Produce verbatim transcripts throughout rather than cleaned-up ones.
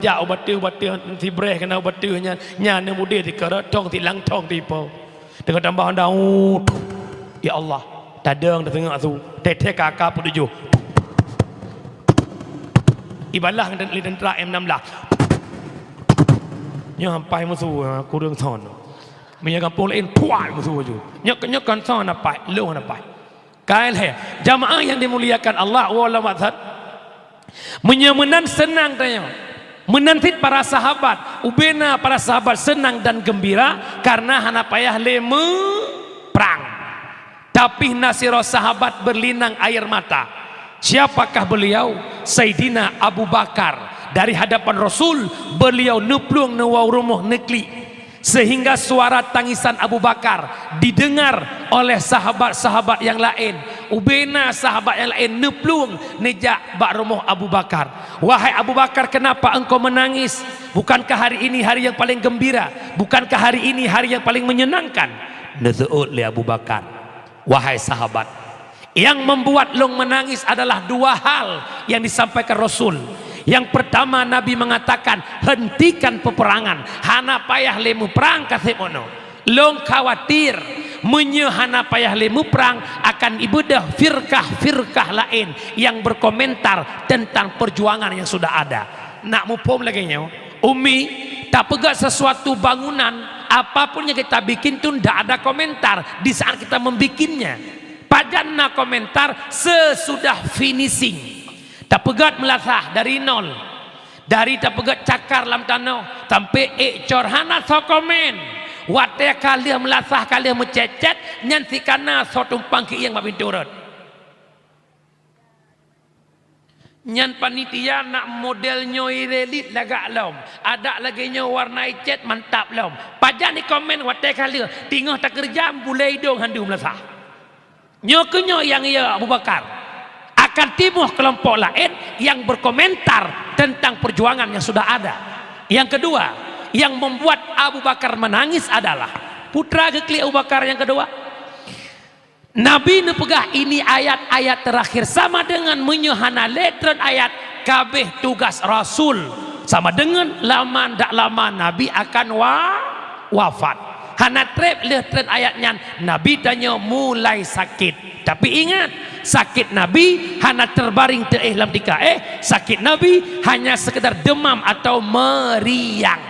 Jak u bateue, u bateue sibreh keunan u bateue nyan, nyan neumudeh dikeurot thong silang thong sipo. Teungoh tambah honda, uh, ya Allah, tadong tateungoh su, teh-teh ka ka peutujoh. Ibalah ngon lé teuntara M enam belas. Nyoe ampai musoh, ha, kureueng son. Meunyoe gampông laén, puai musoh laju. Nyoe, nyoe kon son hana paih, lôn hana paih. Ka ilheueh, jamaah yang dimuliakan Allah, wallahu a'lam. Meunyoe meunan seunang tanyoe. Meunan cit para sahabat, ubena para sahabat seunang dan geumbira karena hana payah lé meuprang. Tapi na sidroe sahabat berlinang air mata. Siapakah beliau? Saidina Abu Bakar. Dari hadapan Rasul, beliau neuplueng neuwoe u rumoh neuklik. Sehingga suara tangisan Abu Bakar didengar oleh sahabat-sahabat yang laén. Ubena sahabat yang laén neuplueng neujak bak rumoh Abu Bakar. "Wahai Abu Bakar, kenapa engkau menangis? Bukankah hari ini hari yang paling gembira? Bukankah hari ini hari yang paling menyenangkan?" Neuseuôt lé Abu Bakar, "Wahai sahabat, yang membuat lôn menangis adalah dua hal yang disampaikan Rasul. Yang pertama, Nabi mengatakan, 'Hentikan peperangan, hana payah lé meuprang ka seb meunoe.' Lôn khawatir meunyoe hana payah lé meuprang akan ibeudôh firkah-firkah laén yang berkomentar tentang perjuangan yang sudah ada." Nak muphom lagée nyoe, Umi, tapeugét sesuatu bangunan, apapun yang kita bikin tu ndak ada komentar di saat kita membikinnya. Pajan na komentar sesudah finishing. Tapeugét meulasah dari nol. Dari tapeugét cakar lam tanoh sampai ék cor hana soe komen. Watée ka lheueh meulasah, ka lheueh meucét-cét, nyan sikana soe tumpang keuieng bak pintoe rot. Nyan panitia nak model nyoe irelit lagak lom, adak lagée nyoe warna icét mantap lom. Pajan ikomen watée ka lheueh, teungoh takeureuja bulée idong handu meulasah. Nyoe keuh nyoe nyang yo Abu Bakar. Akan timoh keulompok laén nyang berkomentar tentang perjuangan yang sudah ada. Yang kedua, yang membuat Abu Bakar menangis adalah, putra geuklik Abu Bakar yang kedua. Nabi neupeugah ini ayat-ayat terakhir, sama dengan meunyoe hana lé treun ayat, kabeh tugas Rasul. Sama dengan lama ndak lama Nabi akan wa-, wafat. Hana treb lheueh treun ayat nyan, Nabi tanyoe mulai sakét. Tapi ingat, sakét Nabi hana terbaring teuéh lam tika éh. Sakét Nabi hanya sekedar demam atau meriang.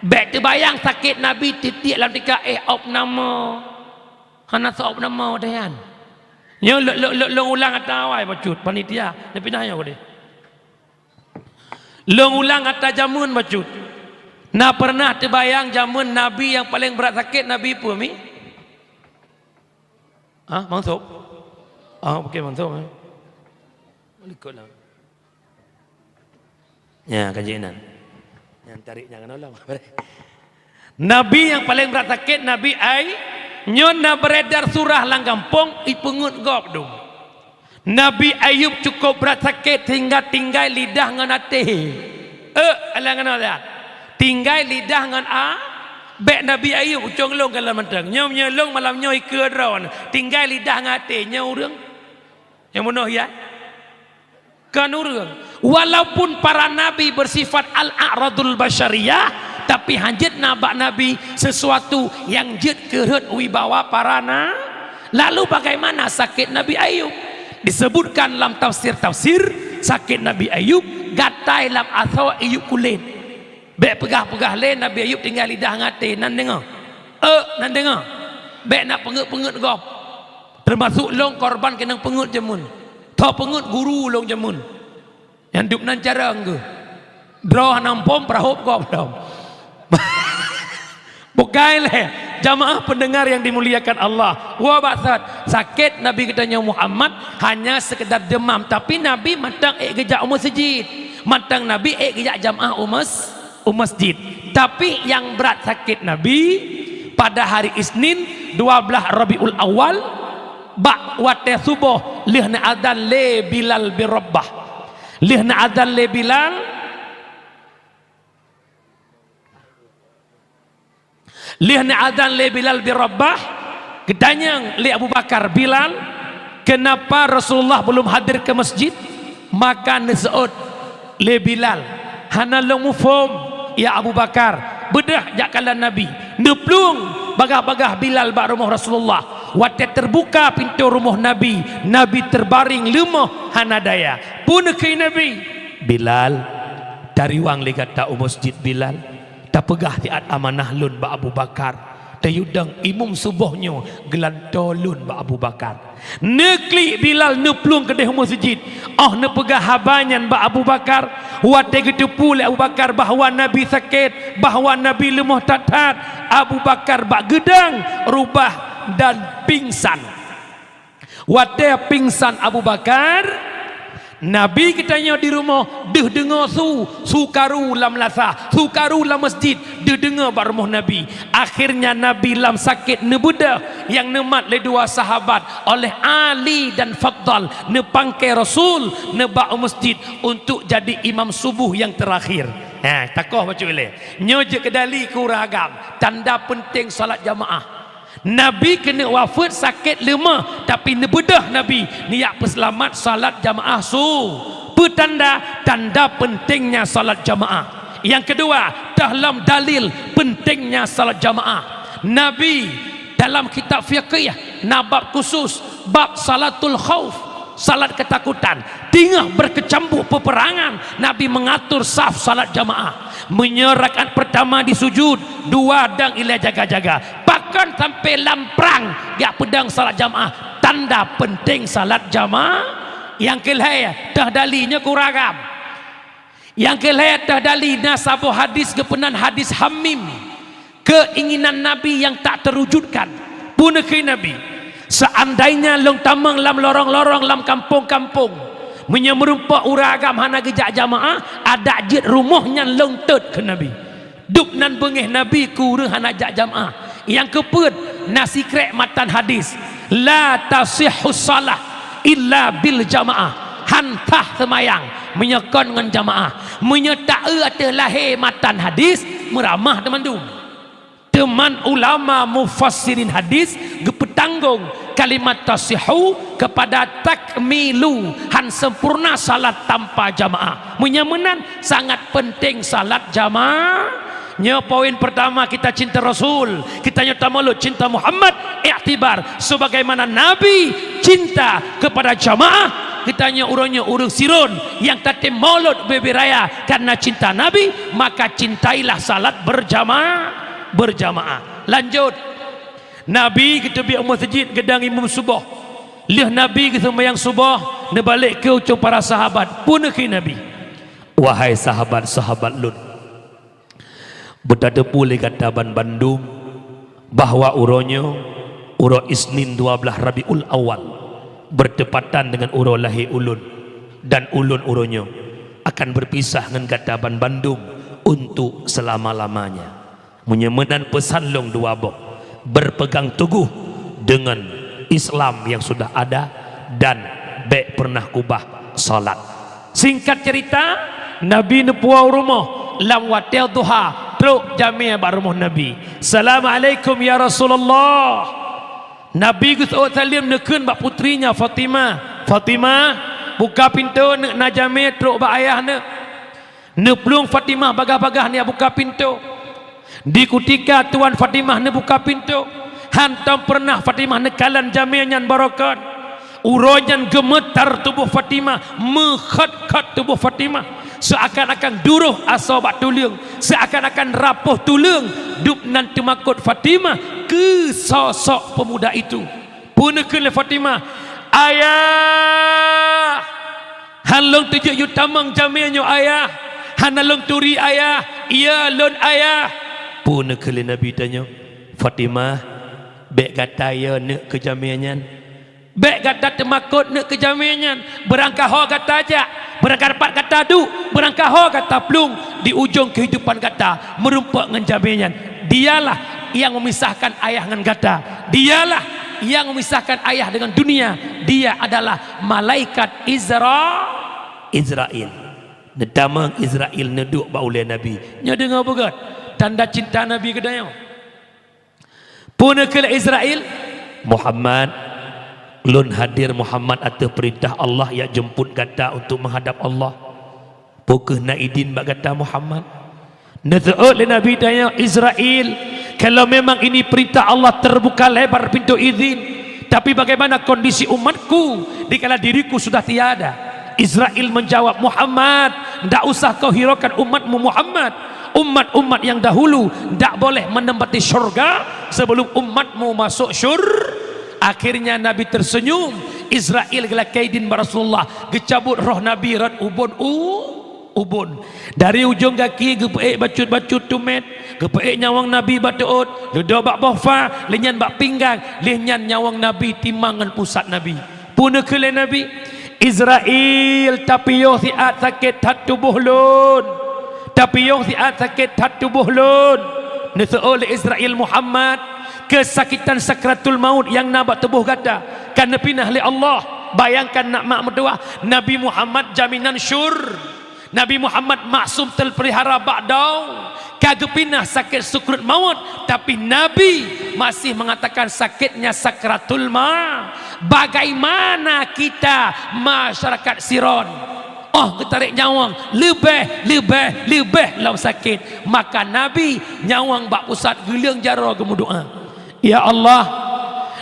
Bék teubayang sakét Nabi tiek-tiek lam tika éh, op nama. Hana soe op nama watée nyan. Nyoe lôn, lôn, lôn, lôn ulang ata awai bacut panitia, neupinah nyoe deh. Lôn ulang ata jameun bacut. Na pernah teubayang jameun Nabi nyang paleng brat sakét Nabi peue mi? Hah, Mang Sob? Ah, oke, Mang Sob, eh. Likot lah. Nya, ka jeuet nan. Nyan tarék nyan keunoe lom. Nabi nyang paleng brat sakét, Nabi Ay-, nyoe na beredar surah lam gampông, ipeungeut gob dum. Nabi Ayub cukup brat sakét sehingga tinggai lidah ngon até. Eh, alang keunoe lihat. Tinggai lidah ngon a-, bék Nabi Ayub ucong lôn kalon mantong. Nyoe, nyoe lôn malam nyoe ikeue droe. Tinggai lidah ngon até, nyoe ureuëng. Nyang bunoe ya. Kan ureuëng. Walaupun para nabi bersifat al-a'radul basyariyah, tapi hanjeuet na bak nabi sesuatu nyang jeuet keu rhot wibawa para na-, lalu bagaimana sakét Nabi Ayub? Disebutkan lam tafsir-tafsir, sakét Nabi Ayub gatai lam asoe iyup kulét. Bék peugah-peugah lé Nabi Ayub tinggai lidah ngon até, nan deungoe. Eh, nan deungoe. Bék na peungeut-peungeut gob. Teumasuk lôn korban keunong peungeut jameun. Tho peungeut guru lôn jameun. Nyang dub nan carông geuh. Droe hana muphom peurahop gob lom. Bukai lé, jamaah pendengar yang dimuliakan Allah. Wa baksat, sakét Nabi geutanyoe Muhammad hanya sekedar demam, tapi Nabi mantong ék geujak u meuseujid. Mantong Nabi ék geujak jamaah u mes-, u masjid. Tapi nyang brat sakét Nabi pada hari Isnin dua belas Rabiul Awal, bak watée suboh lheueh neuazan lé Bilal bin Rabah. Lheueh neuazan lé Bilal, lheueh neuazan lé Bilal bin Rabah, geutanyong lé Abu Bakar, "Bilal, kenapa Rasulullah belum hadir ke masjid?" Maka neuseuôt lé Bilal, Hana lôn muphom, ya Abu Bakar, beudôh jak kalon Nabi. Neuplueng bagah-bagah Bilal bak rumoh Rasulullah. Watée teubuka pintoe rumoh Nabi, Nabi teubaréng leumoh hana daya. Peue neukheun Nabi? "Bilal, tariwang lé gata u meuseujid, Bilal. Tapeugah siat amanah lôn bak Abu Bakar. Tayue dong imeum suboh nyoe geulantoe lôn bak Abu Bakar." Neuklik Bilal neuplueng keudeh u meuseujid. Óh neupeugah haba nyan bak Abu Bakar, watée geuteupeue lé Abu Bakar bahwa Nabi sakét, bahwa Nabi leumoh that-that, Abu Bakar bak geudong rubah dan pingsan. Watée pingsan Abu Bakar, Nabi geutanyoe di rumoh deuh deungoe su, su karu lam lasa, su karu lam meuseujid, deuh deungoe bak rumoh Nabi. Akhirnya Nabi lam sakét neubeudôh, nyang neumat lé dua sahabat, oleh Ali dan Fadhal, neupangkai Rasul, neuba u meuseujid untuk jadi imam suboh nyang teurakhir. Ha, takoh bacut ilée. Nyoe jeuet keu dali keu ureuëng agam, tanda peunteng salat jamaah. Nabi keuneuk wafeuet sakét leumoh, tapi neubeudôh Nabi neujak peuseulamat salat jamaah su. Peue tanda? Tanda peuntengnya salat jamaah. Nyang keudua, dalam dalil peuntengnya salat jamaah. Nabi dalam kitab fiqih na bab khusus, bab salatul khauf, salat ketakutan. Teungoh beukeucambuek peupeurangan, Nabi meungatur saf salat jamaah. Meunyoe rakaat peurtama di sujud, dua dong ilée jaga-jaga. Pakon sampoe lam prang jak peudong salat jamaah, tanda peunteng salat jamaah. Nyang keulhée, teuh dali nyoe keu ureuëng agam. Nyang keulhée teuh dali na saboh hadis geupeunan hadis Hamim, keuinginan Nabi nyang tak teurujutkan. Peue neukheun Nabi? "Seandainya lôn tamong lam lorong-lorong, lam kampong-kampong, meunyoe meurumpok ureuëng agam hana geujak jamaah, adak jeuet rumoh nyan lôn tôt," kheun Nabi. Dub nan beungéh Nabi keu ureuëng hana jak jamaah. Nyang keupeuet, na sikrék matan hadis, "La tasihhu shalah illa bil jamaah." Han sah seumayang meunyoe kon ngon jamaah. Meunyoe taeu ateueh lahé matan hadis, meuramah teumandum. Teuman ulama mufassirin hadis geupeutanggong kalimat tasihhu keupada takmilu, han sempurna salat tanpa jamaah. Meunyoe meunan, sangat peunteng salat jamaah. Nyoe poin peurtama, kita cinta Rasul, kita nyoe tamulod cinta Muhammad, iktibar sebagaimana Nabi cinta kepada jamaah. Kita nyoe uroe nyoe ureuëng Siron nyang tatem mulod ubé-ubé raya karena cinta Nabi, maka cintailah salat berjamaah, berjamaah. Lanjut, Nabi geuteubiet u meuseujid geudong imeum suboh. Lheueh Nabi geuseumayang suboh, neubalek keu ucong para sahabat. Peue neukheun Nabi? "Wahai sahabat-sahabat lôn, beutateupeue lé gata banbandum bahwa uroe nyoe, uroe Isnin dua blaih Rabiul Awal, beurtepatan deungon uroe lahé ulôn, dan ulôn uroe nyoe akan beurpisah ngon gata banbandum untuk seulama-lamanya. Meunyoe meunan peusan lôn dua boh, beurpeugang teugoh deungon Islam nyang sudah ada dan bék peureunah kubah salat." Singkat cerita, Nabi neupuwoe u rumoh lam watée duha, trok jamé bak rumoh Nabi. "Assalamualaikum ya Rasulullah." Nabi geuseuôt saleuem neukheun bak putrinya Fatimah, "Fatimah, buka pintoe neuk, na jamé trok bak ayah neuk." Neuplueng Fatimah bagah-bagah neujak buka pintoe. Di kutika tuan Fatimah neubuka pintoe, hantom peureunah Fatimah neukalon jamé nyan barokon. Uroe nyan geumeutar tuboh Fatimah, meukhot-khot tuboh Fatimah, seuakan-akan duroh asoe bak tuleueng, seuakan-akan rapoh tuleueng. Dub nan teumakot Fatimah keu sosok peumuda itu. Peue neukheun lé Fatimah, "Ayah! Han lôn teujeuet yue tamong jamé nyoe, Ayah! Hana lôn turi, Ayah! Iya lôn, Ayah!" Peue neukheun lé Nabi tanyoe, "Fatimah, bék gata yo neuk keu jamé nyan. Bék gata teumakot neuk keu jamé nyan. Beurangkaho gata jak, beurangkapat gata duek, beurangkaho gata plueng, di ujong keuhidupan gata meurumpok ngon jamé nyan. Dialah nyang memisahkan ayah ngon gata. Dialah nyang memisahkan ayah deungon dunia. Dia adalah malaikat Izra-, Izrail." Neutamong Izrail neuduek bak ulée Nabi. Nyoe deungoe beugét tanda cinta Nabi keu tanyoe. Peue neukheun lé Izrail, "Muhammad, lôn hadir Muhammad ateueh peurintah Allah jak jeumput gata untuk meuhadab Allah. Peu kheueh na idin bak gata Muhammad? Neuseuôt lé Nabi, tanyong Israel, kalau memang ini perintah Allah, terbuka lebar pintu izin, tapi bagaimana kondisi umatku dikala diriku sudah tiada? Israel menjawab, Muhammad, ndak usah kau hiraukan umatmu Muhammad. Umat-umat yang dahulu ndak boleh menempati syurga sebelum umatmu masuk syur-, Akhirnya Nabi tersenyum. Israel geulakée idin bak Rasulullah, geucabut roh Nabi rot ubon u ubon. Dari ujong gaki geupeuék bacut-bacut tumét, geupeuék nyawöng Nabi bak teuôt, leudoe bak boh fa, lheueh nyan bak pinggang, lheueh nyan nyawöng Nabi timang ngon pusat Nabi. Peue neukheun lé Nabi, "Israel, tapiôh siat sakét that tuboh lôn. Tapiôh siat sakét that tuboh lôn." Neuseuôt lé Israel, Muhammad, keusakitan sakratul maut nyang na bak tuboh gata ka neupinah lé Allah. Bayangkan, nak mak meutuwah, Nabi Muhammad jaminan syur-, Nabi Muhammad maksum terpelihara bak dong, ka geupinah sakét sukruet mawöt, tapi Nabi masih mengatakan sakitnya sakratul ma-, bagaimana kita masyarakat Siron? Oh, geutarek nyawöng, leubeh, leubeh, leubeh lom sakét. Maka Nabi nyawöng bak pusat, geuleueng jaroe geumeudoá. Ya Allah,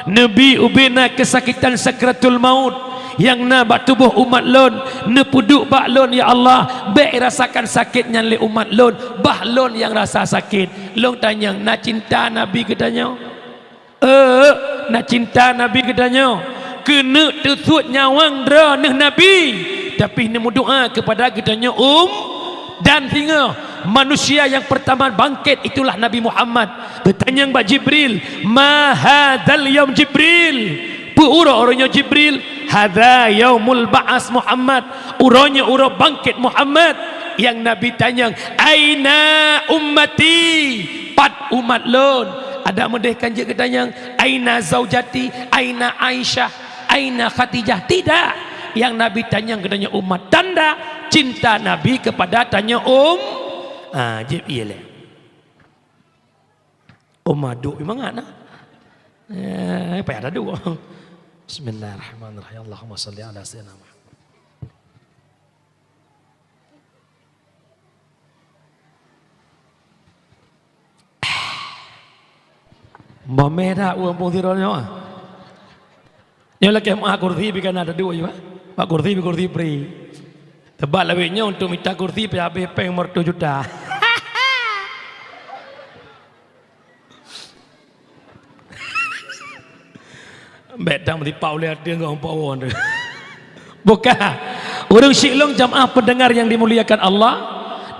neubi ubena keusakitan sakratul maut nyang na bak tuboh umat lôn, neupeuduek bak lôn, ya Allah, bék irasakan sakét nyan lé umat lôn, bah lôn nyang rasa sakét. Lôn tanyong, na cinta Nabi geutanyoe? Euk, na cinta Nabi geutanyoe. Keuneuk teusuet nyawöng droeneuh Nabi, tapi neumeudoá keupada geutanyoe um-, dan singoh manusia nyang peurtama bangkét itulah Nabi Muhammad. Geutanyong bak Jibril, "Ma hadzal yaum Jibril?" Peue uroe, uroe nyoe Jibril? "Hadza yaumul ba'as Muhammad." Uroe nyoe uroe bangkét Muhammad. Nyang Nabi tanyong, "Aina ummati?" Pat umat lôn? Adak meudeh kan jeuet geutanyong, "Aina zaujati? Aina Aisyah? Aina Khadijah?" Tidak. Nyang Nabi tanyong geutanyoe umat. Tanda cinta Nabi keupada tanyoe um-, ah, jeuet ié lé. Umat duek mangat na. Eh, payah taduek. Bismillahirrahmanirrahim. Allahumma shalli ala sayyidina Muhammad. Mameh that ureuëng pungsiron nyoe. Nyoe lakée meuah kursi pih ka na taduek, bak kursi pih kursi pri. Teubat lawét nyoe untuk mita kursi pih habéh péng meureutoh juta. Bék dang meusipak ulée ateueh ngon umpok woe teuh. Bukan. Ureuëng syiek lôn, jamaah pendengar yang dimuliakan Allah,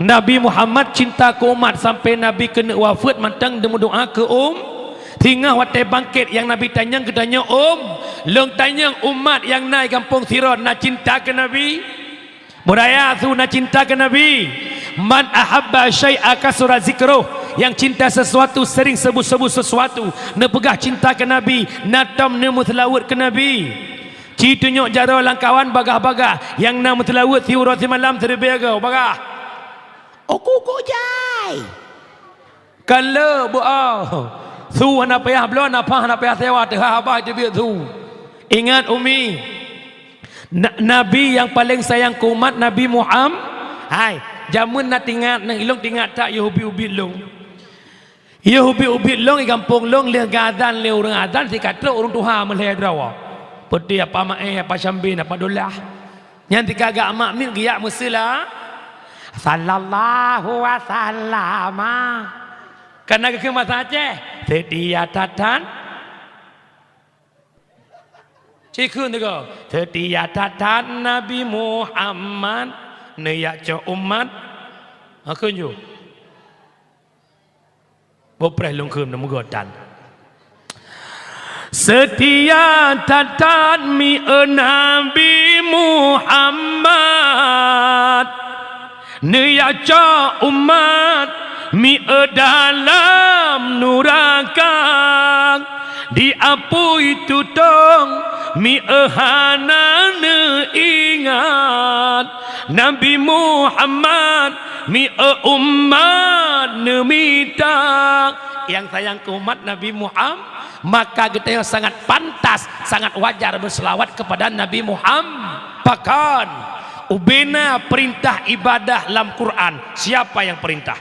Nabi Muhammad cinta keu umat sampai Nabi keuneuk wafeuet mantong neumeudoá keu um-, singoh watée bangkét nyang Nabi tanyong geutanyoe um-, lôn tanyong umat nyang na i gampông Siron na cinta keu Nabi? Beuraya su na cinta keu Nabi. "Man ahabba syai'a kasura zikruh." Nyang cinta sesuatu sering sebut-sebut sesuatu, neupeugah cinta keu Nabi, na tom neumeuseulaweuet keu Nabi. Ci tunyok jaroe lam kawan bagah-bagah, nyang na meuseulaweuet siuroe simalam siribée goe bagah. Uku-uku jai. Ka le beuáh. Su hana payah bloe, nafah hana payah sewa, teuhah haba teubiet su. Ingat, Umi, na-, Nabi nyang paleng sayang keu umat Nabi Muham-, hai, jameun na tingat, nang ilong tingat that yôh ubit-ubit lông. Yôh ubit-ubit lông i gampông lông lheueh geuazan lé ureuëng azan, sikatrok ureuëng tuha meulhèe droe. Peuti Apa Maé, Apa Syambin, Apa Dolah. Nyan tika gak mak miet geujak meuseula, "Sallallahu wasallama." Kana geukheun basa Aceh, "Seutia that-that." Cikheun tiga, "Seutia that-that Nabi Muhammad, neujak cok umat." Hakheun ju. Boh preh lôn kheun neumeugot tan. Seutia that-that mieu Nabi Muhammad, neujak cok umat mieu dalam nuraka. Di apui tutong mieu hana neuingat, Nabi Muhammad mieu umat neumita. Nyang sayang keu umat Nabi Muhammad, maka geutanyoe sangat pantas, sangat wajar beuseulawat keupada Nabi Muhammad. Pakon? Ubena perintah ibadah lam Quran. Siapa yang perintah?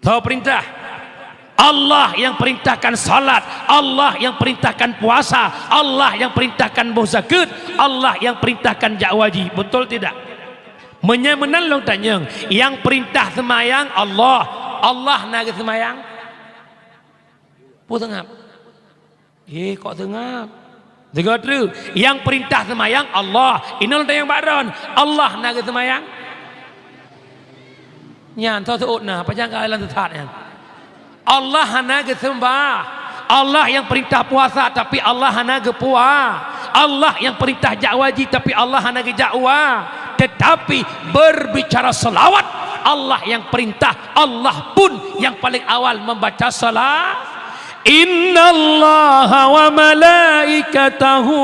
Tho perintah. Allah yang perintahkan salat, Allah yang perintahkan puasa, Allah yang perintahkan boh zakeuet, Allah yang perintahkan jak haji. Betul tidak? Meunyoe meunan lôn tanyong, yang perintah seumayang Allah, Allah na geuseumayang? Peue seungab? Eh, kok seungab? Deungoe treuk, yang perintah seumayang Allah. Inoe lôn tanyong bak droen, Allah na geuseumayang? Nyan, tho seuôt na, pajan ka lam teusat nyan. Allah hana geuseumbah. Allah yang perintah puasa, tapi Allah hana geupua. Allah yang perintah jak haji, tapi Allah hana geujak ua. Tetapi berbicara selawat, Allah yang perintah, Allah pun yang paling awal membaca sala-, "Innallaha wa malaikatahu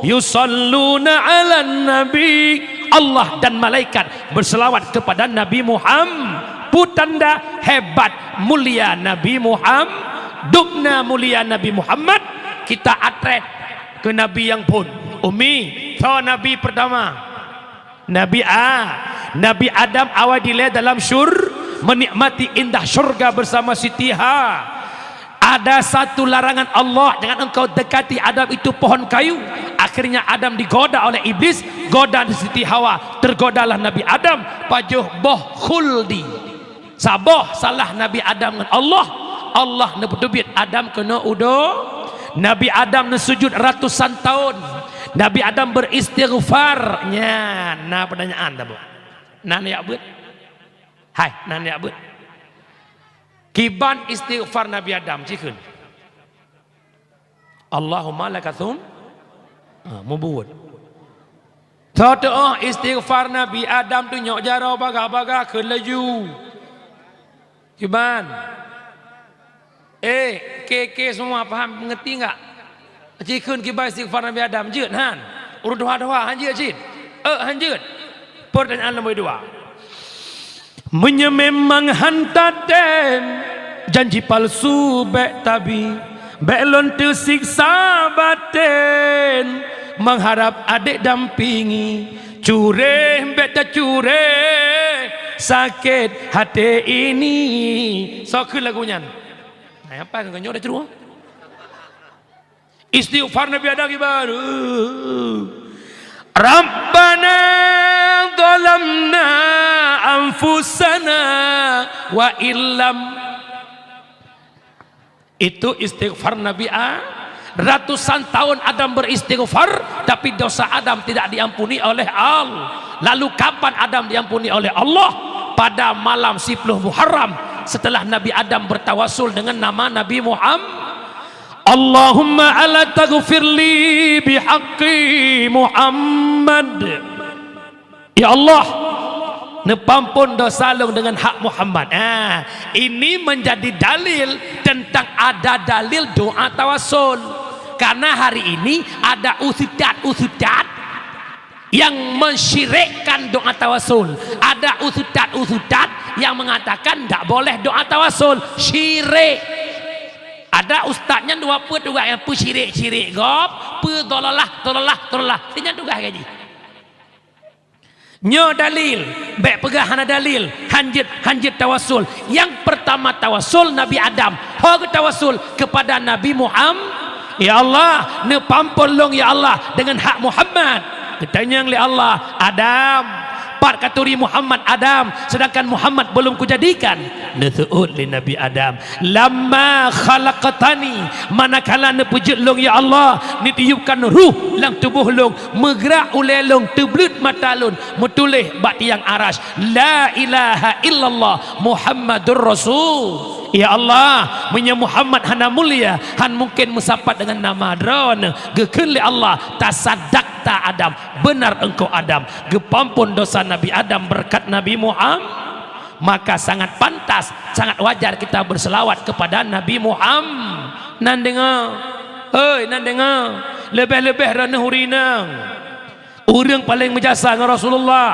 yusalluna 'alan nabi." Allah dan malaikat berselawat kepada Nabi Muhammad. Peue tanda hebat mulia Nabi Muhammad, dubna mulia Nabi Muhammad. Kita atret keu Nabi nyang phon. Umi, soe Nabi pertama? Nabi A-, Nabi Adam awai dilée dalam syur-, menikmati indah syurga bersama Siti Ha-, ada satu larangan Allah, "Jangan engkau dekati Adam itu pohon kayu." Akhirnya Adam digoda oleh iblis, goda Siti Hawa, tergodalah Nabi Adam, pajoh boh khuldi. Saboh salah Nabi Adam ngon Allah, Allah neupeuteubiet Adam keunoe u do-, Nabi Adam neusujud ratusan tahun. Nabi Adam beristighfar. Nyan, na peutanyaan taboh. Na neujak beuet? Hai, na neujak beuet? Kiban istighfar Nabi Adam, ci kheun. Allahumma laka tsum-, ha, mubuet. Teuh-teuh istighfar Nabi Adam tu nyok jaroe bagah-bagah kheun laju. Kiban? Eh, ke-ke semua paham, mengerti enggak? Ci kheun kiban istighfar Nabi Adam, jeuet han? Ureueng tuha-tuha han jeuet cit? Eh, han jeuet. Pertanyaan nombor dua. Meunyoe memang han tatem, janji palsu bék tabi, bék lôn teusiksa baten, mengharap adek dampingi, cureh bék tacureh, sakét hati ini. Soe kheun lagu nyan? Nah, apa keu nyoe dah ceureuh? Istighfar Nabi Adam kiban. Rabbana zalamna anfusana wa illam. Itu istighfar Nabi A-, ratusan tahun Adam beristighfar, tapi dosa Adam tidak diampuni oleh Allah. Lalu kapan Adam diampuni oleh Allah? Pada malam siploh Muharram, setelah Nabi Adam bertawasul dengan nama Nabi Muhammad. Allahumma ala taghfirli bihaqqi Muhammad. Ya Allah, neupampon dosa lôn dengan hak Muhammad. Ah, ini menjadi dalil tentang ada dalil doa tawasul. Karena hari ini ada ustaz-ustaz yang mensyirikkan doa tawasul. Ada ustaz-ustaz yang mengatakan ndak boleh doa tawasul, syirik. Ada ustaz nyan dua peuet juga nyang peusyirik-syirik gob, peudolalah, dolalah, dolalah. Nyan tugaih gaji. Nyoe dalil, bék peugah hana dalil, hanjeuet, hanjeuet tawasul. Nyang pertama tawasul Nabi Adam, ho geutawasul kepada Nabi Muhammad. Ya Allah, neupampon lôn ya Allah dengan hak Muhammad. Geutanyong lé Allah, Adam, pat katuri Muhammad Adam, sedangkan Muhammad belum kujadikan. Neuseuôt lé Nabi Adam, lamma khalaqtani, manakala neupeujeuet lôn ya Allah, neutiupkan ruh lam tuboh lôn, meugrak ulée lôn, teubleuet mata lôn, meutuléh bak tiang aras, la ilaha illallah Muhammadur Rasul. Ya Allah, meunyoe Muhammad hana mulia, han mungken meusapat dengan nama Droeneuh. Geukheun lé Allah, tasadakta Adam, benar engkau Adam. Geupampon dosa Nabi Adam berkat Nabi Muhammad. Maka sangat pantas, sangat wajar kita berselawat kepada Nabi Muhammad. Nan deungoe, hei, nan deungoe, leubeh-leubeh Droeneuh ureueng inong. Ureueng paleng meujasa ngon Rasulullah.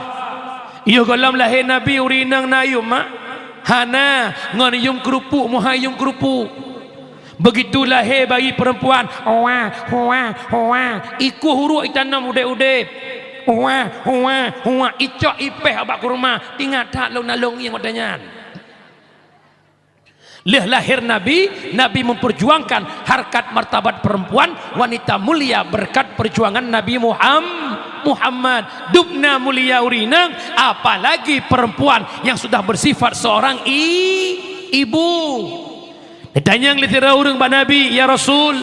Yoh gohlom lahé Nabi ureueng inong na yum mak? Hana, ngon yum keurupuk, meuhai yum keurupuk. Begitu lahé bayi perempuan, wah, wah, wah, ikueh uruek itanom udeb-udeb. Huwa, huwa, huwa, icok ipéh bak kurma, ingat that lôn na lôn ngieng watèe nyan. Lheueh lahé Nabi, Nabi memperjuangkan harkat martabat perempuan, wanita mulia berkat perjuangan Nabi Muham-, Muhammad. Dubna mulia ureueng inong, apalagi perempuan yang sudah bersifat seorang i-, ibu. Ditanyong lé sidroe ureueng bak Nabi, "Ya Rasul,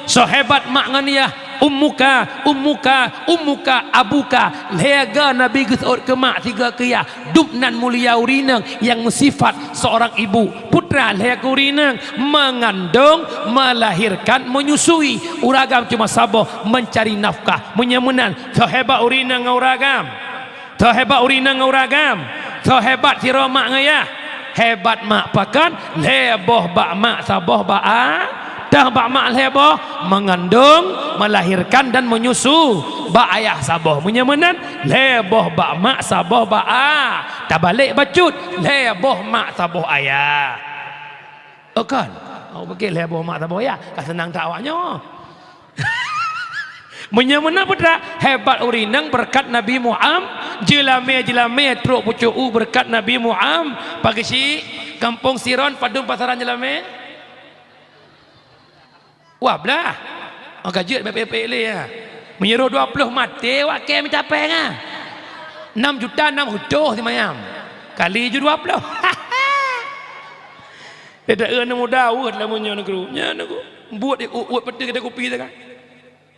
soe hebat mak ngon yah, ummuka, ummuka, ummuka, abuka?" Lhèe go Nabi geuseuôt keu mak, sigo keu yah. Dubnan mulia ureueng inong nyang meusifat seorang ibu. Peue teuma lhèe go ureueng inong, mengandung, melahirkan, menyusui. Ureueng agam cuma saboh, mencari nafkah. Meunyoe meunan, soe hebat ureueng inong ngon ureueng agam? Soe hebat ureueng inong ngon ureueng agam? Soe hebat sidroe mak ngon yah? Hebat mak pakon? Lhèe boh bak mak, saboh bak a-, tah bak mak lhèe boh, mengandung, melahirkan dan menyusu. Bak ayah saboh. Meunyoe meunan, lhèe boh bak mak, saboh bak a-, tabalek bacut, lhèe boh mak, saboh ayah. Oh kan? Oh, bukon lhèe boh mak, saboh ayah. Ka seunang that awak nyoe. Meunyoe meunan peue teuma, hebat ureueng inong beureukat Nabi Muham-, jeulamé-jeulamé trok pucôk u beureukat Nabi Muham-, pageusyik, gampông Siron padum pasaran jeulamé? Wah, blah. Oh, ka jeuet bèk peuék-peuék lé, ya. Meunyoe dua ploh maté, wak kém mita péng, ah. Nam juta nam reutôh simayam. Kali ju dua ploh. Beda, eh, aneuk muda, weueh lam meunyoe nanggroe. Nyan nanggroe. Buet di uet, uet peuteuh kedai kupi tu kan.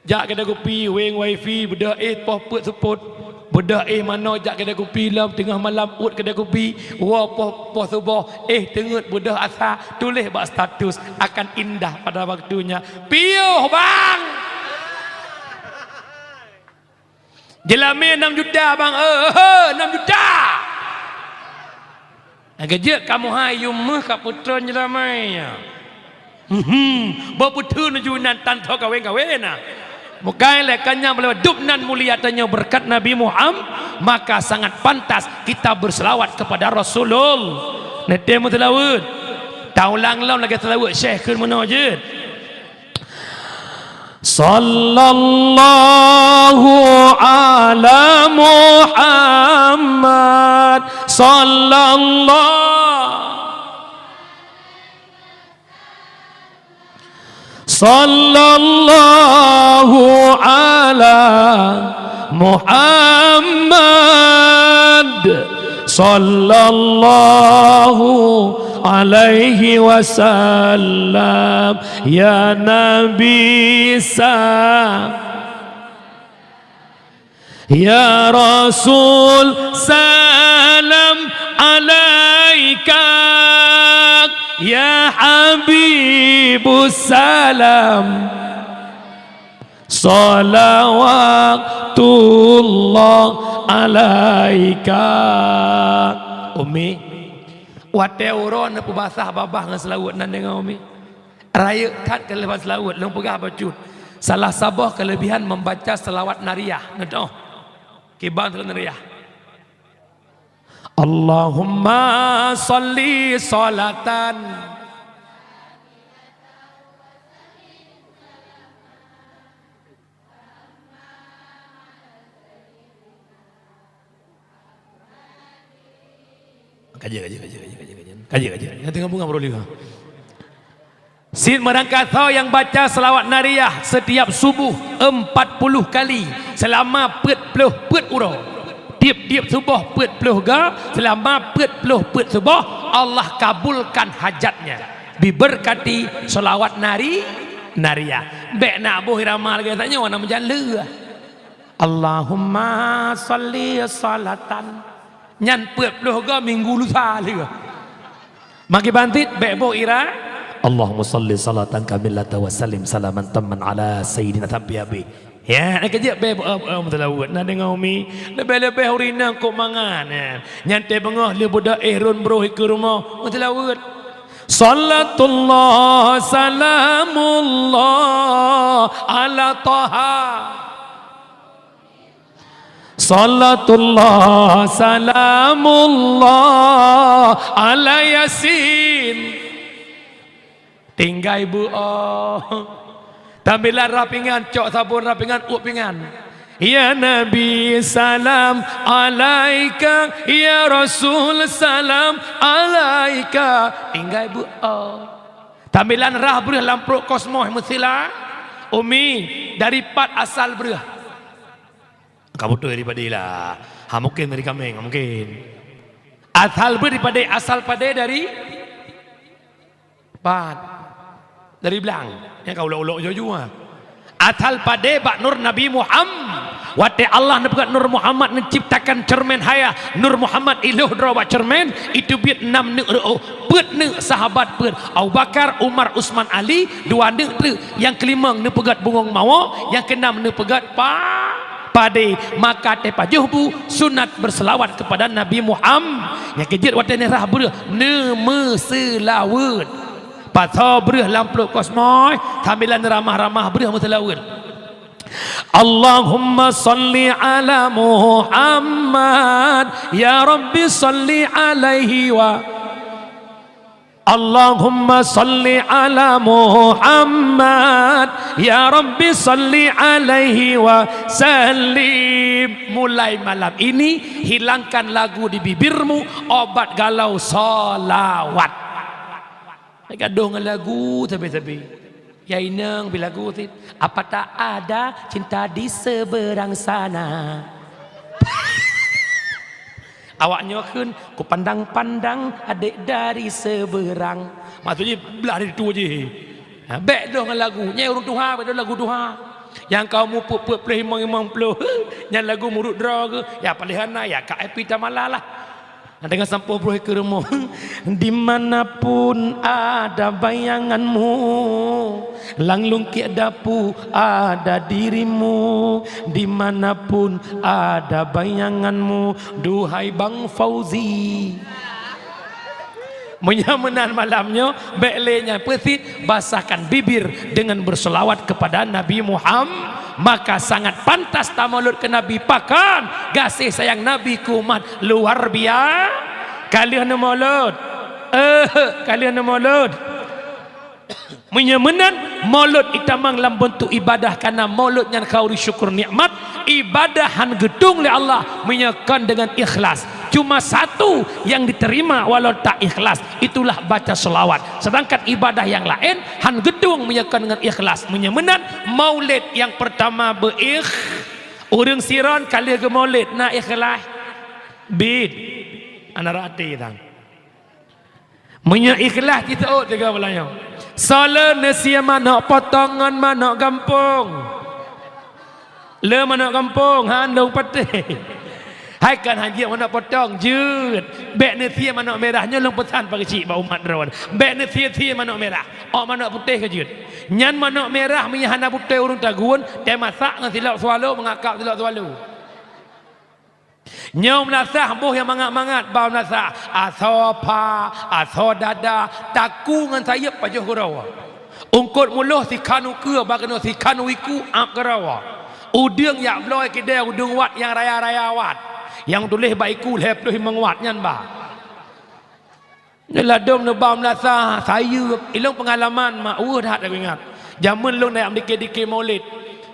Jak kedai kupi, weng wifi, beudôh éh poh peuet seupôt. Beudôh éh manoe jak kedai kupi lom teungoh malam uet kedai kupi. Woe poh, poh suboh, éh teungeut beudôh asa, tuléh bak status, "Akan indah pada waktunya." Piôh, bang! Jeulamé nam juta, bang, eh, eh, nam juta! Lagèe jeuet kamoe hai yum meuh ka peutrön jeulamé nyan. Hmm, bak peutrön ju inan tan tho kawén-kawén na. Bukai lé kanyang meulewat dub nan mulia tanyoe beureukat Nabi Muham-, maka sangat pantas kita berselawat kepada Rasulul-, neutém meuseulaweuet. Taulang lom lagèe seulaweuet Syekh kheun meunoe jeuet. Sallallahu ala Muhammad, sallallahu, sallallahu ala Muhammad, sallallahu alaihi wasallam. Ya Nabi sa-, ya Rasul salam alaika, ya Habibu salam, salawatullah alaika. Umi, watèe uroe neupeubasah babah ngon seulaweuet nan deungoe, Umi. Rayeuk that keuleubah seulaweuet, lôn peugah bacut. Salah saboh keulebihan membaca salawat nariyah. Neudoh. Kiban salawat nariyah. Allahumma shalli shalatan. Kaji, kaji, kaji, kaji, kaji, kaji. Kaji, kaji. Nyang teungoh bunga baru lihat. Cit meurangkasoe nyang baca salawat nariyah setiap subuh empat puluh kali selama peuet ploh peuet uroe. Tiep-tiep suboh peuet ploh ga selama peuet ploh peuet suboh, Allah kabulkan hajatnya. Diberkati salawat nari-, nariyah. Bèk na boh irama lagèe tanyoe na meujan lé. Allahumma shalli shalatan. Nyan peuet ploh ga minggu lusa lé. Magi bantit bèk boh ira. Allahumma shalli shalatan kamilatan wa sallim salaman tamman ala sayyidina sampai habéh. Ya, nak kejap bèk boh, eh, eh, meuseulaweuet. Na deungoe umi, leubeh-leubeh ureueng inong kok mangat, ya. Nyan teuh beungoh lheueh beudôh éh rhôn broh ikeue rumoh, meuseulaweuet. Shalatullah salamullah ala Taha. Shalatullah salamullah ala Yasin. Tinggai beu, oh. Tambilan rap pingan, cok sabon rap pingan, uep pingan. Ya Nabi salam alaika, ya Rasul salam alaika. Tinggai beu o. Tambilan rhah breuh lam pruet kosmos meusila. Umi, dari pat asal breuh? Ka beutôi dari padé lah. Ha, mungkin dari kaméng, mungkin. Asal breuh dari padé, asal padé dari Pat. Dari blang. Nyang ka ulok-ulok jua-jua. Asal padé bak nur Nabi Muhammad. Watée Allah neupeugah nur Muhammad neuciptakan ceureumen hayah. Nur Muhammad ilôh droe bak ceureumen, iteubiet nam neuk reuôh. Peuet neuk sahabat peuet. Abu Bakar, Umar, Usman, Ali, dua neuk treuk. Nyang keulimong neupeugét bungong mawoe, nyang keunam neupeugét pa-, padé. Maka teupajoh bu sunat berselawat kepada Nabi Muhammad. Nyang keujeuet watée neurhah breuh, neumeuseulaweuet. Pasoe breuh lam pruet kosmos, sambilan ramah-ramah breuh meuseulaweuet. Allahumma shalli ala Muhammad, ya Rabbi shalli alaihi wa. Allahumma shalli ala Muhammad, ya Rabbi shalli alaihi wa sallim. Mulai malam ini, hilangkan lagu di bibirmu, obat galau shalawat. Gadoh ngon lagu sabe-sabe. Ya inong bi lagu sit. Apa tak ada cinta di seberang sana? Awak nyoe kheun, "Kupandang-pandang adek dari seberang." Maksud jih, blah dari tu jih. Ha, bék doh ngon lagu. Nyan ureuëng tuha, bék doh lagu tuha. Nyang ka umu peuet-peuet ploh, limong, limong ploh. Nyan lagu murit droe geuh. Ya, paléh hana, ya, ka Epi Tamala lah. Nah, dengan sampoe broh keu rumoh. Dimanapun ada bayanganmu, lam lungkiek dapu ada dirimu. Dimanapun ada bayanganmu, duhai Bang Fauzi. Meunyoe meunan malam nyoe, bék lé nyan peusit, basahkan bibir dengan berselawat kepada Nabi Muhammad. Maka sangat pantas tamolot keu Nabi. Pakon gaséh sayang Nabi keu umat luar bia-, ka lheueh neumolot. Eh, ka lheueh neumolot. Meunyoe meunan, molot itamong lam beuntuk ibadah, karena molot nyan khauri syukur nikmat, ibadah han geutueng lé Allah meunyoe kon deungon ikhlas. Cuma satu yang diterima walau tak ikhlas, itulah baca selawat. Sedangkan ibadah yang laén han geutueng meunyoe kon deungon ikhlas. Meunyoe meunan, maulid nyang peurtama beuikh-, ureuëng sidroe ka lheueh geumaulid na ikhlas. Bit. Ana rati tang. Meunyoe ikhlas jiseuôt tiga bulan nyoe. Soe le neusie manök potong ngon manök gampông? Le manök gampông, han lôn patéh. Hai kan han jeuet manök potong, jeuet. Bék neusie manök mirah, nyoe lôn peusan pageujih bak umat droen. Bék neusie-sie manök mirah. Ôk manök putéh ka jeuet. Nyan manök mirah meunyoe hana putéh ureuëng tagun, teumasak ngon silop swallow, meungakab silop swallow. Nyoe meulasah boh nyang mangat-mangat, ba meulasah. Asoe pha, asoe dada, takue ngon sayeuep pajoh keudroe. Eungkôt muloh sikhan ukeue, ba keunoe sikhan wiku ap keudroe. Udeueng jak bloe keudée udeueng wat nyang raya-raya wat. Nyang tuléh bak iku lhée ploh limong wat nyan ba. Neuladôm neuba meulasah, sayeuep, ilong peungalaman mak, weueh that lagu ingat. Jameun lôn neujak meudike-dike maulid.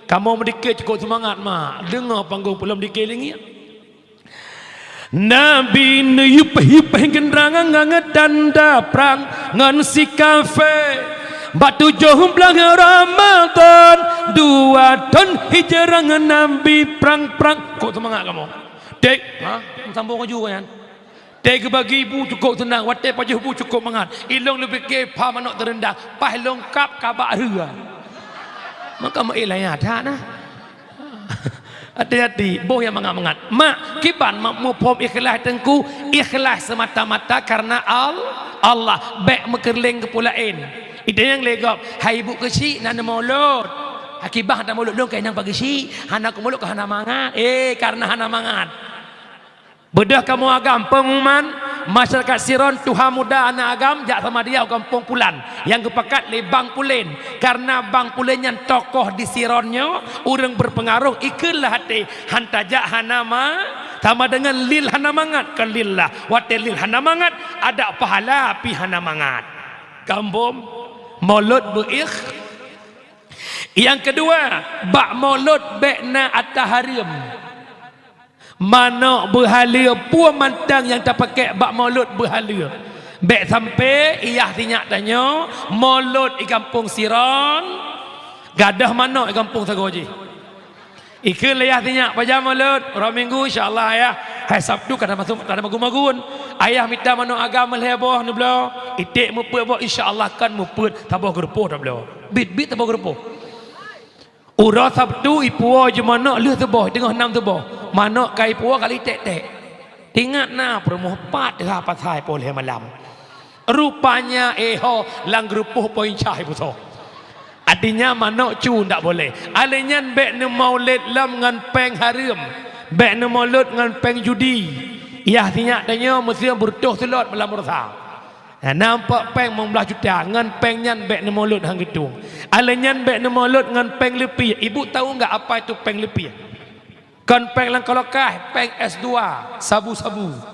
Kamoe meudike cukôp seumangat mak, deungoe panggong peulom dike lingiek. Nabi neuyup-yup gendrang ngon tanda prang ngon si kafé. Bak tujoh blaih Ramadhan, dua thon hijrah Nabi prang-prang. Kok seumangat kamoe? Dek, ha? Sambong laju kan? Teugeubagi bu cukôp seunang, watée pajoh bu cukôp mangat. Ilong leubeh ke pha manok teureundah, paih longkap kabak rhua. Maka meuilah nyata nah. Hati-hati, boh nyang mangat-mangat. Mak, kiban mak muphom ikhlas teungku, ikhlas semata-mata karena Al-, Allah. Bék meukeureuléng keu peue laén. Idéh nyang lé gob, hai ibu keuchik na neumolot. Akibah na molot lôn keu inong pageuchik, hana keumolot keu hana mangat. Eh, karena hana mangat. Beudôh kamoe agam, peunguman masyarakat Siron, tuha muda aneuk agam jak sama dia u gampông pulan nyang geupakat lé Bang Pulen. Kareuna Bang Pulen nyan tokoh di Siron nyoe, ureuëng beupeungaroh, ikheun lah até, han tajak hana ma-, sama deungon lil hana mangat, kon lillah. Watée lil hana mangat, adak pahala pih hana mangat. Gampông, molot beuikh-, Nyang keudua, bak mulod bék na ata hareuem. Manok beuhaleue peue mantong nyang tapakék bak mulod beuhaleue. Bék sampai i yah sinyak tanyoe mulod i gampông Siron, gadôh manok i gampông sagoe jih. Ikheun lé yah sinyak, pajan mulod? Uroe Minggu, insya Allah, Ayah. Hai Sabtu ka na masuk, ka na magun-magun. Ayah mita manok agam lhèe boh neubloe. Iték meupeuet boh, insya Allah kan meupeuet saboh geureupoh tabloe. Bit-bit saboh geureupoh. Uroe Sabtu ipuwoe jih manok lheueh suboh, teungoh nam suboh. Manok ka ipuwoe ka lheueh iték-ték. Ingat na, peurumoh pat teuhah pasai poh lhèe malam. Rupanya, eh ho, lam geureupoh poin cah ipusoe. Artinya, manok cu ndak boleh. Alèh nyan bék neumulod lom ngon péng hareuem. Bék neumulod ngon péng judi. Yah sinyak tanyoe meuseuti beureutôh seulot malam rosa. Nah, nampak péng limong blaih juta, ngon péng nyan bék neumulod han geutueng. Alèh nyan bék neumulod ngon péng leupie. Ibu tahu enggak apa itu péng leupie? Kon péng lam kolokai, péng S dua, sabu-sabu.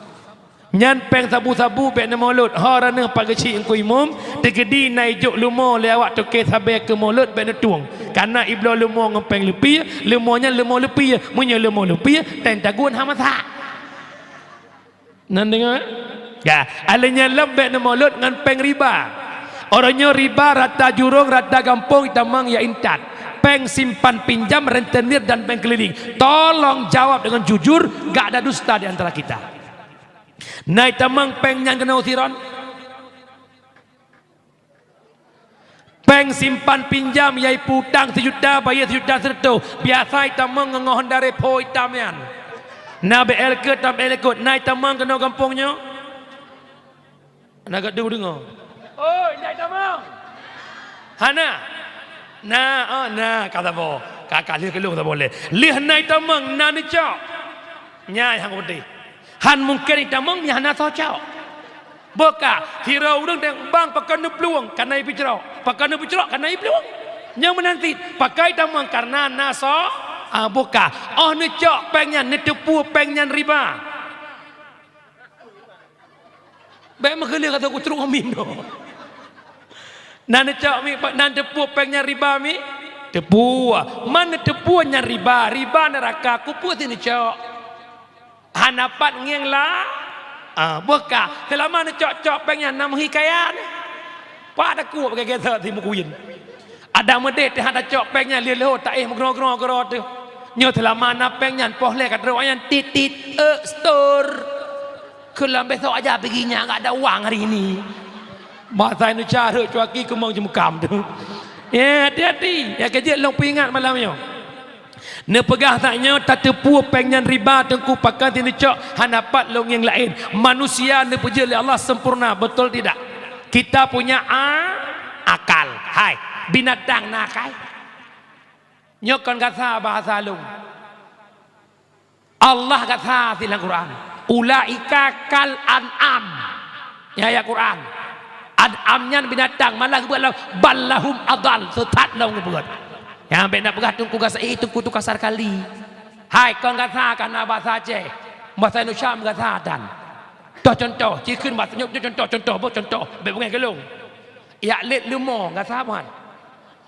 Nyan péng sabu-sabu bék neumulod, ho raneuk Pak Geuchik Teungku Imum, teukeudi na ijok leumo lé awak toke sabé keu mulod bék neutueng. Kareuna ibloe leumo ngon péng leupie, leumo nyan leumo leupie, meunyoe leumo leupie, teng tagun hana masak. Nan deungoe? Ya, alèh nyan lom bék neumulod ngon péng riba. Uroe nyoe riba rata jurông, rata gampông itamong ya intat. Péng simpan pinjam, rentenir dan bank keliling. Tolong jawab dengan jujur, gak ada dusta di antara kita. Na itamong péng nyan keunoe Siron? Péng simpan pinjam, yaitu utang sijuta, bayeue sijuta sireutôh. Biasa itamong ngon Honda Revo itam nyan. Na B L K, tam B L K. Na itamong keunoe gampông nyoe? Na geudu deungoe. Oi, na itamong? Hana? Na, oh, na, ka saboh. Ka, ka lheueh keu lôn saboh lé. Lheueh na itamong, na neucok. Nyan nyang penting. Han mungken itamong nyang hana soe cok. Boh ka, sidroe ureueng teuh bang pakon neuplueng, ka na ipeucrok. Pakon neupeucrok, ka na iplueng. Nyang meunan cit, pakon itamong kareuna na soe, ah, boh ka. Oh neucok péng nyan, neuteupeue péng nyan riba. Bék meukeuleuh kata kucruk amin tu. Na neucok mi, na neuteupeue péng nyan riba mi? Teupeue. Man neuteupeue nyan riba, riba neuraka, keupeue si neucok? Hana pat ngieng la, ah, boh ka. Seulama neucok-cok péng nyan na meuhikaya nyan. Pat takot bak gata si meukuyen. Adak meudeh teuh hana cok péng nyan lheueh-lheueh taéh meugroe-groe keudroe teuh. Nyoe seulama na péng nyan poh lhèe ka trok nyan tit-tit, eh, setor. Keu lom besok aja pigi nyan, enggak ada uang hari ini. Masa Indonesia rhot cuaki keumong jeumukam tu. Ya, hati-hati. Ya, keu jeuet lôn peuingat malam nyoe. Neupeugah that nyoe tateupeue péng nyan riba teungku pakon si neucok hana pat lôn ngieng laén. Manusia neupeujeuet lé Allah sempurna, betul tidak? Kita punya a-, akal. Hai, binatang na akai. Nyoe kon gasa bahasa lôn. Allah gasa cit lam Quran. Ulaika kal an'am. Nyan ayat Quran. An'am nyan binatang, malah geupeugah lom bal lahum adal, seusat lom geupeugah. Nyang bék na peugah teungku gasa, eh, teungku tu kasar kali. Hai, kon gasa ka na basa Aceh. Basa Indonesia meugasa tan. Toh contoh, ci kheun basa nyoe contoh, contoh, boh contoh. Bék beungéh keu lôn. Jak lét leumo gasa ban.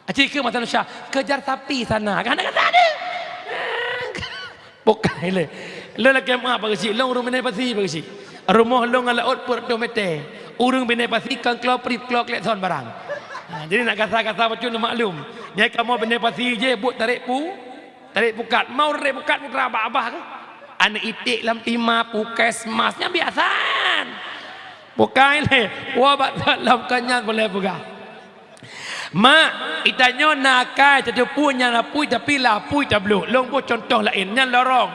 Aci keu masa Indonesia, kejar sapi sana. Kan ada kata ada. Bukai lé. Lôn lakée meu'ah Pak Geuchik, lôn ureueng Bina Pasi Pak Geuchik. Rumoh lôn ngon laôt peuet reutôh mètè. Ureueng Bina Pasi kon kloe prip, kloe klekson barang. Ha, jadi nak gasa-gasa bacut neumaklum. Nyai kamoe Bina Pasi jih buet tarék pu-, tarék pukat. Mau tarék pukat putra abah-abah keuh. Aneuk iték lam tima, puskesmas, nyan biasa. Bukai lé, woe bak that lom kon nyan boleh peugah. Mak, itanyoe na akai tateupeue nyan apui, tapi lam apui tablok. Lôn boh contoh laén, nyan lorong.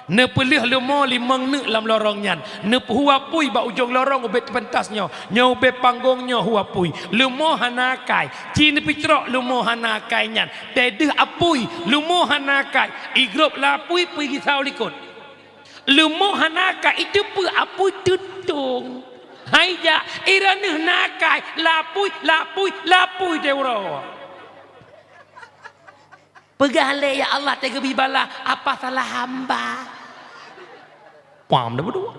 Neupeulheueh leumo limong neuk lam lorong nyan. Neupeuhu apui bak ujong lorong ubé teupeuntas nyoe. Nyoe ubé panggong nyoe hu apui. Leumo hana akai. Ci neupeucrok leumo hana akai nyan. Teuh deuh apui, leumo hana akai. Igrôp lam apui, peugi sawoe likot. Leumo hana ka iteupeue apui teutong. Hai jak, i droeneuh na akai, lapui, lapui, lapui teuh uroe. Peugah lé, "Ya Allah, teugeubri bala, apa salah hamba?" Pam dah berdoa.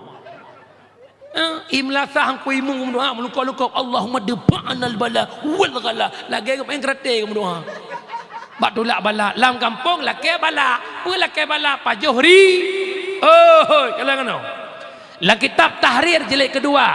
Eh, imlasah ku imeum meudoa, meulukop-lukop, "Allahumma dfa'nal bala wal ghala." Lagée geumaén karate meudoa. Bak tulak bala, lam gampông lakée bala. Peue lakée bala? Pajoh ri-, oh, hoi, kalon keunoe. Lam kitab Tahrir jilid keudua,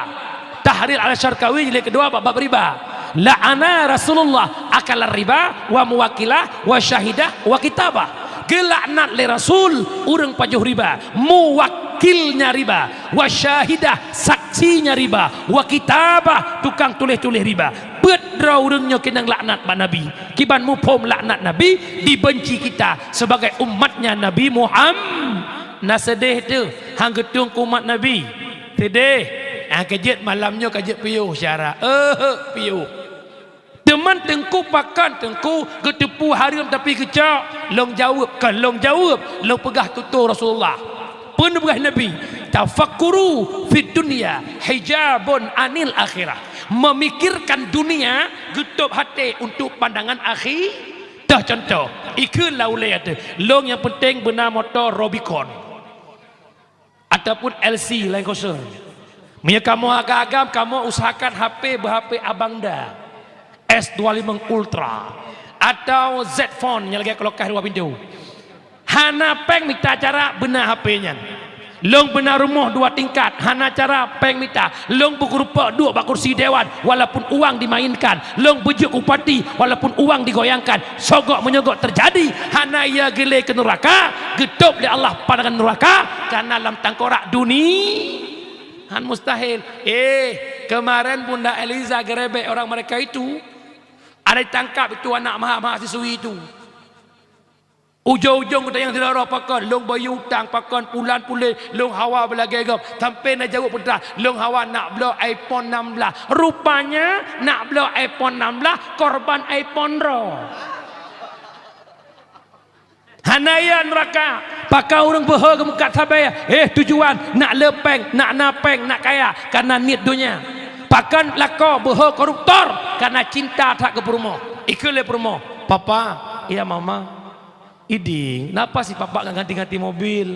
Tahrir Al-Syarqawi jilid keudua bab, bab riba. La'ana Rasulullah akalar riba wa muwakilah wa syahidah wa kitabah. Geulaknat lé Rasul ureuëng pajoh riba, muwakilnya riba, wa syahidah, saksinya riba, wa kitabah, tukang tuléh-tuléh riba. Peuet droe ureuëng nyoe keunong laknat bak Nabi. Kiban muphom laknat Nabi, dibenci kita sebagai umatnya Nabi Muhammad. Na seudeh teuh, han geutueng keu umat Nabi. Seudeh. Ah, keujeuet malam nyoe ka jeuet piôh syara. Eh, piôh. Teuma teungku, pakon teungku geuteupeue hareuem tapi geucok? Lôn jaweueb, kon lôn jaweueb, lôn peugah tutoe Rasulullah. Peue neupeugah Nabi? "Tafakkuru fid dunya hijabun anil akhirah." Memikirkan dunia geutôb até untuk pandangan akhi-, toh contoh, ikheun lam ulée teuh, lôn nyang penting beuna moto Rubicon ataupun L C lain kosong. Meunyoe kamoe agam-agam, kamoe usahakan H P beu-H P abang da, S dua lima Ultra atau Z Phone nyang lagée kulokah dua pintoe. Hana péng mita cara beuna H P nyan. Lôn beuna rumoh dua tingkat, hana cara péng mita. Lôn beukeureupeuk duek bak kursi dewan, walaupun uang dimainkan. Lôn beujeuet bupati, walaupun uang digoyangkan. Sogok meunyoe gok teujadi, hana ia geulé keu nuraka, geutôb lé Allah pandangan nuraka, karena lam tangkorak duni-, han mustahil. Eh, kemarin Bunda Eliza geurebek orang mereka itu. Ada ditangkap itu anak maha-, mahasiswi itu. Ujong-ujong geutanyong sidroe-droe, pakon lôn bayeue utang, pakon pulan puléh lôn hawa beulagée gob. Sampai na jaweueb peugah, lôn hawa nak bloe iPhone enam belas. Rupanya nak bloe iPhone enam belas, korban iPhone droe. Hana ia nuraka, pakon ureuëng beuhe geumeukat sabe, eh, tujuan nak le péng, nak na péng, nak kaya, karena niet donya. Pakon lakoe beuhe koruptor, karena cinta that keu peurumoh. Ikheun lé peurumoh, "Papa, ya Mama, iding, napa si Papa nggak ganti-ganti mobil?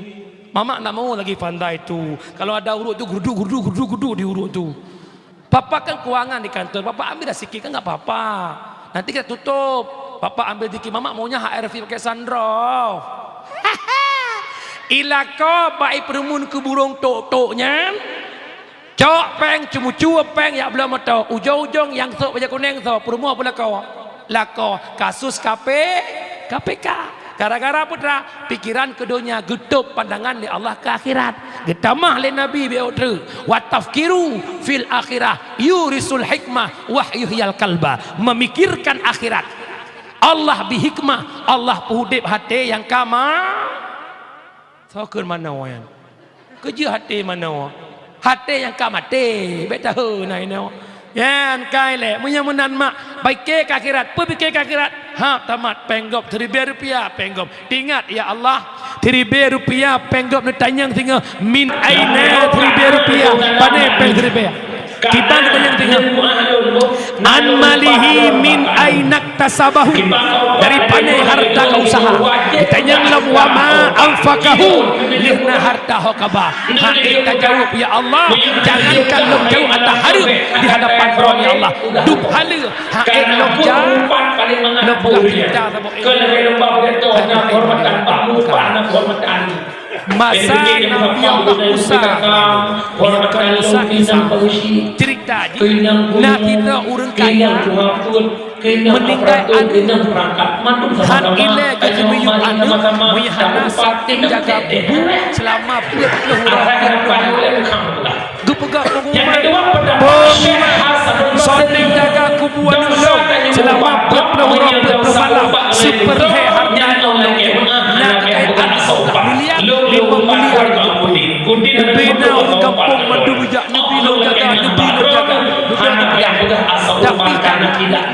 Mama nggak mau lagi Fanta itu. Kalau ada urut tu, geruduk, geruduk, geruduk, geruduk di urut tu." Papa kan keuangan di kantor, Papa ambil dah sikit kan nggak apa-apa. Nanti kita tutup. Papa ambil dikit, Mama maunya H R V pakai sunroof. Ilako bak ipeureumeun keu burông tok-tok nyan. Cok péng, ceumucue péng, jak bloe moto. Ujong-ujong nyang sôk bajée kunéng soe, peurumoh peulako. Lakoe kasus K P, K P K. Gara-gara peue teuma? Pikeran keu donya, geutôb pandangan lé Allah keu akhirat. Geutamah lé Nabi bak treuk, "Wa tafkiru fil akhirah yurisul hikmah wa yuhyil qalba." Memikirkan akhirat. Allah bri hikmah, Allah peuudeb até nyang ka ma-, Soe kheun manoe nyan? Keujeuet até manoe. Até nyang ka maté, bék tahe na inoe. Nyan kai lé, meunyoe meunan mak, pike keu akhirat, peue pike keu akhirat? Ha, tamat péng gob siribée rupiah péng gob. Ingat, ya Allah, siribée rupiah péng gob neutanyong singoh, min aina siribée rupiah, pané péng siribée? Kiban neutanyong singoh, an malihi min aina iktasabahu, dari pané harta ka usaha. Neutanyong lom, wa ma anfaqahu, lheuh na harta ho ka ba. Hana tajaweueb, ya Allah, jangankan lôn jaweueb ata hareuem di hadapan Droe, ya Allah. Dum haleue, hana lôn ja-, lôn peugah cerita saboh. Masa Nabi Allah Musa, meunyoe kon Musa, Isa, cerita jih, na sidroe ureuëng kaya meuninggai aneuk, han ilée geuseumiyueb aneuk, meunyoe hana satem jaga kubu seulama peuet ploh uroe. Geupeugah pengumuman, pengumuman, satem jaga kubu aneuk lôn seulama peuet ploh uroe peuet ploh malam, siper lhée hareuta lôn lagée na keukai aneuk limong miliar, limong miliar. Ubé na ureuëng gampông mandum jak, neubi lôn jaga, neubi lôn jaga, neubi lôn jaga. Tapi kan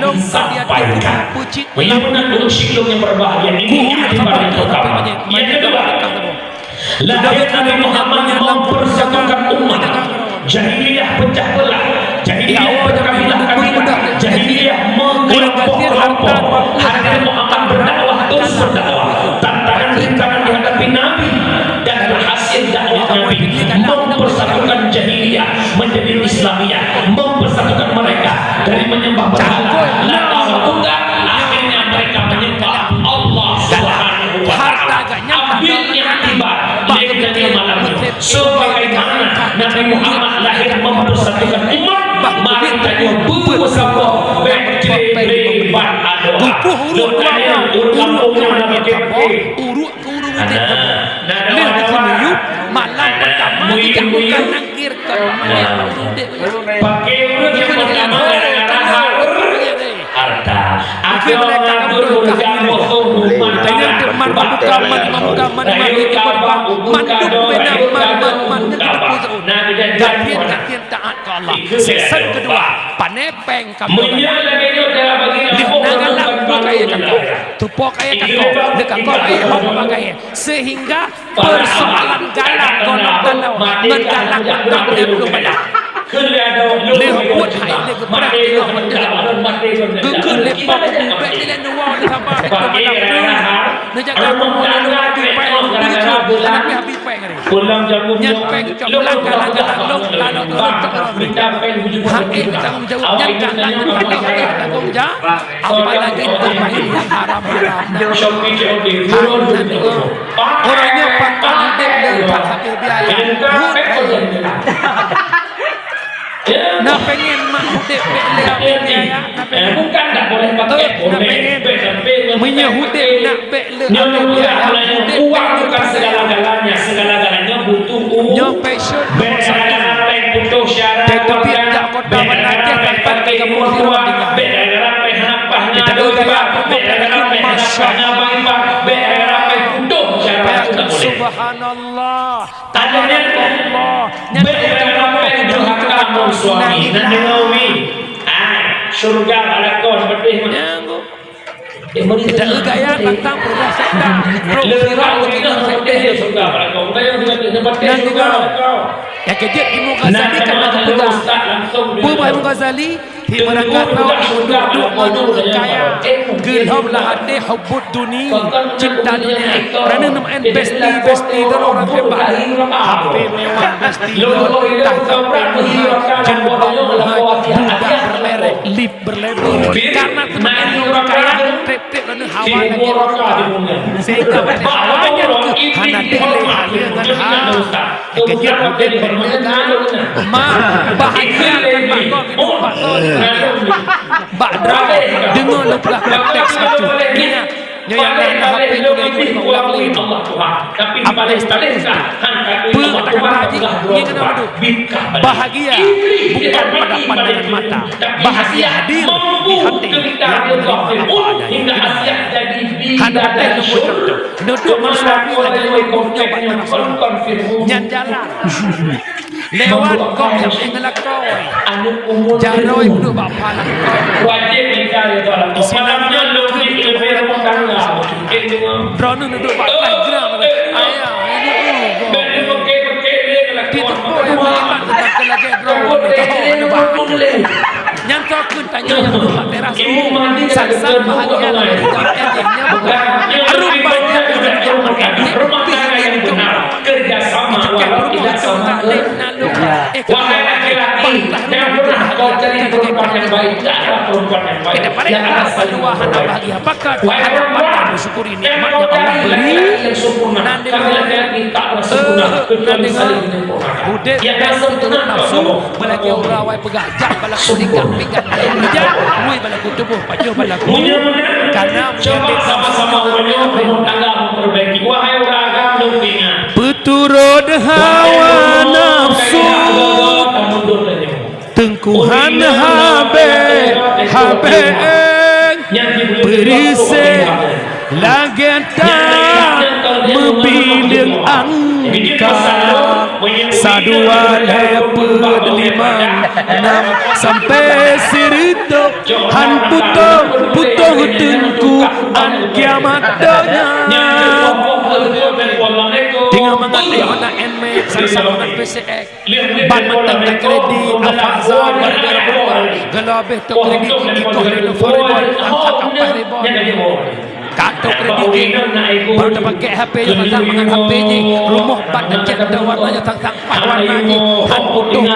lôn ka diatur peucit. Meunyoe meunan ureuëng syiek lôn nyang berbahagia ini, kuhuru haba nyoe, tapi meunyoe, meunyoe Nabi Muhammad mempersatukan umat, jahiliyah pecah belah, jahiliyah berkabilah-kabilah, jahiliyah mengelompok-kelompok. Nabi Muhammad berdakwah, terus berdakwah. Tantangan, rintangan dihadapi Nabi dan berhasil dakwah Nabi mempersatukan jahiliyah menjadi Islamiyah, mempersatukan mereka dari menyembah berhala, Lata, Uzza, akhirnya mereka menyembah Sebagaimana Nabi Muhammad lahir mempersatukan umat, mari tanyoe beusama bèk cre-cre ban adoe. Tupoh ureueng dua, ureueng kampung nyan na pakai-pakai. Ureueng keu ureueng udép saboh. Lheueh geukheun miyueb, malam peutama geujameun nangkir kon pakai ureueng udép. Pakai ureueng nyang peutama gara-gara hareuta. Adoe ngon ureueng udép saboh. Tanyong teuma buka man, buka man, man, buka man, mandum bina man, man, man, nyan geuteupeue saboh. Gasien, gasien taat keu Allah. Season keudua, pané péng kamoe. Lheueh na galak tupoh kayèe kakoe. Tupoh kayèe kakoe, lheueh kakoe kayèe, hom tupoh kayèe. Sehingga persoalan galak gohlom tanoh ngon galak mantong lhèe ploh balah. Lheueh buet hai lé geupeurang teungoh watèe. Geukheun lé po kubu, bèk dilèe neuwoe, neusaba, neuteumeung malam. Neujaga bumoe, neuloh abi pèng, neuteumeung, aneuk pih abi pèng. Nyan pèng cok langkah-langkah lôn, lôn cok lôn. Hak ék tanggong jaweueb nyan ka langkah-langkah ék tanggong jaweueb. Apalagi peumain nyang haram-haram. Hak nyan, ureueng nyoe pakon udép le that habéh biaya. Hut hai. Na pengen mak udép bèk le habéh biaya, na pengen. Eh, bukan tak boleh pakai, boleh. Meunyoe udép nak bèk le habéh biaya, udép bèk le habéh biaya. Uang bukan segala-galanya, segala-galanya butuh uang. Nyoe passion nomor satu. Bèk gara-gara pèng butuh syarat. Teubiet jak kota Banda Aceh, tempat tiga puluh ribu tinggal. Bèk gara-gara pèng hana paih na dosa, bèk gara-gara pèng hana paih na bak iban, bèk gara-gara pèng butuh syarat, tak boleh. Subhanallah. Akhirnya, bèk gara-gara pèng durhaka ngon suami, na deungö wih. Ai, syeuruga bak lakoe seupeuti meunan. Nyang, Bu. Eh, mari kita gaya tentang perubah sekta. Bro, sirah begitu sekte. Syeuruga bak lakoe. Bukan yang dengan, dengan batin syeuruga bak lakoe. Nyang keujeuet Imam Ghazali kan na geupeugah. Peue Imam Ghazali? Di meurangka droe duek-duek ngon ureueng kaya, geulhom lam até hubbud dunya, cinta dunia. Karena neumeu'en besti-besti droe ureueng hebat. H P mewah besti droe, tah sampai meuhai, jilbab meuhai, budak bermerek, lip berlabel. Karena teumeu'en ureueng kaya, trép-trép droeneuh hawa lagèe ureueng kaya. Sehingga watèe hawa nyan keuh hana dilèe haleue ngon ha. Keujeuet udép beureuleuka, ma bahagia kan bak gob, hidup bak gob. Bak droe, deungö lôn peugah konteks bacut. Ingat, nyoe nyang na H P nyoe, nyoe ulang lé. Update status. Peue kata-kata jih, ngieng keunoe meudub. Bahagia bukan pada pandangan mata. Bahagia hadir di hati yang menerima apa adanya. Hana patéh lôn beucontoh. Neuduek ngon suami lagèe ureueng nyoe bak teras rumoh. Nyan jalan. Lewat gob nyang ngeulakôi. Jaroe duek bak pha lakoe. Wajéb tinggai di dalam. Isinan nyan keu droeneuh neuduek bak pha gram. Ayah, ini, uh, gob. Di teumpat nyang meuiman teuntang lagèe droeneuh. Nyan soe kheun tanyoe nyang duek bak teras rumoh, san-san bahagia lam kehidupan nyan bukan. Areumbanya ureueng nyang meukaji, pih nyang beuna. Kerjasama walau tidak sama. Wahai laki-laki yang pernah kau cari perempuan yang baik, carilah perempuan yang baik. Kita paling atas dua hana bahagia pakat, hana pandang mensyukuri nikmat yang Allah beri. Nan deungon, eh, nan deungon, udép dan keturunan nafsu, meulakèe uroe awai peugah. Jak balaku tingkat pinggan ayam ija, lui balaku tuboh pajoh balaku. Karena meunyoe sama-sama uroe nyoe rumah tangga memperbaiki. Wahai ureueng agam, lôn peuingat. Peuturot hawa nafsu, teungku han habéh-habéh, peurisi lagèe tameubileung angka, sadua lhèe peuet limong nam sampai sireutôh, han putôh-putôh teungku án kiamat donya. Teungoh mangat lé hana nmet, sang-sang mangat P C X. Ban mantong takredit, Avanza, gara-gara bumoe. Geulabeh takredit, jikoh lé lôn peuet ribèe, angkat ampat ribèe. Ka takredit jih, baru tapakèk H P nyoe, mangat H P jih, rumoh ban tacèt, warna nyoe sang-sang paih warna jih, han putôh pun.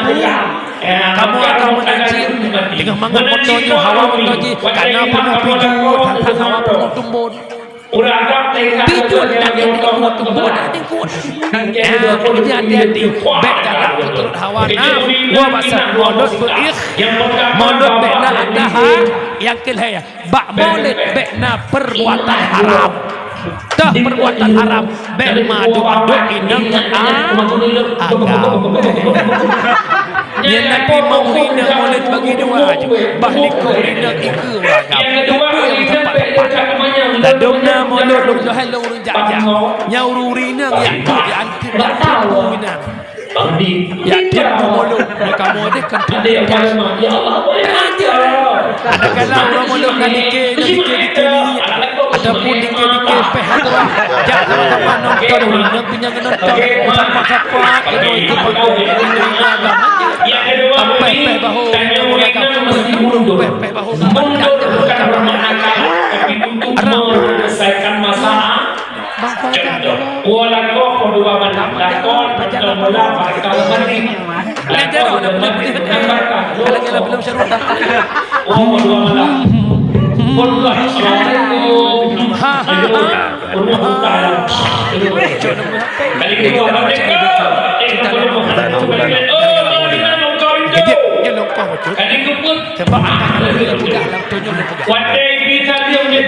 Kamoe ka meunan cit, teungoh mangat moto nyoe, hawa moto jih, ka na peunoh pijôh, sang-sang hawa peunoh tumbon. Tujuan Nabi di waktu boh dah ikut. Ah, jadi hati-hati. Bèk galak turut hawa nafsu. Wa basa mulod beuikh. Mulod bèk na ataha. Nyang keu lhèe. Bak mulod bèk na perbuatan haram. Teuh perbuatan haram. Bèk meuaduk-aduk inong ngon agam. Nyan Nabi meuuri inong mulod bagi dua aju. Bah likot inong ikeue ureueng agam. Peue nyang meusapat-sapat. Ladôm na mulod lôn johai lôn ureueng jak-jak. Nyan ureueng inong nyang tu, nyang tu, nyang tu inong. Yak tiep mulod, kamoe deh kan tiep. Ada kala ureueng mulod na dikée, na dikée, dikée ni, ataupun dikée, dikée péh atoe. Jak sama-sama nonton, ureueng inong pih nyang nonton. Sapat-sapat, keunoe itu panggung, ini agama. Péh-péh bahô, ureueng agama, péh-péh bahô. Mundur karena akan, tapi untuk menyelesaikan masalah. Contoh, walaupun kedua macam lakon, macam bola, macam mandi. Lagi ada belum syarah. Oh, kedua malam. Assalamualaikum. Ha, ha, ha. Kali kedua, Kali keempat. Sebab anak-anak dia peugah lam tunyok dia peugah.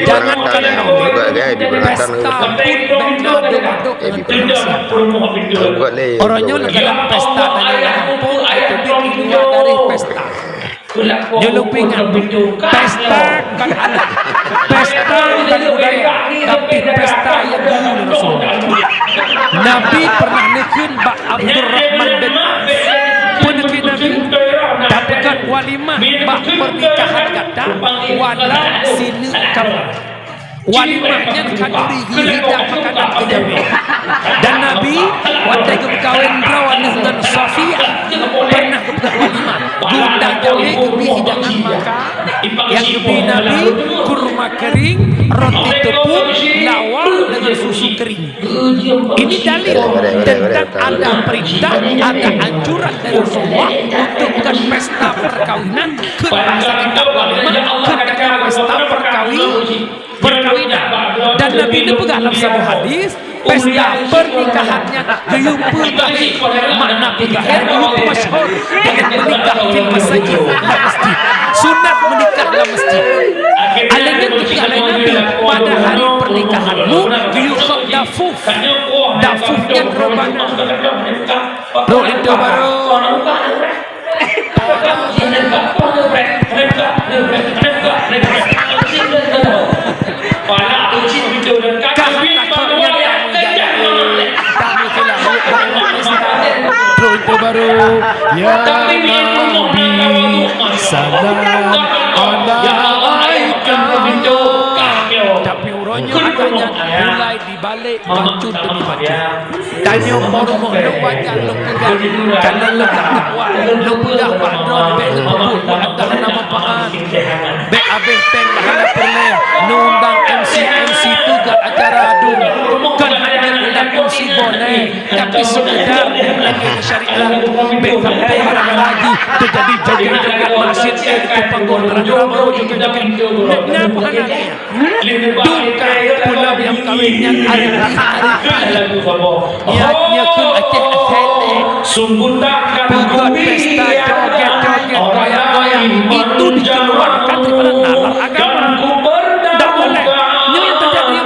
Jangan kalian juga, guys, di belakang pesta tu. Pun benda aduk-aduk ngon peusiapan. Orang nyoe dalam pesta tanya lampung, itu di luar dari pesta. Nyoe lôn peuingat, pesta kan ada. Pesta kan budaya, tapi pesta nyang dulu Rasulullah. Nabi pernah neukheun bak Abdurrahman bin Auf. Peue neukheun Nabi? Tapeugöt walimah bak pernikahan gata, walau sineuk kamoe. Walimah nyan khanuri geuyue hidang makanan keu jamé. Dan Nabi, watèe geumeukawen droeneuh ngon Safiyah, pernah geupeugah walimah. Geundang jamé geubri hidangan maka, nyang geubri Nabi, kurma kering, roti teupeue, lawar deungon susu kering. Ini dalil tentang ada perintah, ada anjuran dari Rasulullah untuk bukan pesta perkawinan, kheun bahasa kita walimah, kheun pesta perkawi-, perkawinan. Dan Nabi neupeugah lam saboh hadis, pesta pernikahan nyan geuyue peugahé, makna peugahé geuyue peumasyhur dengan menikah fil masajid, lam masjid. Sunat menikah lam masjid. Alèh nyan geukheun lé Nabi, pada hari pernikahanmu geuyue khok dafuf. Dafuf nyan robana. Bro, itu baru. Kah takutnya tamu jadi, tamu silap. Bro, itu baru. Ya Nabi, salam alaika. Tapi uroe nyoe adanya mulai dibalek bacut demi bacut. Tanyoe po rumoh lôn wajah lôn peugah. Kana lôn ka dakwah, lôn peugah bak droe bèk lôn peubuet, mudah-mudahan na manfaat. Bèk abéh péng dah hana peureulèe, neuundang M C, M C peugah acara dum. Kon hanya undang M C boleh, tapi sekedar lagèe syariat. Bèk sampai gara-gara jih teujadi joget-joget maksiat, eh, di panggung, gara-gara baru joget-joget. Nyan hana niat. Dum ka pulo nyang kawén nyan arti-arti. Nyan nyoe kheun Aceh asèe. Peugöt pesta joget-joget, goyang-goyang, itu dikeluarkan daripada nalar agama. Ndak boleh. Nyoe nyang teujadi.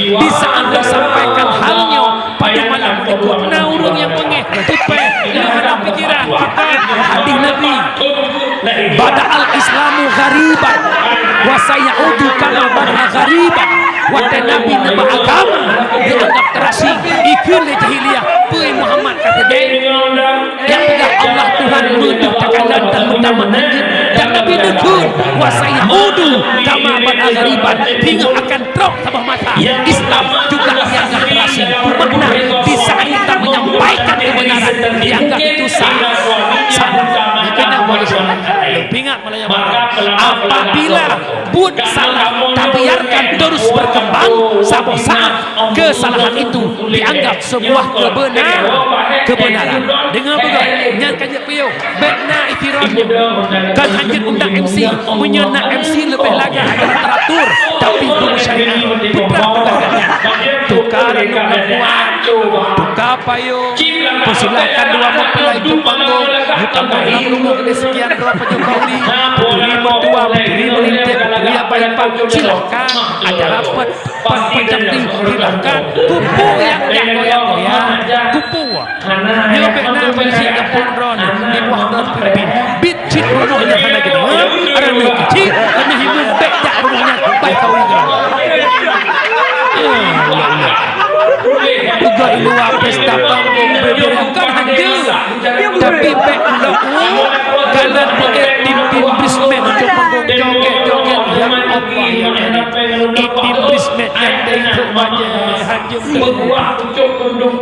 Di saat lôn sampaikan hal nyoe, pada malam berikut, na ureueng nyang beungéh, tipéh, nyang hana pikiran, hadis Nabi. Bada'al Islamu ghariban, wa sayaudu kama bada'a ghariban. Watèe Nabi neuba agama, geuanggap teurasing, ikheun lé jahiliyah, peue Muhammad ka teujadi. Nyang peugah Allah Tuhan meudeuh takalon dan meutamah lanjut, dan Nabi neukheun, wa sayaudu kama bada'a ghariban, singoh akan trok saboh masa. Islam juga dianggap terasing. Makna, di saat kita menyampaikan kebenaran, dianggap itu salah. Salah. Pingat malam nyoe. Apabila buet salah tabiarkan terus berkembang, saboh saat kesalahan itu dianggap sebuah kebenar-, kebenaran. Dengar beugöt, nyan ka jeuet piôh. Bèk na istilah nyoe. Kan hanjeuet undang M C. Meunyoe na M C leubeh lagak akan teratur, tapi beu syariah, putra-putra nyan. Tuka renung lampuan, tuka payông, persilahkan dua mempelai di panggung, yue tamong lam rumoh lé sekian droe pajoh kauli, peuturi meutuah, peuturi meulintèe, peuturi apa-apa, silahkan. Acara pet-, pet-, pet-, silahkan. Kupu nyang jak goyang-goyang, kupu. Nyoe bèk na beusi gampông droeneuh, di bawah droeneuh pimpin. Bit cit rumoh nyan hana geudeungoe, aneuk keuchik, aneuk hireuen bèk jak rumoh nyan, bai kawen droe. Ya Allah, Allah. Peugah di luwa pesta panggung beubeurangkat hanjeuet, tapi bèk ulok u, kanan pakai tim-tim brismet untuk panggung joget-joget. Ya Allah, ya Karim. Tim brismet nyan dari trok bajèe hanjeuet.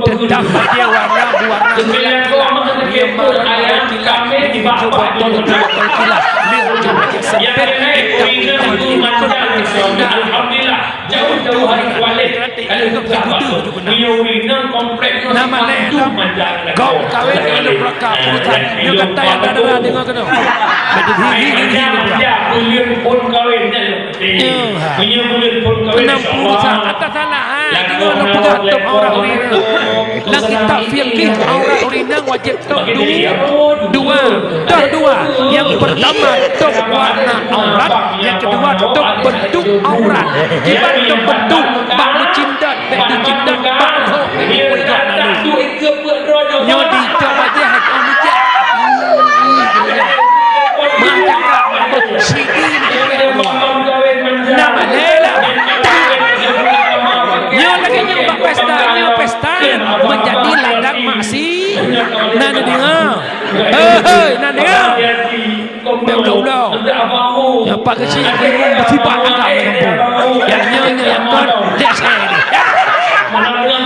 Teutab bajèe warna beuwarna kilat-kilat, lheueh marô kilat, lheueh hijau botol, hijau botol kilat, lheueh hijau bajèe sempit, hitam, hitam, hitam, hitam. Alhamdulillah, jauh-jauh hari kualeh. Kalau bukan itu, nama leh dah. Kau kawin dengan pelaka urusan. Nyoe gata nyang dara-dara deungoe keunoe. Jadi hi, hi, hi, hi, hi. Buleuen phôn kawin nyan. Nyoe, ha. Meunyoe buleuen phôn kawin, insya Allah. Atas salah, ha. Deungoe lôn peugah tôb aurat ureueng inong. Lam kitab fikih, aurat ureueng inong wajéb tôb du-, dua. Tôb dua. Nyang peurtama, tôb warna aurat. Nyang keudua, tôb beuntuk aurat. Kiban tôb beuntuk, bak meucindot, bèk jicindot, bak lhok, bèk jipeuigok malu. Nyoe di cok bajèe hai kong meucek. Meucakap, meucidi, meucakap. Nama lela. Nyoe lagèe nyoe bak pesta, nyoe pesta. Meujadi ladang maksi. Na neudeungoe. Hei, hei, na neudeungoe. Bèk ulo-ulo. Nyan pat keuchik nyang bingung beusifat agam lam gampông. Nyang nyoe nyang kon dek saya ni. Nang bom.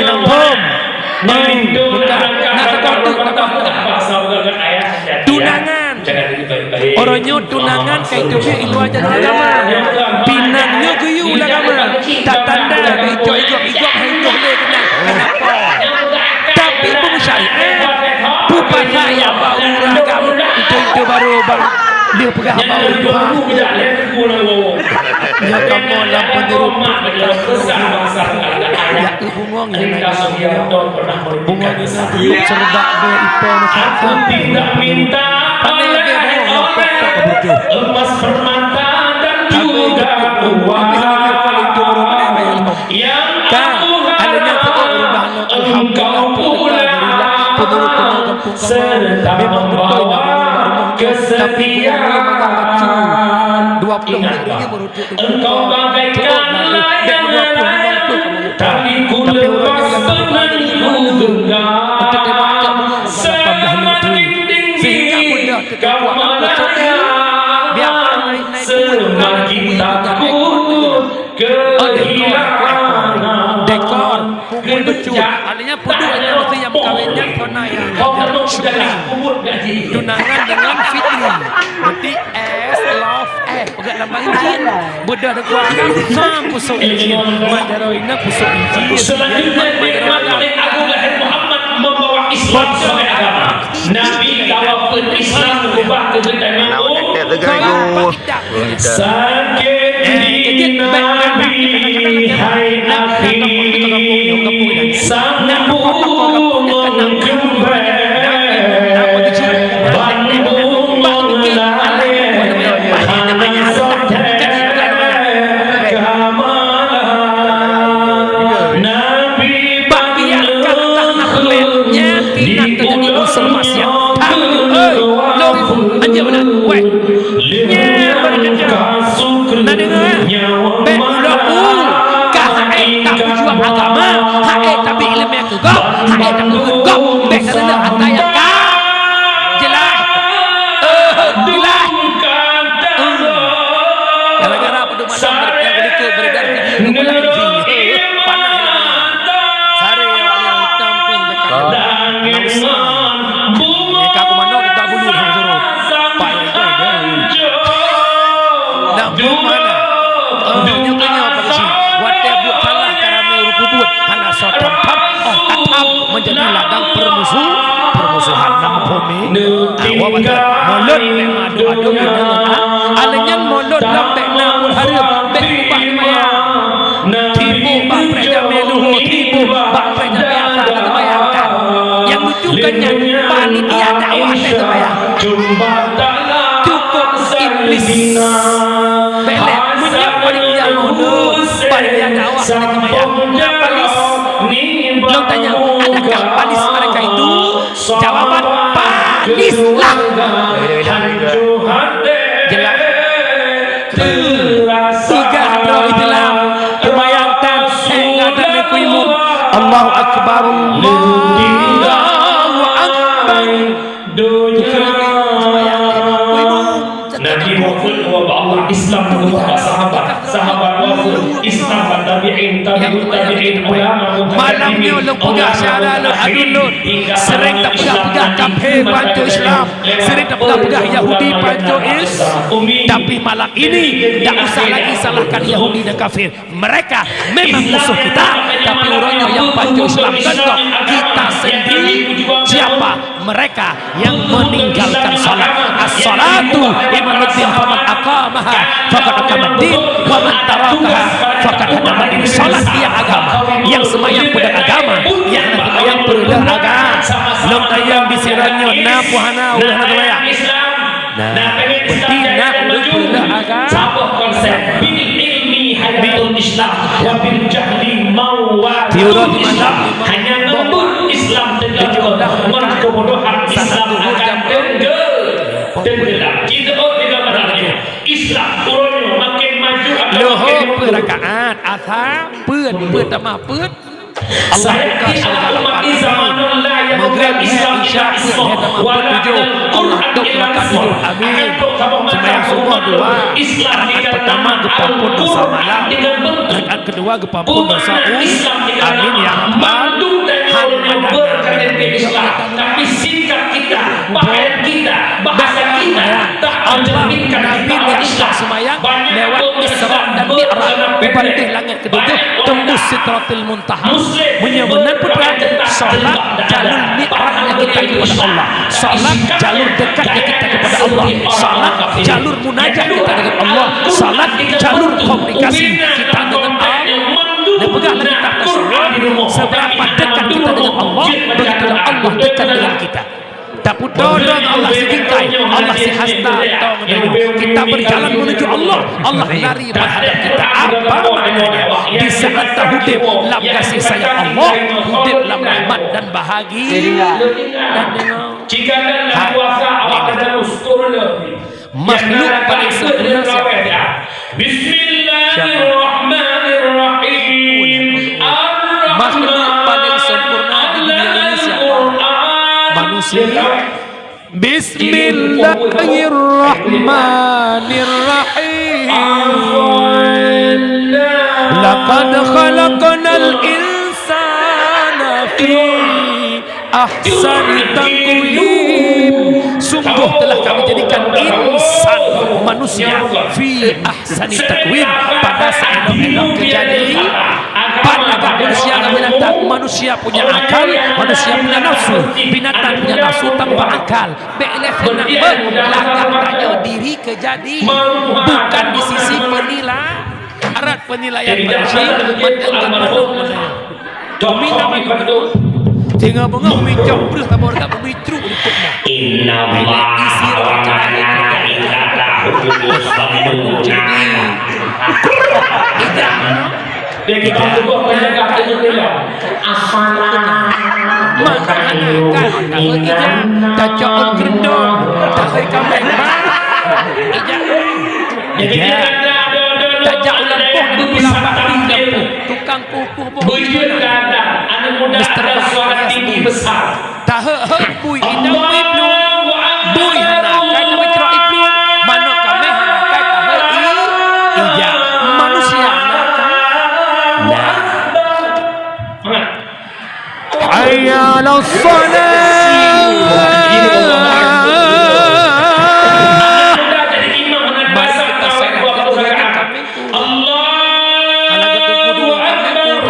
Nang bom. Nang bom. Bukan. Nang sekolah tu, nang sekolah tu. Tunangan. Uroe nyoe tunangan ka iteubiet i luwa jalur agama. Pinang nyoe geuyue lam agama. Tatanda icok igop-igop hai nyoe lé keunan. Tapi peue syariat, peue pasal nyang bak ureueng agam, itu, itu baru bang dia peugah bak ureueng tuha. Nyoe kamoe lam peunurut ya. Bungong nyan, bungong nyan, seureudak bèe ipo meusapeue. Pané leubeh bungong ngon pok-pok ka bujoh. Habéh jipeubuet, habéh laju paléng jumeuroe pané bayar lom. Ka, alèh nyan seuôt rubah lom, alhamdulillah, peue teuka barilah, peunurut-peunurut gampông kamoe, memang beutôi na bungong bak rumoh nyoe, tapi bungong nyan mangat bacut. Dua ploh menit lagi baru Engkau bagaikan layang dari ku lepas teunanku genggam, semakin tinggi kau melayang, semakin takut kehilangan. Dekor, pukul becut. Artinya, peuduek nyang meusti nyang meukawen nyan kona nyang syukri. Tunangan dengan fitri. Berarti S, love, eh, peugah lam bahasa Inggris. Beudôh deungon agam, sang pusok injin. Mat jaroe inong pusok injin. Selanjutnya, nikmat oleh Abu Lahir Muhammad membawa Islam sebagai agama. Nabi kawa peuet Islam ubah keu geutanyoe. Sakét di Nabi, hai akhi, sambung keumbang. Bandum meulaén hana soe teuka malam. Nabi Bak biak ka teuka na peulén, nyan pih na teujadi unsur maksiat. Hah? Hei, lôn, anjeuk meunan. Weh. Nyan bak teuka. Na deungoe, eh? Bèk ulok u. Ka hana tabeujuang agama, hana tabri ileumèe keu gob, hana tabeujuang gob. Bèk teuleuk ata nyang ka. Jeulaih. Eh, jeulaih. Eh. Gara-gara pedoman nyang beureukat beredar video ngon lagi. Eh, panas. menjadi ladang permusuh, permusuhan. Nam phôn mi, awak baca mulod bèk meuadu-adu guna ngon a-, alèh nyan mulod nam bèk na pun hareuem, bèk ubah seumayang. Tiboh bak prèk jamèe luhô, tiboh bak prèk jamèe asa, na seumayang kan. Nyang lucu kan nyan, panitia dakwah teuh seumayang. Cukôp iblis. Bèk lé, meunyoe panitia mulod, panitia dakwah hana seumayang, na palis. Lôn tanya, adakah palis mereka itu? Jawaban, palis lah. Jelas. Tiga droe Islam, seumayang tan, hèk ngon dan neukui mu. Allahu Akbar, Allahu Akbar. Donya. Nabi wafeuet, wafeuet Allah, Islam wafeuet sahabat, sahabat wafeuet, Islam bak tabi'in, tabi'ut tabi'in, ulama, mutaqaddimin. Malam nyoe lôn peugah syedara lôn, aduen lôn, sering tapeugah-peugah kafé pancok Islam, sering tapeugah-peugah Yahudi pancok Islam. Tapi malam ini tak usah lagi salahkan Yahudi dan kafir. Mereka memang musuh kita, tapi uroe nyoe nyang pancok Islam keudroe kita sendiri. Siapa? Mereka yang meninggalkan salat. As-salatu imaduddin, faman aqamaha faqad aqamaddin, wa man tarakaha faqad hadamaddin. Salat dia agama, nyang seumayang peue agama, nyang hana seumayang peue agama. Lôn tanyong di sira nyoe na peue hana, ureueng hana seumayang? Nah, beutôi na ureueng peue agama. Saboh konsep, bil ilmi hayatul Islam, wa bil jahli mawwatul Islam. Hanya ngon buet Islam teuga, ngon keubodohan Islam akan tenggelam. Islam uroe nyoe makin maju atau makin mundur. Leuhô peuet rakaat, asa peuet, peuet tamah peuet. Allah buka syeuruga lapan. Maghrib lhèe, Isya peuet, lhèe tamah peuet tujoh. Allah dok makan tidur. Amin. Seumayang suboh dua, rakaat peutama geupampon dosa malam, rakaat keudua geupampon dosa u-, amin ya rabbal alamin. Tapi sikap kita, pakaian kita, bahasa kita, tak mencerminkan kita orang Islam. Seumayang lewat Isra dan Mi'raj, ubak langèt ketujoh, tembus Sidratil Muntaha. Meunyoe meunan putra, salat jalur mi'rajnya kita kepada Allah. Salat jalur dekatnya kita kepada Allah. Salat jalur munajat kita dengan Allah. Salat jalur komunikasi kita dengan Allah. Dan peugahlah kita tasawuf, seberapa dekat kita dengan Allah, begitulah Allah dekat dengan kita. Tapeudoe droe ngon Allah sijingkai, Allah sihasta, tong deunyoe. Kita berjalan menuju Allah, Allah lari menghadap kita. Apa maknanya? Di saat taudép lam kasih sayang Allah, udép lam rahmat dan bahagia. Dan deungoe. Jika anda kuasa, awak anda ustur lebih. Makhluk paling sempurna siapa? Bismillahirrahmanirrahim. Makhluk paling sempurna di dunia ini siapa? Manusia. Bismillahirrahmanirrahim. Laqad khalaqnal insana fi ahsani taqwim. Sungguh telah Kami jadikan insan, manusia, fi ahsani taqwim, pada seelok-elok kejadian. Pan agak manusia ngon binatang, manusia punya akal, manusia punya nafsu, binatang punya nafsu tanpa akal. Bèk lé feunak beuh, lagak tanyoe diri keujadi, bukan di sisi penila-, arat penilaian manusia, mantong teupeuduek. Umi nama gubernur. Singoh beungoh umi cok breuh tabor gak umi truk di pok mo. Inna Allaha wa malaikatahu yusalluna. Ijak. Dia kita tubuh menjaga hati kita. Afala. Maka anak kan, tahu ijak. Tacok on keureudoh. Tahu kamu. Ijak. Ijak. Tajak ulang poh di bulan bak di dapur. Tukang kukuh boh. Bujur kata, anak muda Mister ada suara tinggi besar. Tahe-he bui inong bui plueng. Bui hana kai ka meucrok i plueng. Manok kaméh hana kai tahe i ija. Manusia hana kai. Nah. Hayya 'alas shalah. Mari kita salat dua rakaat. Allahu Akbar.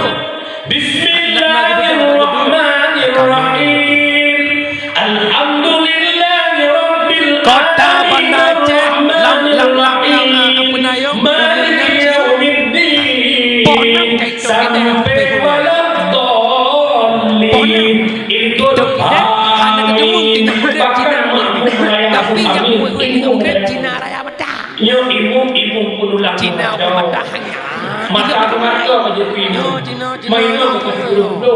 Bismillahirrahmanirrahim. Sampai waladhdallin. Itu hana geuteumeung tinggai murid Cina. Tapi nyang murid-murid nyoe murid Cina raya mata. Nyoe imum, imum pun ulang Cina mata. Mata tu mata aja tu imum. Nyoe Cina, Cina. Main tu tu tu.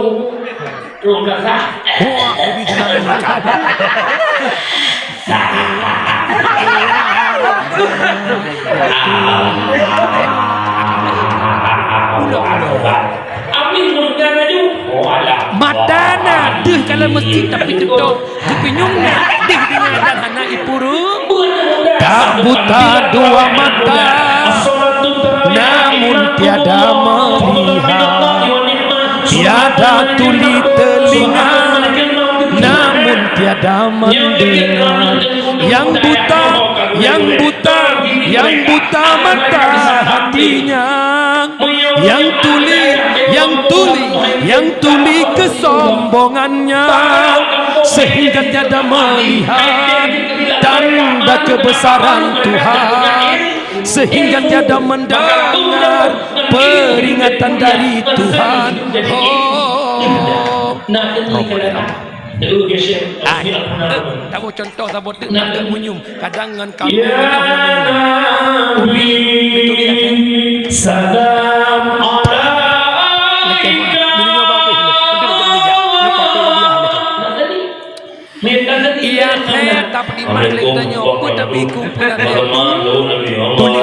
Dua belas, ah. Wah, jadi Cina. Mata na deuh dalam masjid tapi teutap geupinyueng na deuh deungon dan hana ipuruk. Tak buta dua mata, namun tiada melihat. Tiada tuli telinga, namun tiada mendengar. Yang buta, yang buta, yang buta mata hatinya. Yang tuli, yang tuli, yang tuli kesombongannya, sehingga tiada melihat tanda kebesaran Tuhan, sehingga tiada mendengar peringatan dari Tuhan. Oh. Ah, eh, tahu contoh saboh teuk nak munyum. Kadang ngon kamu. Ya Nabi, salam alaika. Iya, saya tak pedimang lagi tanya, apa tapi ku pernah saya tulis.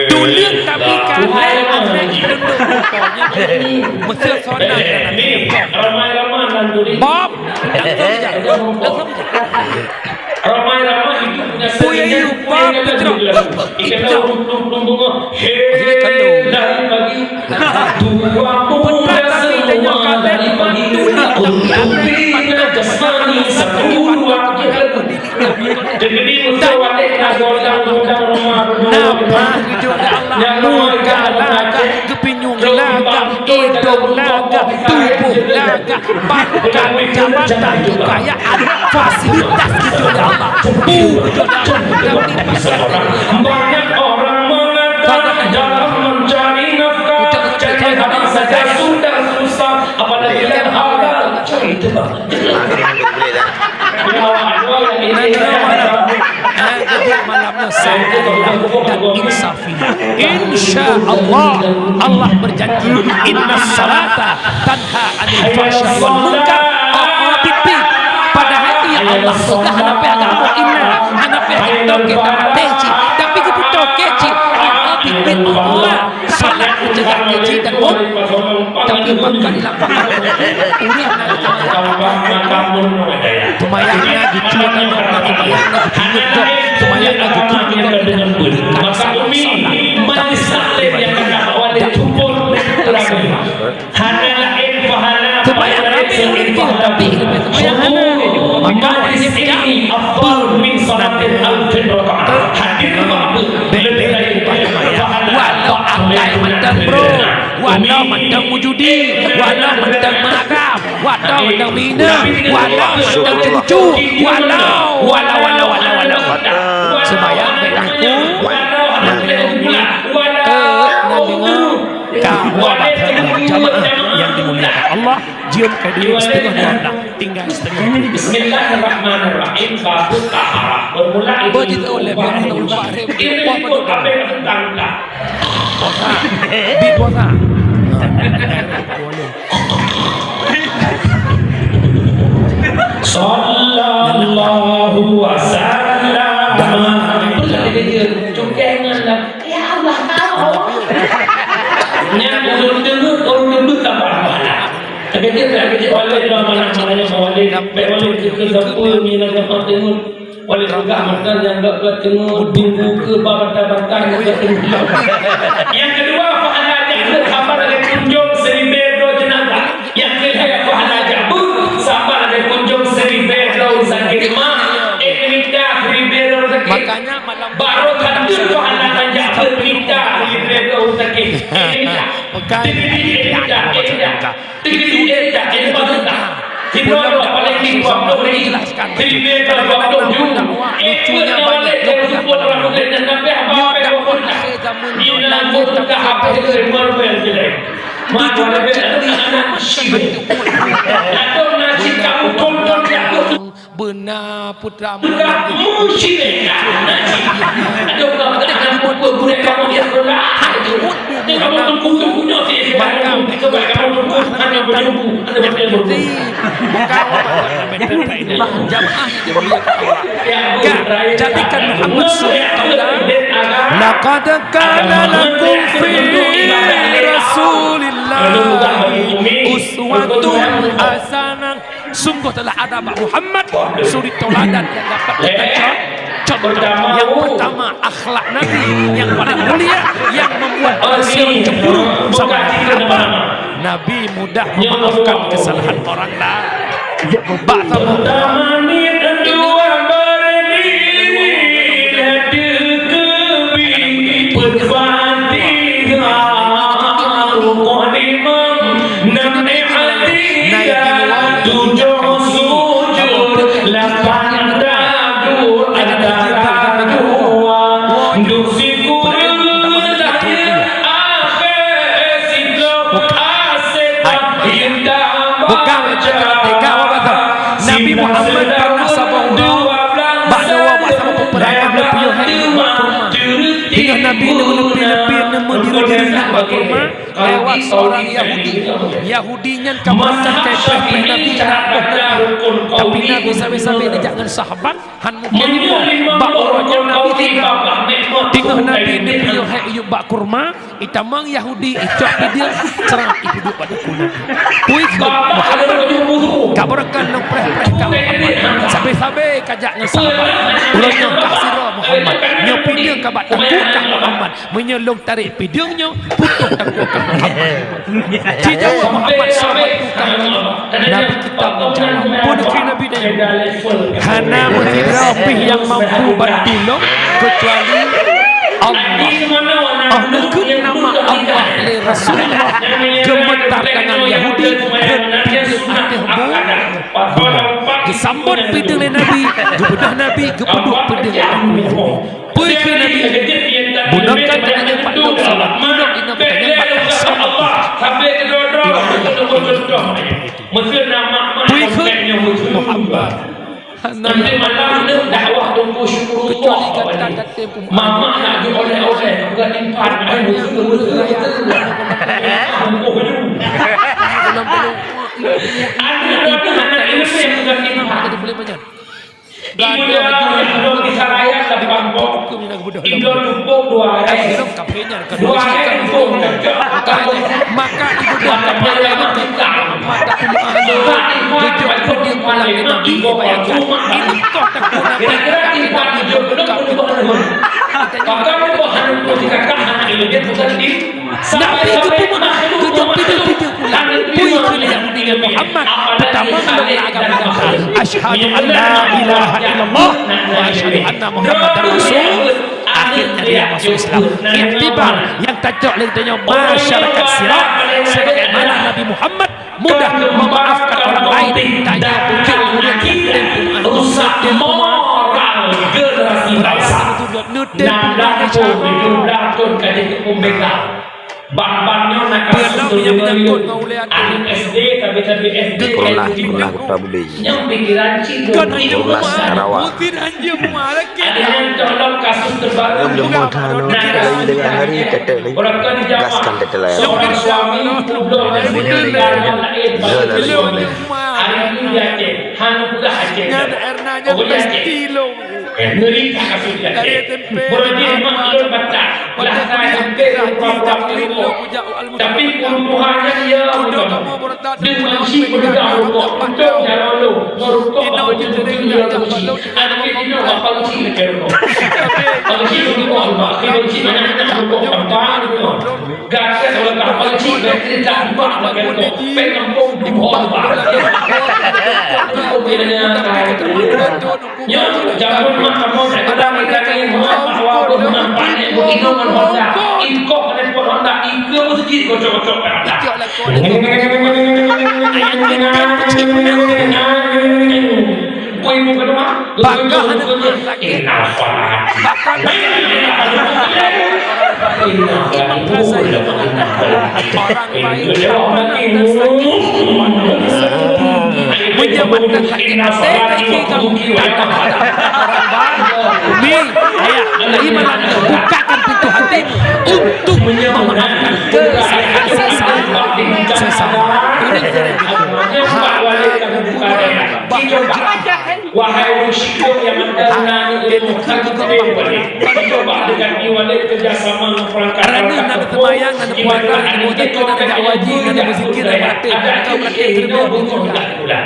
Tulis tapi kan saya akan dituntut rupanya. Mesir sonang. Eh, ni, ramai-ramai nan tulis. Bob, Ramai-ramai itu punya seni. Puya yu, Pak Putra. Ikan daun belum bunga. Hei, dari pagi. Tua muda semua dari pagi. Untuk bina jasmani satu dua tiga. Jadi, untuk awak nak godang-godang rumah berdua. Napa jujur Allah? Yang rumah ikan lagak, gepinyung lagak, idong lagak, tubuh lagak. Bahkan jabatan, kekayaan, fasilitas gitu ya Allah. Banyak orang mengatakan dalam mencari nafkah, cari apa saja sudah susah, apalagi yang halal. Cari itu, Bang. Nah, jadi malamnya santai dan insaf. Insya Allah, Allah berjanji, "Inna salata tanha anil fahsya wal munkar." Oh, oh, bit, bit. Padahal ya Allah, peugah hana payah agama inna, hana payah toke, tapi geupeutoke cit. Oh, oh, bit, bit. Allah, salat mencegah keji dan mung-, tapi maka di lapangan. Urang na Seumayang na jicue tanyoe, na seumayang na jicue gob, seumayang na jicue gob, bukan salah solat, tapi salah ibadah. Seumayang na jicue, tapi seumayang hana. Maka ini afdal min salatin alfin rakaat. Hadir bèk-bèk dari ibadah. Walau akai mantong, bro. Walau mantong meujudi, walau mantong meuragam. Walau mantong mina, walau mantong cucu, walau, walau, walau, walau, walau. Seumayang bèk lupa, na deungoe, na deungoe, ka wabah jamaah nyang dimuliakan Allah, jeuem ka dua setengah dua belas, tinggai setengah. Bismillahirrahmanirrahim. Babu taharah. Bermula itu. Begitu oleh Bapak Ibu. Ini pun habis tentang Puasa. Bi puasa. Sallallahu wasallam. Cukai ngon dah. Ya Allah, tahu. Nyan ureueng deungon, ureueng deungon tak apa-apa. Terkejut, terkejut. Walid, walid, walid. Walid, walid, walid. Walid peugah mantong nyang gak-gak teungoh, tunggu keu babata-bata nyang gak teungoh. Nyang keudua, pahala jaheuet saban lagèe kunjông siribèe droe jeunazah. Nyang keulhèe, pahala jaheuet saban lagèe kunjông siribèe droe sakét ma. Eh, mita siribèe droe sakét. Makanya malam barô that pahala jaheuet mita siribèe droe sakét. Eh, mita. Bukan. Eh, mita. Eh, mita. Tinggi-tinggi, eh, tak kira banget dah. Hinoe dua paling tinggi dua puluh ringgit. Tinggi dua puluh juta. Eh, punya banyak. Dia pun orang mungkin dan sampai apa-apa pun. Tameunyoe langét tapeugah habéh lé meuruweng jilée. Tujuh cit di anak syirik. Lalu nasi kamu tonton jatuh. Beuna putra. Kamu syirik. Aduh, kamu tak ada buat gurih kamu ya. Hati mut bu. Kamu tunggu-tunggu nyoh sih. Maka kamu tunggu hanya menunggu. Ada yang putih. Bukan apa-apa. Jamaah yang dimuliakan Allah. Ka, jadikan Muhammad suri tauladan. Laqad kana lakum fi Rasulillahi uswatun hasanah. Sungguh telah ada bak Muhammad suri tauladan yang dapat kita con-, contoh. Yang pertama, akhlak Nabi yang paling mulia, yang membuat manusia mencemburu sama Nabi. Kenapa? Nabi mudah memaafkan kesalahan orang lain. Bak saboh. Hai. Bukan macam tu. Nabi Muhammad pernah saboh uroe bak dua bak saboh peperangan, neupiôh hai bak kurma. Teungoh Nabi neuleupie-leupie, neumeudiru-diru bak kurma, lewat seorang Yahudi. Yahudi nyan ka meurusak kai preh-preh Nabi, ka boh Nabi. Tapi Nabi sabe-sabe neujak ngon sahabat. Han mungken ipoh, bak uroe nyan Nabi tinggai. Teungoh Nabi neupiôh hai iyup bak kurma, itamong Yahudi, icok pideung, seurang ipeuduek bak takue Nabi. Peue kheun Muhammad, ka beureukan lôn preh-preh kah Muhammad. Sabe-sabe ka jak ngon sahabat. Uroe nyoe kah sidroe Muhammad. Nyoe pideung ka bak takue kah Muhammad. Meunyoe lôn tarek pideung nyoe, putôh takue kah Muhammad. Jijaweueb Muhammad, sahabat bukan. Nabi kita menjawab, peue kheun Nabi nyan? Hana meusidroe pih nyang mampu bantu lôn keucuali Allah. Oh neukheun nama Allah lé Rasulullah geumeutar tangan Yahudi, rhot pideung ateueh bu-, bunoe. Geusambot pideung lé Nabi, geubeudôh Nabi, geupeuduek pideung ateueh Yahudi. Peue kheun Nabi? Bunoe kan beutanyong bak lôn, sahabat. Bunoe inong beutanyong bak lôn, sahabat. Peue kheun Muhammad? Nanti malam ni dakwah tunggu syukur Allah. Kecuali gata-gata pun. Mama nak ju oleh-oleh, bukan impan. Ai, betul, betul, betul. Ada, ada, ada, ada, bukan impan. Ibu dia yang belum bisa raya dapat pokok. Ibu cukup dua hari. Dua hari cukup. Maka ibu dah mata pemata puluh ahli. Tujuh puluh di malam Nabi bayangkan. Ini kau takut Nabi. Kira-kira ibu tujuh puluh. Maka ibu harus dikatakan anak ibu dia bukan di Nabi geupeumeu'ah, geujok pideung-pideung ulang. Peue kheun Yahudi ngon Muhammad? Peutama, lôn na agama gata. Asyhadu an la ilaha illallah wa asyhadu anna Muhammadar Rasul. Akhirnya dia masuk Islam. Iktibar nyang tacok lé geutanyoe masyarakat Sirat, sebagaimana Nabi Muhammad mudah memaafkan orang lain. Tanyoe bukit ureueng ganteng peumaaf, ganteng peumaaf. Berasa betul-betul nutep peumaaf. Ban-ban nyoe na kasus deungoe-deungoe yue. Aneuk S D, tapi-tapi S D, S D. Nyang pikiran cit. Kon aneuk Rawa. Ada yang tolong kasus terbaru. Nyang lemah that nyoe, lagi dengan hari, tetek lagi. Gaskan tetek lain. Seorang suami, belum ada. Hari ini di Aceh. Hana peugah Aceh. Nyan Erna nyan pasti lom. Eh, ngeri tak kasih dia. Dari S M P, S M A, mak lôn batat. Lah, saya hampir lupa buat ilmu. Tapi puluhan yang ia dengan si pegang rokok. Untung jalan lu. Merokok apa tu dia kunci. Anak dia nak apa kunci nak rokok. Apa kunci tu rokok. Apa kunci mana nak rokok. Apa tu. Gata orang tak apa kunci. Dia tak buat nak rokok. Pengampun dua. Oke, nyoe, jameun mak kamoe, ada mereka yang mak bahwa mak panik, begitu ngon Honda. Ikoh ada buat Honda, ike mesti kocok-kocok. Kau ibu kedua, bangga ada bukan lagi. Kenapa? Bangga. Imam Ghazali, orang baik tak pernah tersakiti, walau disakiti. Meunyoe mantong sakét até, ka iké kamoe. Umi, ayah, tadi malam bukakan pintu hati untuk memaafkan kesalahan sesama. Sesama. Ini sering gitu. Hak orang baik. Wahai ureueng syiek nyang mantong na aneuk leumoh, ka geuteupeue walét. Cuba deungon ié walét keujasama ngon peurangkat-peurangkat kampung, di mana aneuk leumoh jeuet keu aneuk jak haji, aneuk beuzikir, aneuk meuratéb. Ka meuratéb teurimong di syeuruga.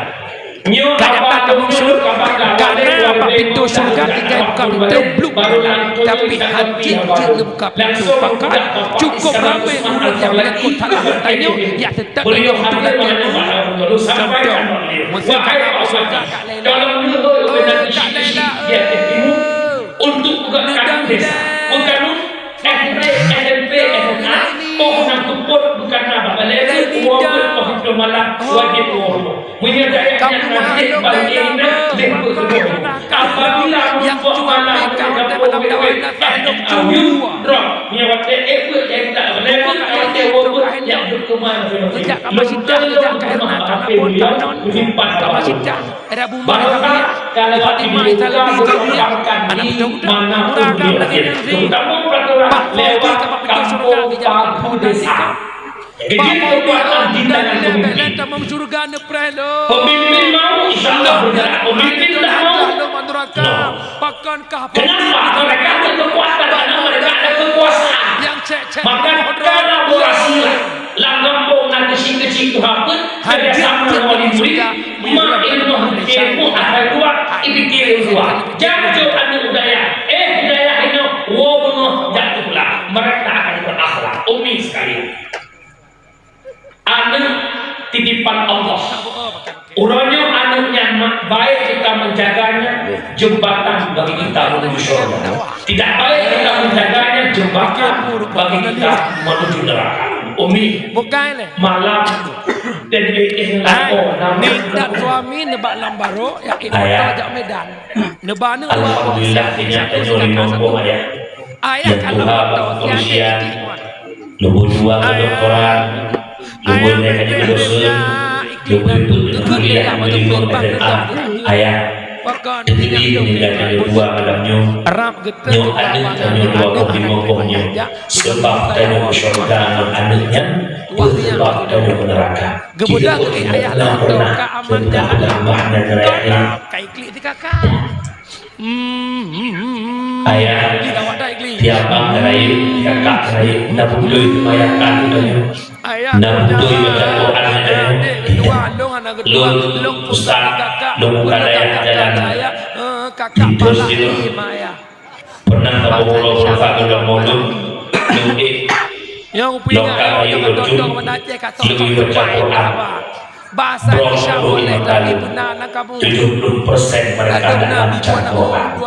Nyoe haba lôn jeuet keu bangga walét, karena bak pintoe syeuruga tinggai buka pintoe, bluk, tapi hati jeuet neubuka pintoe. Bahkan cukup ramé ureueng nyang meunyeukot that lam tanyoe, nyang Beliau hadir menerima lalu sampaikan beliau, wahai Pak Wali, tolong leuhoi keunan syik-syik di ateueh timu untuk peugah kandungan desa. Bukan S D, S M P, S M A, poh nyang teupot bukan na bak balai, uroe peuet poh siplôh malam wajéb uroe. Meunyoe dayah nyang na jih bagi ingat, lheueh peuet Apabila nyang jual meuka watèe malam dakwah na, eh, ayu, droe, nyoe watèe, eh, peuet, eh, tak, level, eh, eh, eh, eh, nyang deukeumang, eh, eh, kapasitas, eh, karena, karena pun, kapasitas, era buma, kalau Fatimah, Isa lebih, anak muda-muda, murah agam lagi nanti, Pak Fauzi, kapasitas surga di jalan Fauzi. Jadi, kekuatan kita yang pemimpin. Tamong syurga neupreh lôn. Pemimpin mau, insya Allah bergerak. Pemimpin tak mau, lôn neraka. No. Pakon kah. Kenapa? Mereka ada kekuatan, karena mereka ada kekuasaan. Maka, kalau berhasil, lam gampông na keuchik-keuchik Tuhan pun, kerjasama dengan wali murid, mak ilmu, ilmu akan dua, dipikir dua. Jangan jauh aneuk budaya. Eh, budaya inoe, wo beungoh, jak teupulang. Mereka akan berakhlak. Umi sekalian. Aneuk titipan Allah. Uroe nyoe aneuk nyan mak, baik kita menjaganya, jembatan bagi kita menuju surga. Tidak baik kita menjaganya, jembatan bagi kita menuju neraka. Umi, malam dan eh, eh, lakon, nama dan suami neubak lam barô, ya, eh, ayah. Moto jak Medan. Neubak aneuk. Alhamdulillah, ingat tanyoe limong boh ayah. Ayah, nyang tuha bak kepolisian, lubuk dua kedokteran, lubuk lhèe ka jadi dosen, lubuk peuet kuliah meunyoe S M A. Ayah, teukeudi meuninggai tanyoe dua malam nyoe, nyoe aneuk tanyoe dua boh limong boh nyoe, seubab tanyoe syurga ngon aneuk nyan, peue seubab tanyoe neuraka. Geubeudôh keu ayah lôn, ka aman jalan. Ka iklik di kakak. Ayah, tiap bang rayeuk, kakak rayeuk, na beutôi seumayang ka tanyoe. Na beutôi baca Quran ka tanyoe. Lôn, ustaz, lôn buka dayah jalan. Di Brazil. Pernah ka beuburoe beureukat lôn lam maulud, lôn ék. Lokal rayeuk lôn jeuet, lôn baca Quran. Droe peuet lima kali, tujuh puluh persen mereka dalam cangkokan.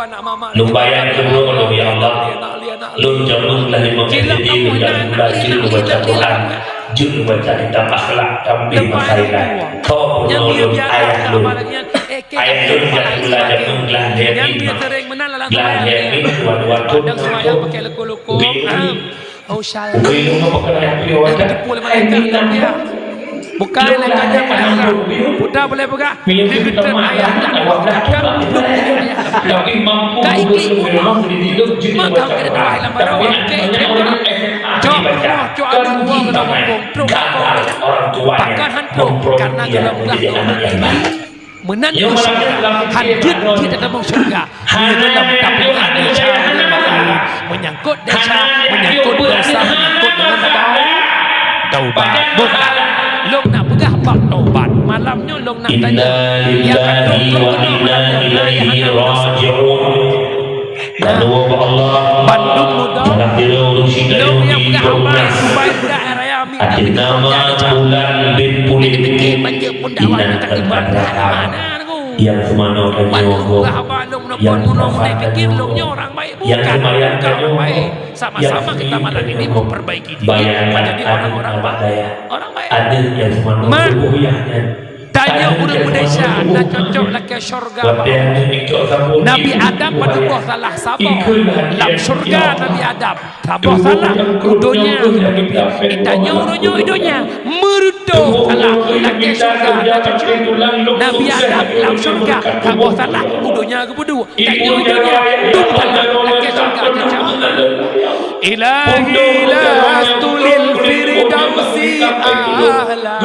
Lôn bayang keudroe lôn, ya Allah, lôn jameun lah limong S D D lôn lam bulan jeuet lôn baca Quran, jeuet lôn baca kitab akhlak, tampil masa ilai. Tho peunoh lôn ayah lôn. Ayah lôn jak sikula jameun glah lhèe min. Glah lhèe min, dua-dua thôn. Ubé Ubé lôn meupeugah lé Nabi Muhammad, "Hai Nabi, bukan lagèe nyan, putra boleh peugah, di geutrön ayah dan awak akan pluek ayah." Tapi mampu ka iklik umat. Maka kita doa lam barang orang kaya. Cok, cok, aduh, gua kena ngomong, trok, trok. Takkan hantu, karena dalam belah Meunan keuh syeuruga, han jeuet jih tatamong syeuruga. Meunyoe lam tapeugah desya, meunyoe menyangkot desya, menyangkot dosa, menyangkot deungon tau-, taubat. Bukan. Lôn nak peugah bab taubat. Malam nyoe lôn nak tanya. Inna lillahi wa inna ilaihi raji'un. Nah, bandum muda. Lôn nyang peugah haba, subai budak raya. Até nama bulan bin puléh inan teuka datang. Nyang seumanoe tanyoe gob, nyang seumanoe tanyoe gob, nyang seumanoe tanyoe gob, nyang seumanoe tanyoe gob. Bayangkan aneuk anak dayah. Aneuk nyang seumanoe tuboh yah nyan. Tanyoe ureuëng meudesya na cocok lakée syurga. Nabi Adam padub boh salah saboh lam syurga Nabi Adam. Saboh salah u donya. Tanyoe ureuëng nyoe u donya meureutoh salah lakée syurga na cocok. Nabi Adam lam syurga saboh salah u donya geupeuduek. Tanyoe donya dum salah lakée syurga na cocok. Ilahi lastu lil firdausi ahla,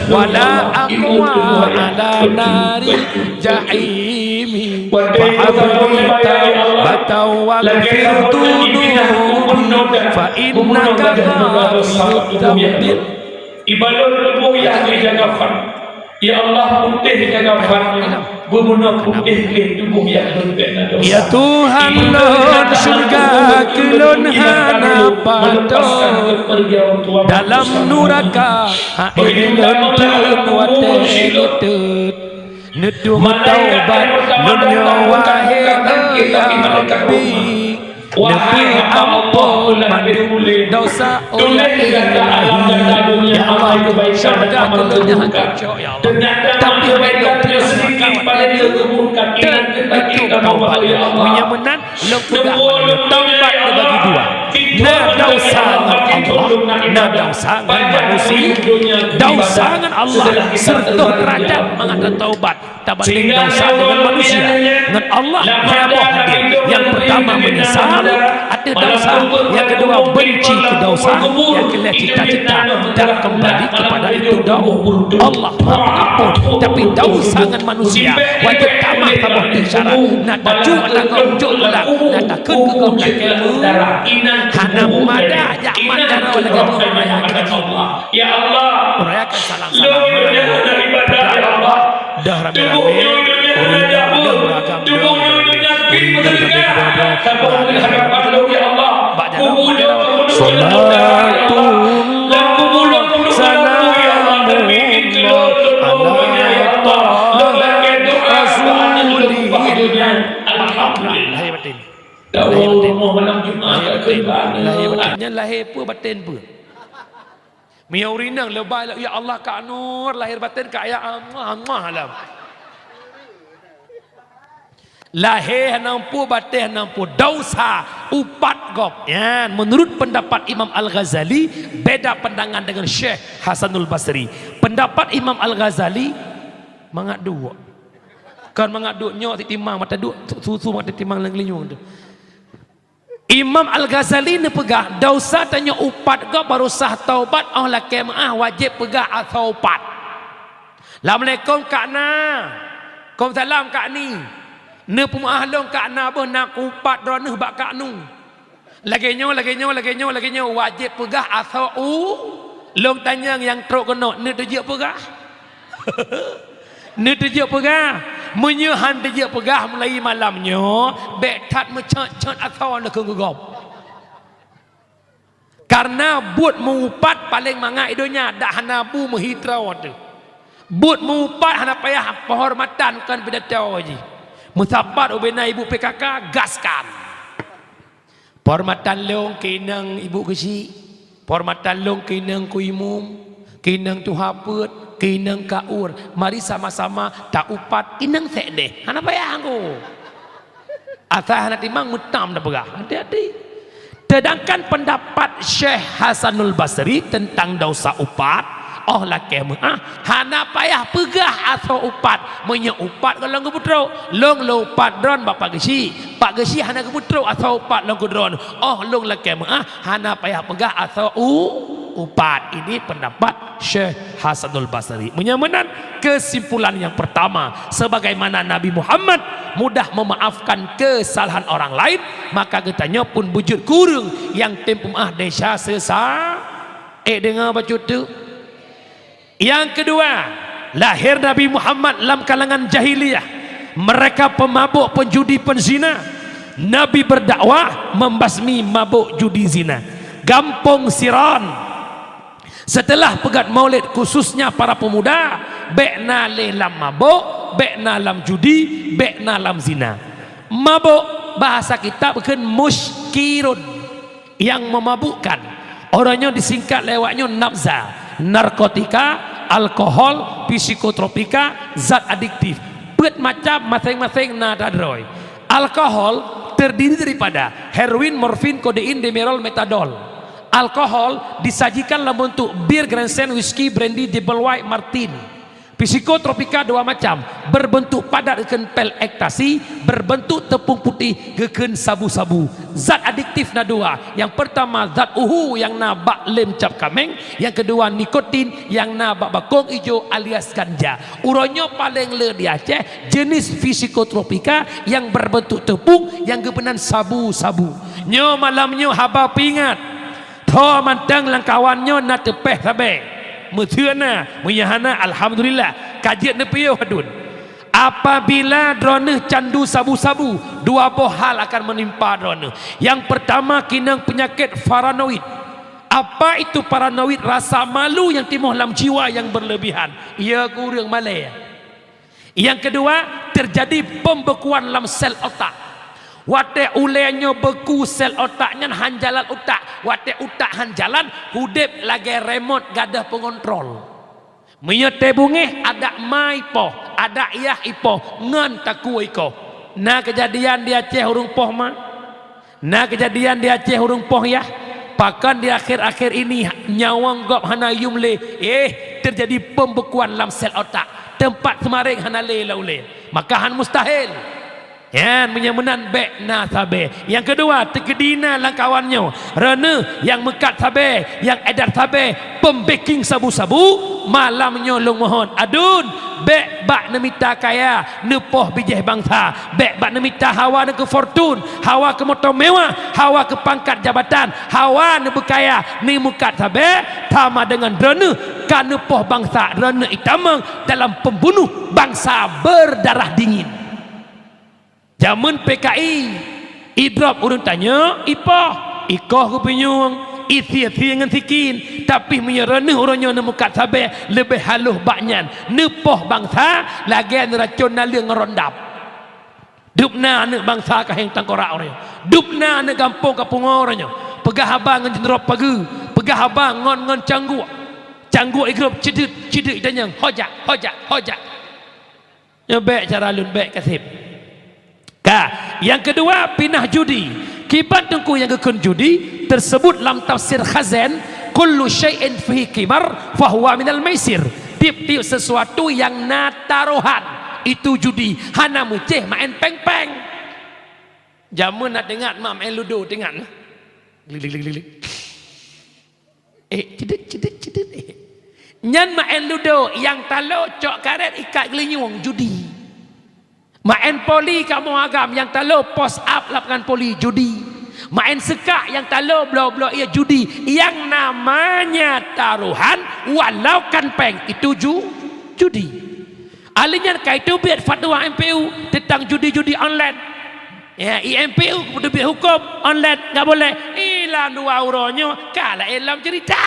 wala aqwa ala nari jahimi. Fahabli taubatan waghfir dunubi, fa innaka ghafirud dzunub. Ibarat tuboh nyang geujaga phan. Ya Allah, putéh jaga phan nyoe. Beumeunoe putéh lé tuboh nyang leumpet na desya. Ya Tuhan lôn, syurga keu lôn hana patot. Dalam nuraka hai lôn teun watée neuteuet. Neutueng taubat lôn nyoe, wahé Rabbi. Wahai hamba Allah, tuléh gata alam gata donya amal kebaikan dan amal keburukan. Ternyata amal kebaikan nyoe sedikit, paléng lé keburukan, ingat geutanyoe taubat, ya Allah. Meunyoe meunan, lôn peugah, taubat teubagi dua. Na desya ngon Allah, na desya ngon manusia. Desya ngon Allah, seureutôh deurajat mangat taubat. Tabandéng desya deungon manusia, ngon Allah lhée boh hadih. Nyang peurtama meunyeusal ateueh desya, nyang keudua benci keu desya, nyang keulhée cita-cita dan kembali kepada itu do-, Allah Maha Pengampun. Tapi desya ngon manusia wajéb tamah saboh teuh syarat. Na tacuek, na tagob jok ulang, na takheun keu gob lakée meudarah. Hana meumadah jak mat jaroe lagée ureuëng raya haji. Ya Allah, ureuëng raya kan salam-salam. Dah ramé-ramé, ureueng deuh beragam deuh, ureueng deuh beragam deuh, bak jalan, bak jalan. Salatullah, salamullah, ala taha rasulillah. Alhamdulillah. Lahé batin. Lahé batin. Lahé batin. Nyan lahé peue batin peue? Meunyoe ureueng inong leubeh lom, "Ya Allah, Kak Nur, lahé batin Kak ya Allah, Allah alam." Lahé hana mampu, batin hana mampu, desya upat gob. Nyan, meunurut peundapat Imam Al-Ghazali, beda pandangan dengan Syekh Hasanul Basri. Peundapat Imam Al-Ghazali, mangat duek. Kon mangat duek nyoe, titimang mata duek, susu mata titimang lam geulinyueng tu. Imam Al-Ghazali neupeugah, desya tanyoe upat gob baru sah taubat, óh lakée meuáh wajéb peugah asoe upat. "Assalamualaikum Kak Na." "Waalaikumsalam Kak Ni." "Neupeumeuáh lôn Kak Na beuh, na kuupat droeneuh bak Kak Nu." Lagée nyoe, lagée nyoe, lagée nyoe, lagée nyoe, wajéb peugah asoe u-, lôn tanyong nyang trok keunoe, neuteujeuet peugah? Neuteujeuet peugah? Meunyoe han teujeuet peugah, mulai malam nyoe, bék that meucot-cot asoe lé keu geugob. Kareuna buet meu-upat paléng mangat i donya, dak hana bu meuhi troe teuh. Buet meu-upat hana payah peuhormatan kon pidato jih. Meusapat ubena ibu P K K, gaskan. Peuhormatan lôn keu inong ibu keuchik, peuhormatan lôn keu inong ku imum, keu inong tuha peuet, keu inong kaur. Mari sama-sama taupat inong sék deh. Hana payah anggo. Asai hana timang meutam tapeugah. Hati-hati. Sedangkan pendapat Syekh Hasanul Basri tentang desya upat, óh lakée meuáh, hana payah peugah asoe upat. Meunyoe upat goh lom geupeutrok, lôn lôn upat droen bak Pak Geuchik. Pak Geuchik hana geupeutrok asoe upat lôn keu droen. Óh lôn lakée meuáh, hana payah peugah asoe u-, upat. Ini pendapat Syekh Hasanul Basri. Meunyoe meunan, kesimpulan yang pertama, sebagaimana Nabi Muhammad mudah memaafkan kesalahan orang lain, maka geutanyoe pun beujeuet keu ureueng nyang tem peumeuáh desya seusa-, ék deungoe bacut teuk. Nyang keudua, lahé Nabi Muhammad lam kalangan jahiliyah. Mereka pemabuk, penjudi, penzina. Nabi berdakwah membasmi mabuk, judi, zina. Gampông Siron. Setelah peugét Maulid, khususnya para pemuda, bék na lé lam mabuk, bék na lam judi, bék na lam zina. Mabuk, bahasa kita bukon muskirun. Nyang memabukkan. Uroe nyoe disingkat lé awak nyoe nabza, narkotika, Alkohol, psikotropika, zat adiktif. Peuet macam, maséng-maséng na ta droe. Alkohol terdiri daripada heroin, morfin, kodein, demerol, metadol. Alkohol disajikan dalam bentuk bir, Grandstand, whisky, brandy, double white, Martini. Psikotropika dua macam, berbentuk padat keu pil ekstasi, berbentuk tepung putih keu sabu-sabu. Zat adiktif na dua. Nyang pertama zat uhu nyang na bak lem cap kaméng, nyang keudua nikotin nyang na bak bakong ijo alias ganja. Uroe nyoe paleng le di Aceh jenis psikotropika nyang berbentuk tepung nyang geupeunan sabu-sabu. Nyoe malam nyoe haba peuingat. Tho mantong lam kawan nyoe na teupeh sabe. Meuseu na, meunyoe hana, alhamdulillah, ka jeuet neupiôh aduen. Apabila droeneuh candu sabu-sabu, dua boh hal akan meunimpa droeneuh. Nyang peurtama, keunong peunyakét paranoid. Apa itu paranoid? Rasa malu nyang timoh lam jiwa nyang beureulebihan. Iya keu ureuëng malée. Nyang keudua, teujadi pembekuan lam sel otak. Watée ulée nyoe beku sel otak nyan, han jalan utak. Watée utak han jalan, udeb lagée remote gadôh peungontrol. Meunyoe tée beungéh, adak ma ipoh, adak yah ipoh, ngon takue ikoh. Na keujadian di Aceh ureuëng poh ma? Na keujadian di Aceh ureuëng poh yah? Pakon di akhir-akhir ini nyawöng gob hana yuem lé? Eh, teujadi pembekuan lam sel otak. Teumpat seumaréng hana lé lam ulée. Maka han mustahil. Nyan, meunyoe meunan bék na sabe. Nyang keudua, teukeudi na lam kawan nyoe. Droeneuh nyang meukat sabe, nyang edat sabe, pembeking sabu-sabu, malam nyoe lôn mohon, aduen, bék bak neumita kaya, neupoh bijéh bansa, bék bak neumita hawa neuh keu fortun, hawa keu moto mewah, hawa keu pangkat jabatan, hawa neubeukaya, neumeukat sabe, sama deungon droeneuh ka neupoh bansa, droeneuh itamong dalam pembunuh bansa berdarah dingin. Jameun P K I, idrop ureuëng tanyoe, ipoh, ikoh keu pinyueng, isie-sie ngon sikin, tapi meunyoe droeneuh uroe nyoe neumeukat sabe, leubeh haloh bak nyan, neupoh bansa lagée neuracon naleueng ngon rondap. Dubna aneuëk bansa ka héng tangkorak uroe nyoe. Dubna aneuëk gampông ka pungoe uroe nyoe. Peugah haba ngon jeunrop pageue, peugah haba ngon, ngon cangguek. Cangguek igrop ceudeut, ceudeut itanyong, hojak, hojak, hojak. Nyoe bék cara lôn bék kaseb. Ka, nyang keudua pinah judi. Kiban teungku nyang geukheun judi teusebut lam tafsir Khazin, "Kullu syai'in fihi qimar fahuwa minal maisir." Tieb-tieb sesuatu nyang na tarohan itu judi, hana meucéh maén péng-péng. Jameun na teuingat ma maén ludo, teuingat na? Glik, glik, glik, glik, glik. Eh, ceudeut, ceudeut, ceudeut, eh. Nyan maén ludo, nyang talo cok karet ikat geulinyueng, judi. Maén poli kamoe agam, nyang talo post up lapangan poli, judi. Maén seukak, nyang talo bloe-bloe ié, judi. Nyang namanya taruhan walau kan péng, itu ju-, judi. Ahli nyan ka iteubiet fatwa M P U teuntang judi-judi online. Ya, I M P U geuteubiet huköm online, nggak boleh. Ilam dua uroe nyoe, ka laén lom ceurita.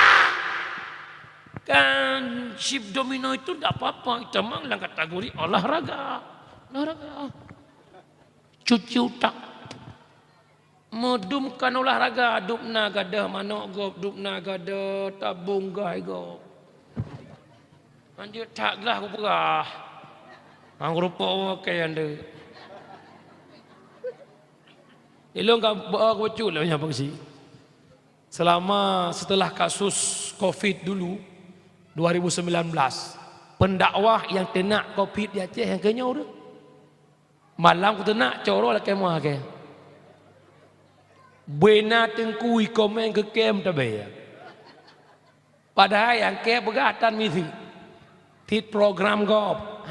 Kan chip domino itu ndak apa-apa, itu memang dalam kategori olahraga. Olahraga. Cuci utak. Meudum kan olahraga, dubna gadôh manok gob, dubna gadôh tabong gai gob. Hanjeuet that glah kupeugah. Hang rupa oke nyang deuek. Ilong ka beu kucut lah nyan pangsi. Selama, setelah kasus covid dulu, dua ribu sembilan belas, pendakwah nyang teunak covid di Aceh nyang keunyoe ureuëng. Malam kuteunak coro lakée muah kée. Beuna teungku ikomeng keu kem tabe. Padahai nyang kée peugah tan misi. Tit program gob.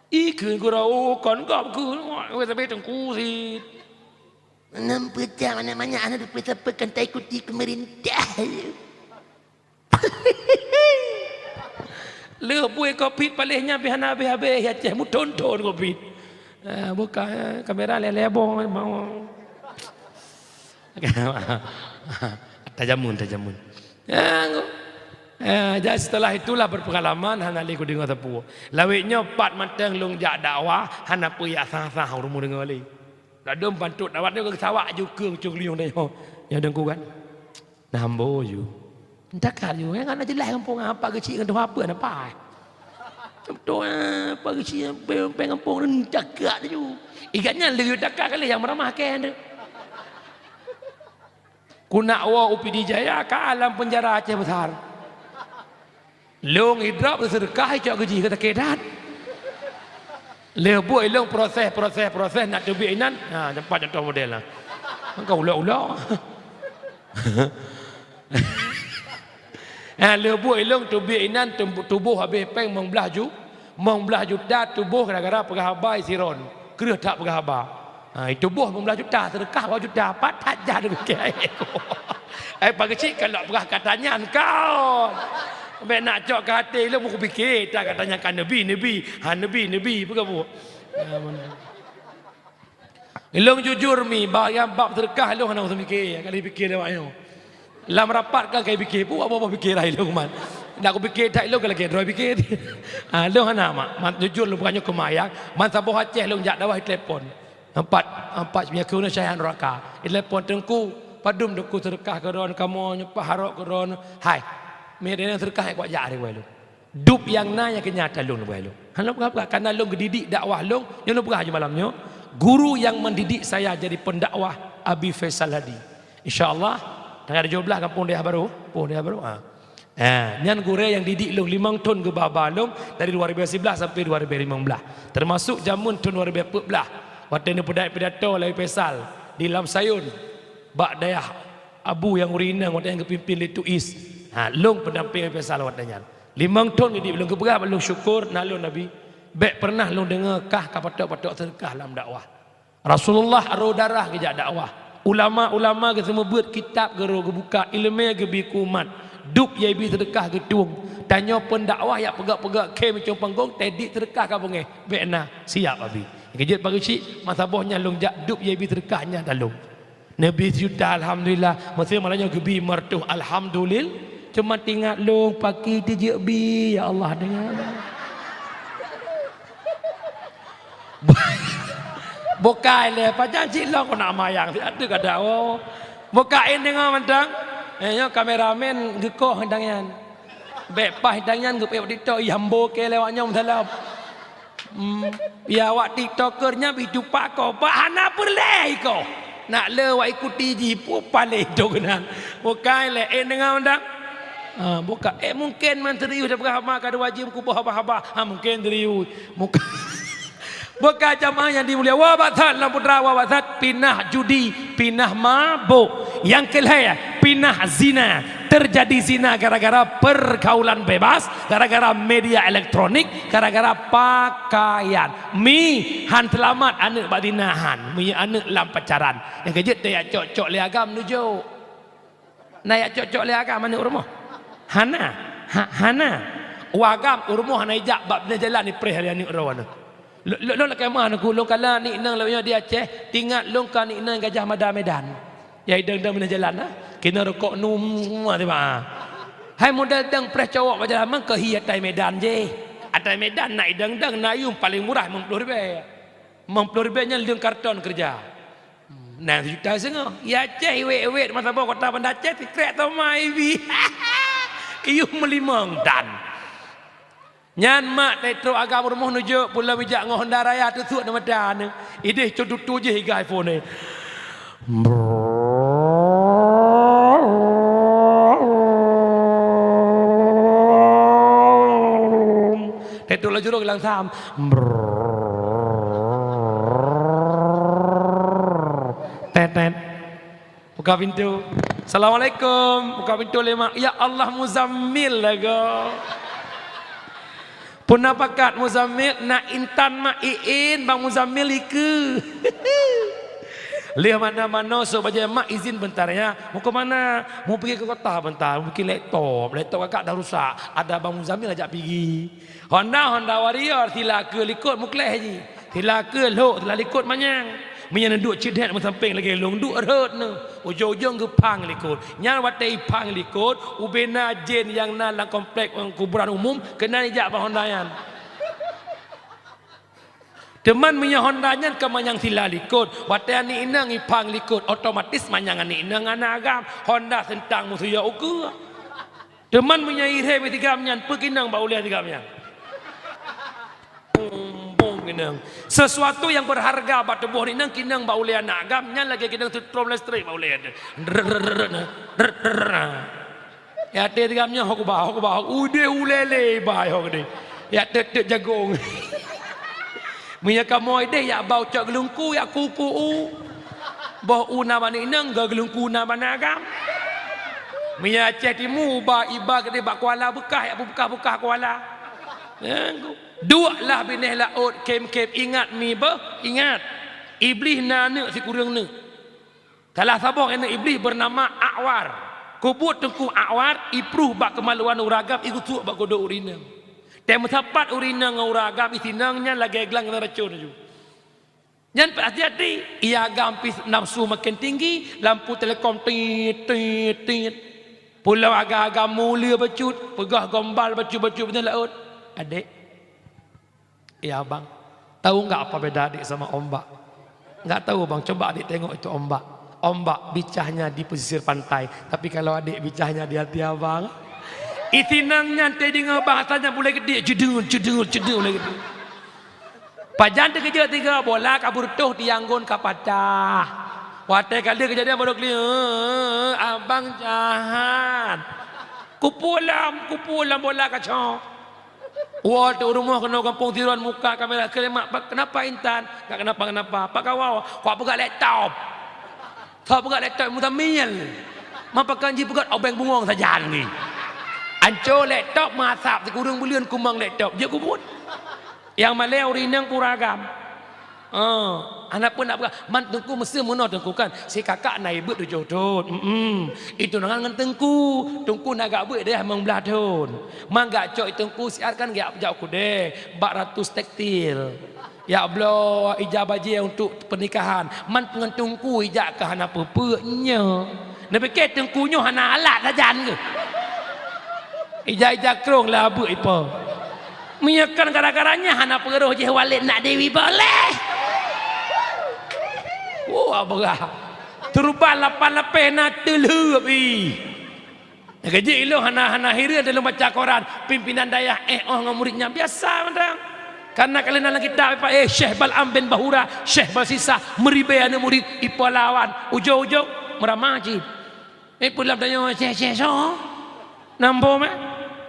Ikeu gurau kon gob keu, weh, tapi teungku sit. Nam peucah mana-mana anak dipeu-, peukan ta ikuti pemerintah. Lheueh bui covid paléh nyan pih hana habéh-habéh, ya ceh meuthon-thon covid. Ah, buka, eh, kamera lé-lé boh mau. Tajamun, tajamun. Ya, ngu-, eh, jadi setelah itulah berpengalaman, hana lé kudeungoe sapeue. Lawét nyoe pat mantong lôn jak dakwah, hana peue jak sah-sah ureuëng deungoe lé. Ladom pantot dakwah nyoe geusawak ju keueng cong liong tanyoe. Ya dengku kan? Nah, ambo ju. Takah laju, eh, hana jeulaih gampông, apa geuchik ngon tuha apa na pai. Tuha apa geuchik, peng, peng gampông ni takah laju. Ikat nyan laju takah kali nyang meuramah kèe tu. Ku nak woe u Pidie Jaya ka lam peunjara Aceh Besar. Lôn idrop seudeukah icok geuji keu sakét that. Lheuh buet ilôn proses, proses, proses nak teubiet inan. Ha, nampak contoh model lah. Kan ka ulok-ulok. Ha, lheuh buet ilôn teubiet inan, tum-, tuboh habéh pèng limong blaih ju-, limong blaih juta tuboh gara-gara peugah haba i Siron. Kreueh that peugah haba. Ha, itu boh limong blaih juta, seudeukah dua juta, pat that jah dipike. Ai, pageuchik ka lok peugah kata nyan kon. Bèk nak cok keu até lôn, kupike that kata nyan ka neubi, neubi. Ha, neubi, neubi, peugah buet. Ha, beuna. Lôn jujur mi, bak nyang bab seudeukah lôn hana usah pike, ka lheuh pike lé awak nyoe. Lam rapat kan ka pike, peue apa-apa pike dah ilôn man. Nak kupike that ilôn ka lagèe droe pike. Ha, lôn hana mak, mak jujur lôn bukan nyoe keumayang, ban saboh Aceh lôn jak dakwah telepon. Ampat, ampat meunyoe keu syaihan nuraka. Telepon teungku, padum teungku seudeukah keu droen kamoe nyoe paharok keu droen. Hai, mi deungon seudeukah kuat jak hari wai lôn. Dub nyang na nyang keu nyan talôn leubeh lôn. Hana peugah-peugah, karena lôn geudidik dakwah lôn, nyoe lôn peugah ju malam nyoe. Guru yang mendidik saya jadi pendakwah Abi Faisal Hadi. Insya Allah, tanggal tujoh blaih gampông Dayah Barô, gampông Dayah Barô. Ha. Ha, nyan gurèe nyang didik lôn limong thôn geuba-ba lôn dari dua ribu sebelas sampai dua ribu lima belas. Termasuk jameun thôn dua ribu empat belas. Watèe neupeudait pidato lé Abi Faisal di Lam Sayun bak dayah Abu nyang ureueng inong watèe nyan geupimpin lé Tuis. Ha, lôn pendamping Abi Faisal watèe nyan. Limong thôn geudidik lôn, geupeugah bak lôn syukur na lôn Nabi. Bèk pernah lôn deungö kah ka patok-patok seudeukah lam dakwah. Rasulullah rô darah geujak dakwah. Ulama-ulama geuseumeubeuet kitab geurô geubuka, ileumèe geubi keu umat. Dub nyang ibi seudeukah geutueng. Tanyoe peudakwah jak peugöt-peugöt khém icong panggong, teudidik seudeukah ka beungèh. Bèk na, siap Abi. Geujeuet pageuchik, masa boh nyan lôn jak dub nyang ibi seudeukah nyan dah lôn. Neubi sijuta, alhamdulillah. Meusé malam nyoe geubi meureutoh, alhamdulil-, cuma teuingat lôn paki teujeuet bi, ya Allah, deungon. Bukai lé, pajan cit lôn keuneuk mayang, siat teuk kada, oh. Bukai deungon mantong. Eh, nyoe kameramen geukoh dang nyan. Bèk paih dang nyan geupeuék TikTok, ih, ambo keu lé awak nyoe meusalam. Hmm, ya, awak TikToker nyan bit tupak ko, bah hana peureulèe iko. Nak le awak ikuti jih, peue paléh tu keunan. Bukai lé, eh, deungon dak? Ha, bukai. Eh, mungkin man serius dah peugah haba ka dua jeuem kuboh haba-haba. Ha, mungkin serius. Bukai. Bukai jamaah nyang dimulia. Wa batat lam putra, wa batat pinah judi, pinah mabök. Nyang keulhèe, pinah zina. Teujadi zina gara-gara pergaulan bebas, gara-gara media elektronik, gara-gara pakaian. Mi han seulamat aneuk bak zina han, mi aneuk lam pacaran. Nyang keujeuet teuyak cok-cok lé agam nujok. Na yak cok-cok lé agam aneuk u rumoh? Hana. Ha, hana. U agam u rumoh hana ijak bak binéh jalan ipreh lé aneuk droe nyoe. Lôn, lôn, lôn lakèe meu'ah neuk, lôn kala aneuk inong lôn nyoe di Aceh, teuingat lôn ka aneuk inong Gajah Mada Medan. Ya, idong-dong binéh jalan, ha? Keunoe rukok num semua tiba, ha. Hai model dong preh cowok bak jalan, meukehi atai Medan jih. Atai Medan na idong-dong, na yum paléng murah limong ploh ribèe. Limong ploh ribèe nyan leueng karton keureuja. Nyan sijuta seungoh. Ya Aceh, iwet-iwet masa boh kota Banda Aceh, sikrek toma ibi. Iyuh meulimong dan. Nyan mak teutrok agam rumoh nujok pulo mijak ngon Honda Raya teusuek di mata neuh. Ideh cot tutu jih iga iPhone neuh. Teutrok laju rong langsam. Tet, tet. Buka pintu. "Assalamualaikum." Buka pintu lé mak. "Ya Allah, Muzammil lagoe." Puna pakat Muzammil, na intan mak iin bang Muzammil ikeue. Lheuh manoe-manoe sôk bajèe mak izin bentar ya. Mau ke mana? Mau pergi ke kota bentar, mau bikin laptop. Laptop kakak dah rusak. Ada bang Muzammil ajak pigi. Honda, Honda Warrior, sila keue likot meukleh jih. Sila keue lhok, sila likot manyang. Meunyoe neuduek cit that meusampéng lagèe lôn duek rhot neuh. Ujong-ujong geuphang likot. Nyan watèe iphang likot, ubena jén nyang na lam komplek kuburan umum keunan ijak bak Honda nyan. Teuma meunyoe Honda nyan ka manyang sila likot, watèe aneuk inong iphang likot, otomatis manyang aneuk inong hana agam. Honda seuntang meusuyok ukeue. Teuma meunyoe irhée bak si agam nyan, peue keunong bak ulée si agam nyan? Bong-bong keunong. Sesuatu nyang berharga bak tuboh inong keunong bak ulée aneuk agam nyan lagée keunong seutrom listrik bak ulée. Ya, até si agam nyan, hok ba, hok ba, udeh ulée lé ba, hok deh. Ya, tet-tet jagong. Meunyoe kamoe deh, yak ba ucok geulungku, yak kuku u. Boh u na bak inong, geu geulungku na bak aneuk agam. Meunyoe Aceh Timu, ba iba keudeh bak kuala beukah, yak beukah-beukah kuala. Duek lah binéh laôt, kém-kém, ingat mi beuh, ingat. Iblih na aneuk sikureueng neuk. Salah saboh aneuk Iblih beunama Akwar. Kubuet Teungku Akwar, ipruh bak keumaluan ureueng agam, igusuk bak godoh ureueng inong. Tée meusapat ureueng inong ngon ureueng agam, isinong nyan lagée glang keuneuk racon laju. Nyan pih hati-hati, ia agam pih nafsu makin tinggi, lampu telekom tit, tit, tit. Pulang agam-agam mulia bacut, peugah gombal bacut-bacut beutôi laôt. Adek, ya abang, tahu nggak apa beda adik sama ombak? Nggak tahu bang, coba adik tengok itu ombak. Ombak bicahnya di pesisir pantai, tapi kalau adik bicahnya di hati abang. Isinong nyan teudeungoe bahasanya mulai geudik, jedut, jedut, jedut mulai geudik. Pajan teukeujot tiga bola ka beureutoh tiang gon ka pacah. Watée ka lheueh keujadian baru kli, "Eh, abang jahat." Kupulam, kupulam bola ka cok. Woe teu rumoh keunoe gampông Tiron muka kamera keulemak, "Kenapa Intan?" "Enggak kenapa-kenapa." "Pak Kawau, kok peugah laptop?" "Soe peugah laptop?" "Muzamil." "Ma pakon jipeugah obeng bungong sajan ni?" Anco laptop masab sikureueng buleuen kumang laptop. Jeuet kubuet. Nyang malée ureueng inong pura agam. Oh, hana peue nak peugah. Man Teungku meuseu meunoe Teungku kan. Si kakak na ibeuet tujoh thon. Mm-mm. Itunangan ngon Teungku. Teungku na gak beuet deh limong blaih thon. Man gak cok Teungku siat kan gak jak kudeh. Bak ratus tekstil. Ya bloe ija bajée untuk pernikahan. Man ngon Teungku ijak keu hana peue-peue nyoe. Neupike Teungku nyoe hana alat sajan keuh. Ija-ija krong lah abeuk ipo. Meunyoe kon gara-gara nyan hana peuroh jih Walid nak Dewi boleh. Wah, beurah. Turban lapan lapeh na teulheueh pi. Nyang keujeuet ilôn hana, hana hireuen lôn baca koran, pimpinan dayah éh oh ngon murit nyan biasa mantong. Karena ka lheueh na lam kitab, eh, Syekh Bal'am bin Bahura, Syekh Balsisah, meuribée aneuk murit, ipo lawan, ujong-ujong meuramah cit. Eh, peue lam tanyoe, Syekh, Syekh, soe? Nambom, eh?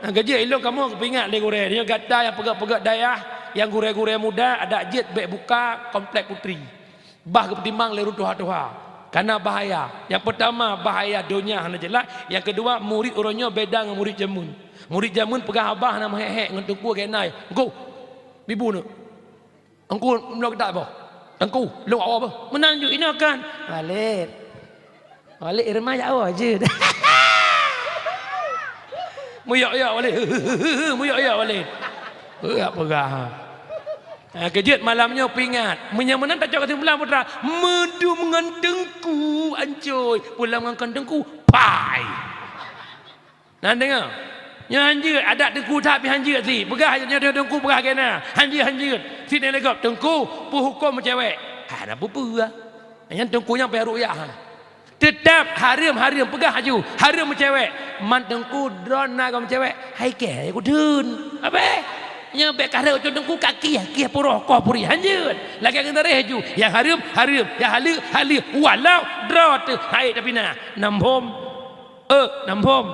Nyang keujeuet ilôn kamoe geupeuingat lé gurée, nyoe gata nyang peugét-peugét dayah, nyang gurée-gurée muda, adak jeuet bék buka komplek putri. Bah geupeutimang lé ureueng tuha-tuha. Kana bahaya. Nyang peutama, bahaya donya hana jeulaih. Nyang keudua, murit uroe nyoe beda ngon murit jameun. Murit jameun peugah haba hana meuhék-hék ngon teungku gét nai. Teungku, mibu neuk. Teungku, meunoe geutak boh. Teungku, lôn awak boh. Meunan ju inoe kan. Walid. Walid irma jak awak jeuet. Muyok-yok Walid. Muyok-yok Walid. Peugah-peugah. Ha, keujeuet malam nyoe peuingat. Meunyoe meunan tacok keusimpulan putra, meudum ngon teungku ancôi, pulang ngon kon teungku, pai. Nan deungoe. Nyoe hanjeuet, adat teungku that pih hanjeuet sit. Peugah nyoe teungku peugah keu na. Hanjeuet, hanjeuet. Sit nyan lé gob, teungku, peuhuköm meucewek. Hana peue-peue. Nyan teungku nyang payah rukyah. Teutap hareuem, hareuem, peugah laju, hareuem meucewek. Man teungku droeneuh na gob meucewek, hai kée kudeun. Abeh, nyoe bék ka rhot ucok teungku ka kieh, kieh puroh koh puri hanjeuet. Lagée ngon tareh laju, nyang hareuem, hareuem, nyang haleue, haleue, walau droe teuh hai tapi na. Nambom, eh, nambom,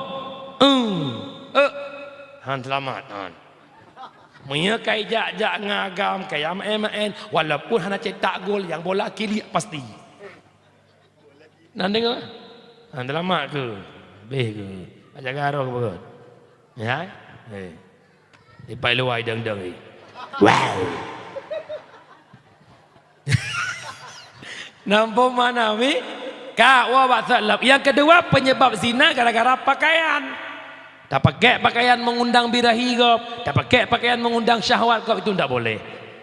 eh, eh. Han seulamat, han. Meunyoe kai jak-jak ngon agam, kai maén-maén, walaupun hana cetak gol, nyang bola kiliek pasti. Nan deungoe? Han seulamat keu? Beh keu? Bak jaga roh keu beugöt? Ya? Eh. Dipai luwa idong-dong ni. Wow. Nampak mana mi? Kak, wah, bak salap. Nyang keudua, penyebab zina gara-gara pakaian. Tapakai pakaian mengundang birahi gob, tapakai pakaian mengundang syahwat gob, itu ndak boleh.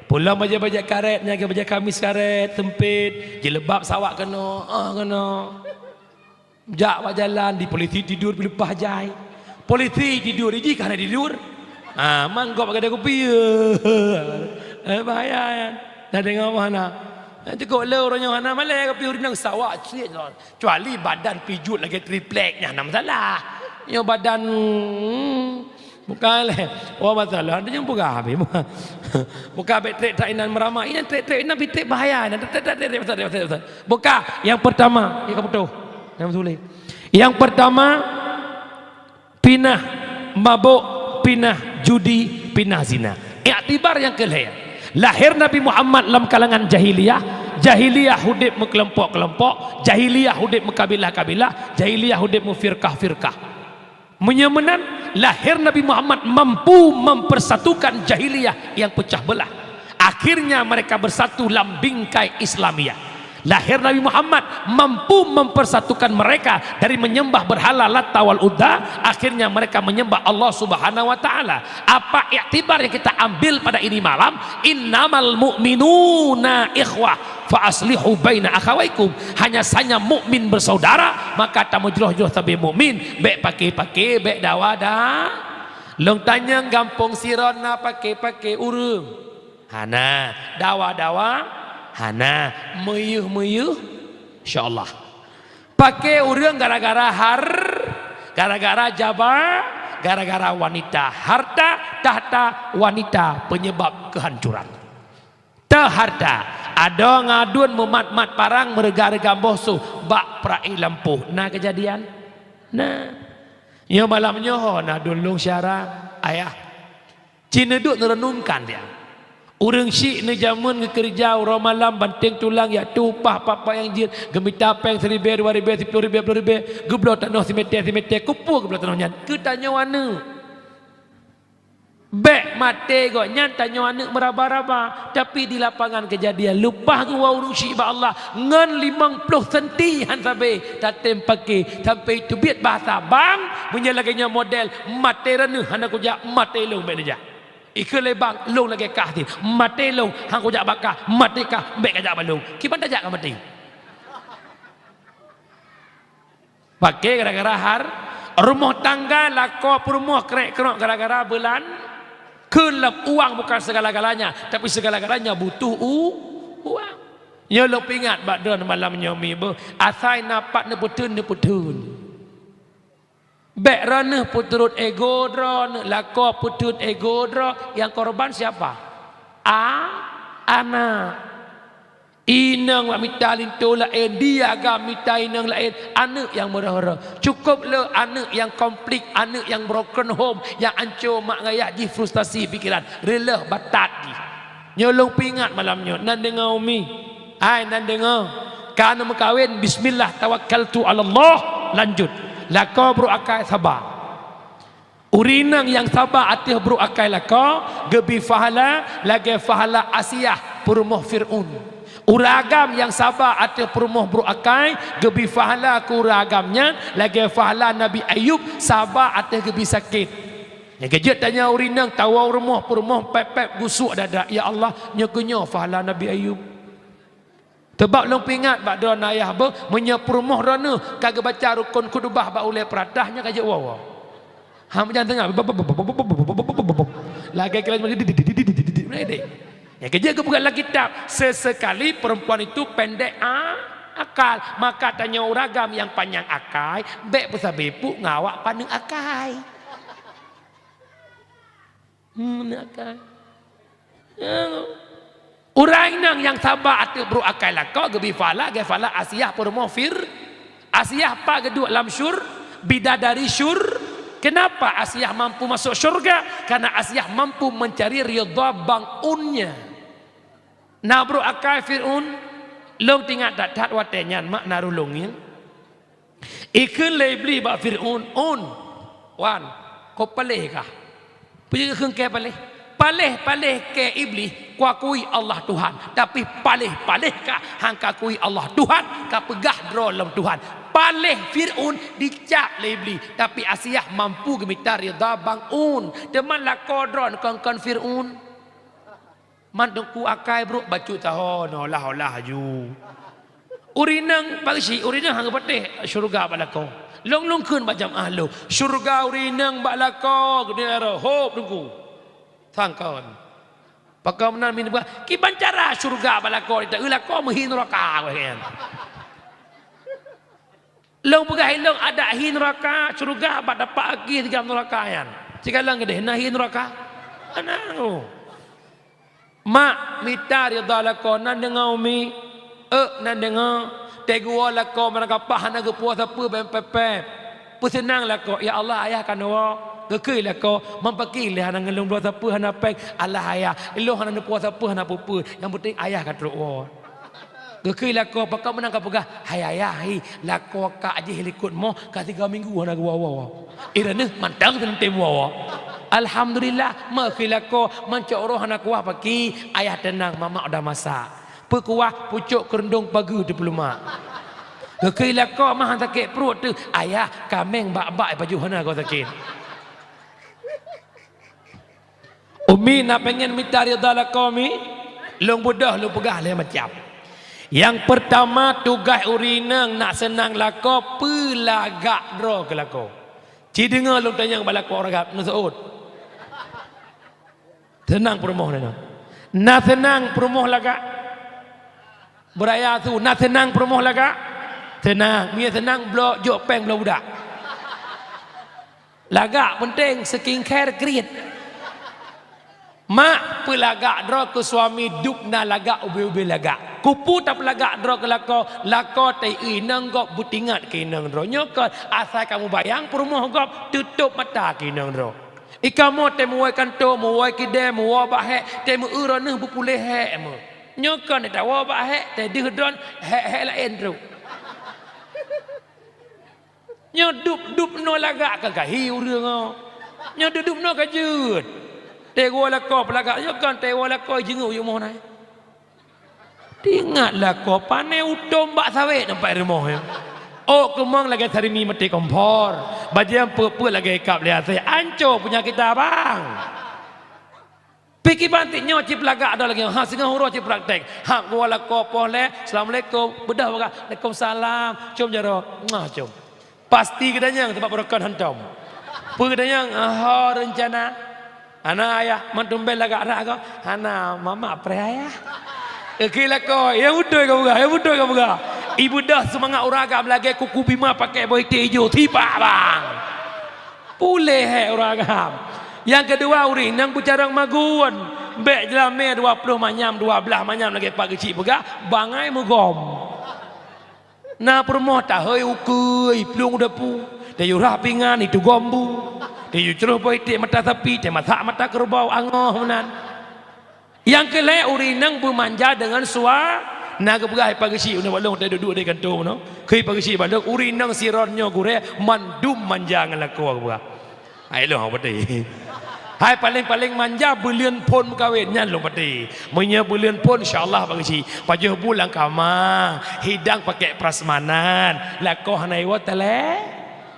Pulang bajée-bajée karet, nyan bajée kamis karet, sempit, jilbab sawak keunoe, ah, keunoe. Jak bak jalan, di polisi tidur, dileupah jai. Polisi tidur, iji ka hana tidur. Ah, man gob bak gadai kupi. Eh, bahaya, ya. Dah deungoe mana? Cukup le ureueng nyoe hana malée, kupi ureueng sawak, cit. Kecuali badan pijuet lagée triplek, nyan hana masalah. Nyoe badan, hmm, bukan lé. Oh, masalah, ada nyang peugah habéh. Bukan bèk trép that inan meurama. Inan trép-trép, inan pih trép bahaya. Inan trép, trép, trép, trép, trép, trép, trép. Bukan. Yang pertama, ya, kamu tahu. Yang sulit. Yang pertama, pinah mabuk, pinah judi, pinah zina. Iktibar nyang keu lhèe. Lahé Nabi Muhammad lam kalangan jahiliyah, jahiliyah udép meukelompok-kelompok, jahiliyah udép meukabilah-kabilah, jahiliyah udép meufirkah-firkah. Meunyoe meunan, lahé Nabi Muhammad mampu mempersatukan jahiliyah yang pecah belah. Akhirnya mereka bersatu lam bingkai Islamiyah. Lahé Nabi Muhammad mampu mempersatukan mereka dari menyembah berhala Lata wal Uzza, akhirnya mereka menyembah Allah Subhanahu wa Ta'ala. Apa iktibar yang kita ambil pada ini malam? Innamal mu'minuna ikhwah, fa aslihu baina akhawaikum. Hanya saja mukmin bersaudara, maka tameujroh-jroh sabe mukmin, bèk paké-paké, bèk dawa da. Lôn tanyong gampông sidroe na paké-paké ureueng? Hana. Dawa-dawa? Hana. Meuyeuh-meuyeuh? Insya Allah. Paké ureueng gara-gara har-, gara-gara jaba, gara-gara wanita. Harta, tahta, wanita penyebab kehancuran. Teuharta. Adoe ngon aduen meumat-mat parang, meureuga-reuga boh su bak peurak lampôh. Na keujadian? Na. Nyoe malam nyoe ho na aduen lôn syara, ayah. Ci neuduek neureunungkan dia. Ureueng syiek neujameun geukeureuja uroe malam, banténg tulang, jak tupaih pat-pat nyang jeuet, geumita péng siribèe, dua ribèe, siploh ribèe, ploh ribèe, geubloe tanoh simètè-simètè, keupeue geubloe tanoh nyan? Keu tanyoe aneuk. Bèk maté gobnyan tanyoe aneuk meuraba-raba, tapi di lapangan keujadian leupah geuwoe ureueng syiek bak Allah ngon limong ploh senti han sabé tatém paké, sampai teubiet bahasa bang, meunyoe lagèe nyoe model, maté droeneuh hana kujak, maté lôn bèk neujak. Ikheun lé bang, lôn lagèe kah cit, maté lôn han kujak bak kah, maté kah bèk kajak bak lôn. Kiban tajak ka maté. Paké gara-gara har-, rumoh tangga lakoe peurumoh krek-krok gara-gara beulan, kheun lom uang bukan segala-galanya, tapi segala-galanya butuh u-, uang. Nyoe lôn peuingat bak droeneuh malam nyoe mi beuh, asai na pat neupeutheun, neupeutheun. Bèk droeneuh peuturot ego droeneuh, lakoe peutheun ego droe, nyang korban siapa? A-, aneuk. Inong bak mita linto laén, di agam mita inong laén, aneuk nyang meureuh-reuh. Cukôp le aneuk nyang konflik, aneuk nyang broken home, nyang anco mak ngon ayah jih frustasi pikeran, reuleuh batat jih. Nyoe lôn peuingat malam nyoe, nan deungoe umi. Hai nan deungoe, ka neumeukawen, bismillah tawakkaltu 'alallah, lanjut. Lakoe brôk akai saba. Ureueng inong nyang saba ateueh brôk akai lakoe, geubri pahala lagèe pahala Asiah peurumoh Fir'aun. Ureueng agam nyang saba ateueh peurumoh brôk akai, geubri pahala keu ureueng agam nyan lagèe pahala Nabi Ayub saba ateueh geubri sakét. Nyang keujeuet tanyoe ureueng inong tawoe rumoh peurumoh pèp-pèp gusuk dada, "Ya Allah, nyoe keuh nyoe pahala Nabi Ayub." Teubab lôn peuingat bak droeneuh ayah beuh, meunyoe peurumoh droeneuh ka geubaca rukon khutubah bak ulèe peuratah, nyoe ka jeuet woe-woe. Ha, meujan teungoh. Lagèe kira. Nyang keujeuet geupeugah lam kitab, sesekali perempuan itu pendek a-, akal, maka tanyoe ureueng agam nyang panyang akai, bèk peusabe puk ngon awak paneuk akai. Hmm, aneuk akai. Ya. Ureueng inong nyang saba ateueh brôk akai lakoe geubri pahala lagèe pahala Asiah peurumoh Fir-, Asiah pat geuduek lam syur-, bidadari syur-, kenapa Asiah mampu masuk syurga? Karena Asiah mampu mencari ridha bang unnya. Na brôk akai Fir'aun, lôn teuingat that-that watèe nyan mak na rulông ngieng. Ikheun lé Iblih bak Fir'aun, "Un, wan, kô paléh kah?" Peue geukheun kèe paléh? Paléh-paléh kèe Iblih, kuakui Allah Tuhan, tapi paléh-paléh kah han kakui Allah Tuhan, kapeugah droe lom Tuhan. Paléh Fir'aun dicap lé Iblih, tapi Asiah mampu geumita ridha bang un. Teuma lakoe droe kon-kon Fir'aun. Man teungku akai brôk bacut saho, nyoe olah-olah aju. Ureueng inong bak geuchik, ureueng inong han geupatéh syeuruga bak lakoe. Lôn-lôn kheun bak jamaah lôn, syeuruga ureueng inong bak lakoe geude rot hôb teungku. Sangkon. Pakon meunan min buah, kiban cara syeuruga bak lakoe, ita lakoe meuhi nuraka, weh, kan? Lôn peugah ilôn adak hi nuraka, syeuruga bak tapak aki sigam nuraka nyan. Sikalon keudeh na hi nuraka. Hana. Mak, mita ridha lakoe, nan deungoe umi. Euk, nan deungoe. Teuguwoe lakoe, meurangkapah hana geupuwoe sapeue bèe pèp-pèp. Peuseunang lakoe, "Ya Allah, ayah ka neuwoe." Geukheun lakoe, "Meupaki lé hana ngon lôn bloe sapeue hana pèng." "Alah ayah, ilôn hana neupuwoe sapeue hana peue-peue. Nyang peunteng ayah ka trok woe." Geukheun lakoe, "Pakon meunan kapeugah?" "Hai ayah, hi, lakoe kak jih likot moh ka tiga minggu hana geuwoe-woe. Droeneuh mantong teuntèe woe-woe." "Alhamdulillah," meukheun lakoe, "meucok roh hana kuah paki, ayah teunang, mamak udah masak. Peukuah pucok keureuntong pageue teupeuleuma." Geukheun lakoe, "Mah sakét pruet teuh." "Ayah, kaméng bak-bak pajoh hana goe sakét." Umi na pengen mita ridha lakoe mi? Lôn beudôh lôn peugah lhèe macam. Nyang peurtama, tugaih ureueng inong nak seunang lakoe, peulagak droe keu lakoe. Ci deungoe lôn tanyong bak lakoe ureueng agam, neuseuôt. Seunang peurumoh na. Na seunang peurumoh lagak? Beuraya su, na seunang peurumoh lagak? Seunang. Meunyo seunang, bloe jok pèng bloe budak. Lagak peunteng, skincare kriet. Mak, peulagak droe keu suami dub na lagak ubé-ubé lagak. Keupeue tapeulagak droe keu lakoe? Lakoe teu inong gob beutingat keu inong droe. Nyoe kon asai kamoe bayang peurumoh gob, teutôp mata keu inong droe. I kamoe teu meuwoe kantô, meuwoe keudè, meuwoe bak hék, teu meu-eu droeneuh beupuléh hék meuh. Nyoe kon tawoe bak hék, teu deuh droen, hék-hék laén trok. Nyoe dub-dub noe lagak ka gahi ureueng oh. Nyoe dub-dub noe ka jeuet. Teuwoe lakoe peulagak nyoe kan teuwoe lakoe jeungeuk u yumoh nai. Tingat lakoe pané utom bak sawét nampak rumoh nyoe. Ôk keumong lagèe sarimi maté kompor. Bajèe peuet-peuet lagèe kab lé asèe. Anco peunyakét abang. Pih kiban teuk nyoe cit peulagak droe lagèe nyoe, ha singoh uroe cit praktek. Ha geuwoe lakoe poh lhèe, "Assalamualaikum." Beudôh bak, "Waalaikumsalam." Com jaroe, muah com. Pasti geudanyong teumpat beurokon hantom. Peue geudanyong, "Ho reuncana?" "Hana ayah, man tumben lagak rak goe?" "Hana, mamak preh ayah." Oke lakoe, nyang beutôi ka peugah, nyang beutôi ka peugah. Ibeudôh seumangat ureueng agam lagèe kuku bima pakai boh iték ijo, sibak bang. Puléh hék ureueng agam. Nyang keudua, ureueng inong beucarông magun. Bèk jeulamé dua ploh manyam, dua blaih manyam lagèe Pak Geuchik peugah, bangai meugom. Na peurumoh tahôi ukeue, plueng u dapu, tayue rhah pingan, itugom bu, tayue cloh boh iték mata sapi, tamasak mata keureubeue, angoh meunan. Nyang keu lhèe, ureueng inong beumanja deungon sua-, na geupeugah Pak Geuchik, uneuk bak lôn, teuduek-duek di kantô meunoe. Kheun Pak Geuchik bak lôn, ureueng inong sidroe nyoe gurèe mandum manja ngon lakoe geupeugah. Hai lôn hana patéh. Hai paléng-paléng manja buleuen phôn meukawen, nyan lôn patéh. Meunyoe buleuen phôn, insya Allah Pak Geuchik. Pajoh bu lam kama, hidang pakai prasmanan, lakoe hana iwoe tele-,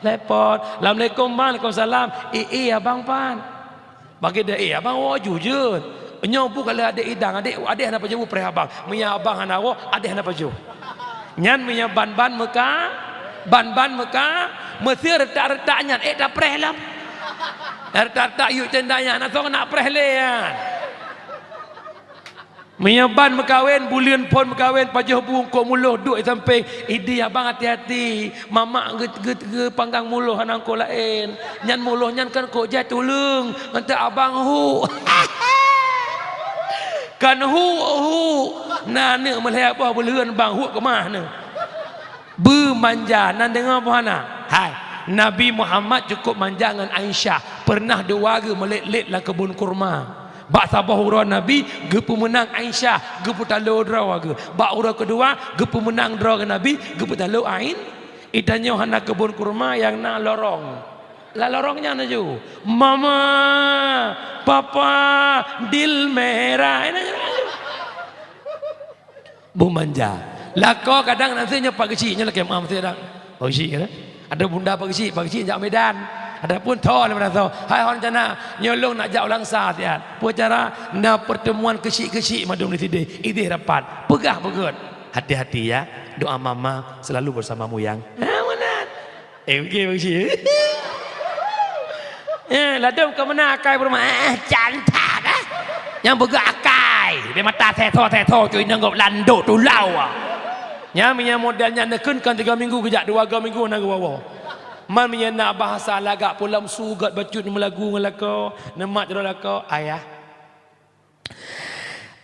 telepon. "Assalamualaikum bang." "Waalaikumsalam." "Ié abang pan?" Bagi deh, "Eh, abang woe ju jeuet." Nyoe bu ka lheueh adék idang, adék, adék hana pajoh bu preh abang. Meunyo abang hana woe, adék hana pajoh. Nyan meunyo ban-ban meuka, ban-ban meuka, meuseu reutak-reutak nyan, eh, tapreh lom. Reutak-reutak yuk tenda nyan, na soe nak preh lé nyan. Meunyo ban meukawen, buleuen phôn meukawen, pajoh bu eungkôt muloh duek di sampéng. Idéh abang hati-hati, mamak geu-, geu-, geupanggang muloh hana eungkôt laén. Nyan muloh nyan kan eungkôt jai tuleueng, ngon abang hu. Kan hu, hu. Na aneuk meulhèe boh buleuen bang hu keumah neu. Beumanja, nan deungoe boh hana? Hai, Nabi Muhammad cukup manja ngon Aisyah. Pernah dua geuh meulét-lét lam keubon kurma. Bak saboh uroe Nabi geupeumeunang Aisyah, geupeutalo droe geuh. Bak uroe keudua geupeumeunang droe geuh Nabi, geupeutalo Ain-, itanyoe hana keubon kurma nyang na lorong. Lam lorong nyan laju, "Mama, Papa, dil merah." Beumanja. Lakoe kadang na si nyoe Pak Geuchik nyoe lakèe meu'ah si kadang. Pak Geuchik kan? Ada bunda Pak Geuchik, Pak Geuchik jak Medan. Ada pun tho lé Medan tho. Hai hon cana, nyoe lôn nak jak u Langsa siat. Peue cara? Na pertemuan keuchik-keuchik mandum di sidéh. Idéh rapat. Peugah beugöt. Hati-hati ya. Doa mama selalu bersamamu yang. Ha, meunan. Eh, oke, Pak Geuchik. Eh, ladôm ka meunan akai peurumoh. Eh, eh, can that, eh. Nyang beugöt akai. Bèk mata sètho-sètho, cui nanggob landok tulau, ah. Nyan meunyo model nyan neukheun kon tiga minggu geujak, dua go minggu na geuwoe-woe. Man meunyo na bahasa lagak pulang su gét bacut meulagu ngon lakoe, neumat jaroe lakoe, ayah.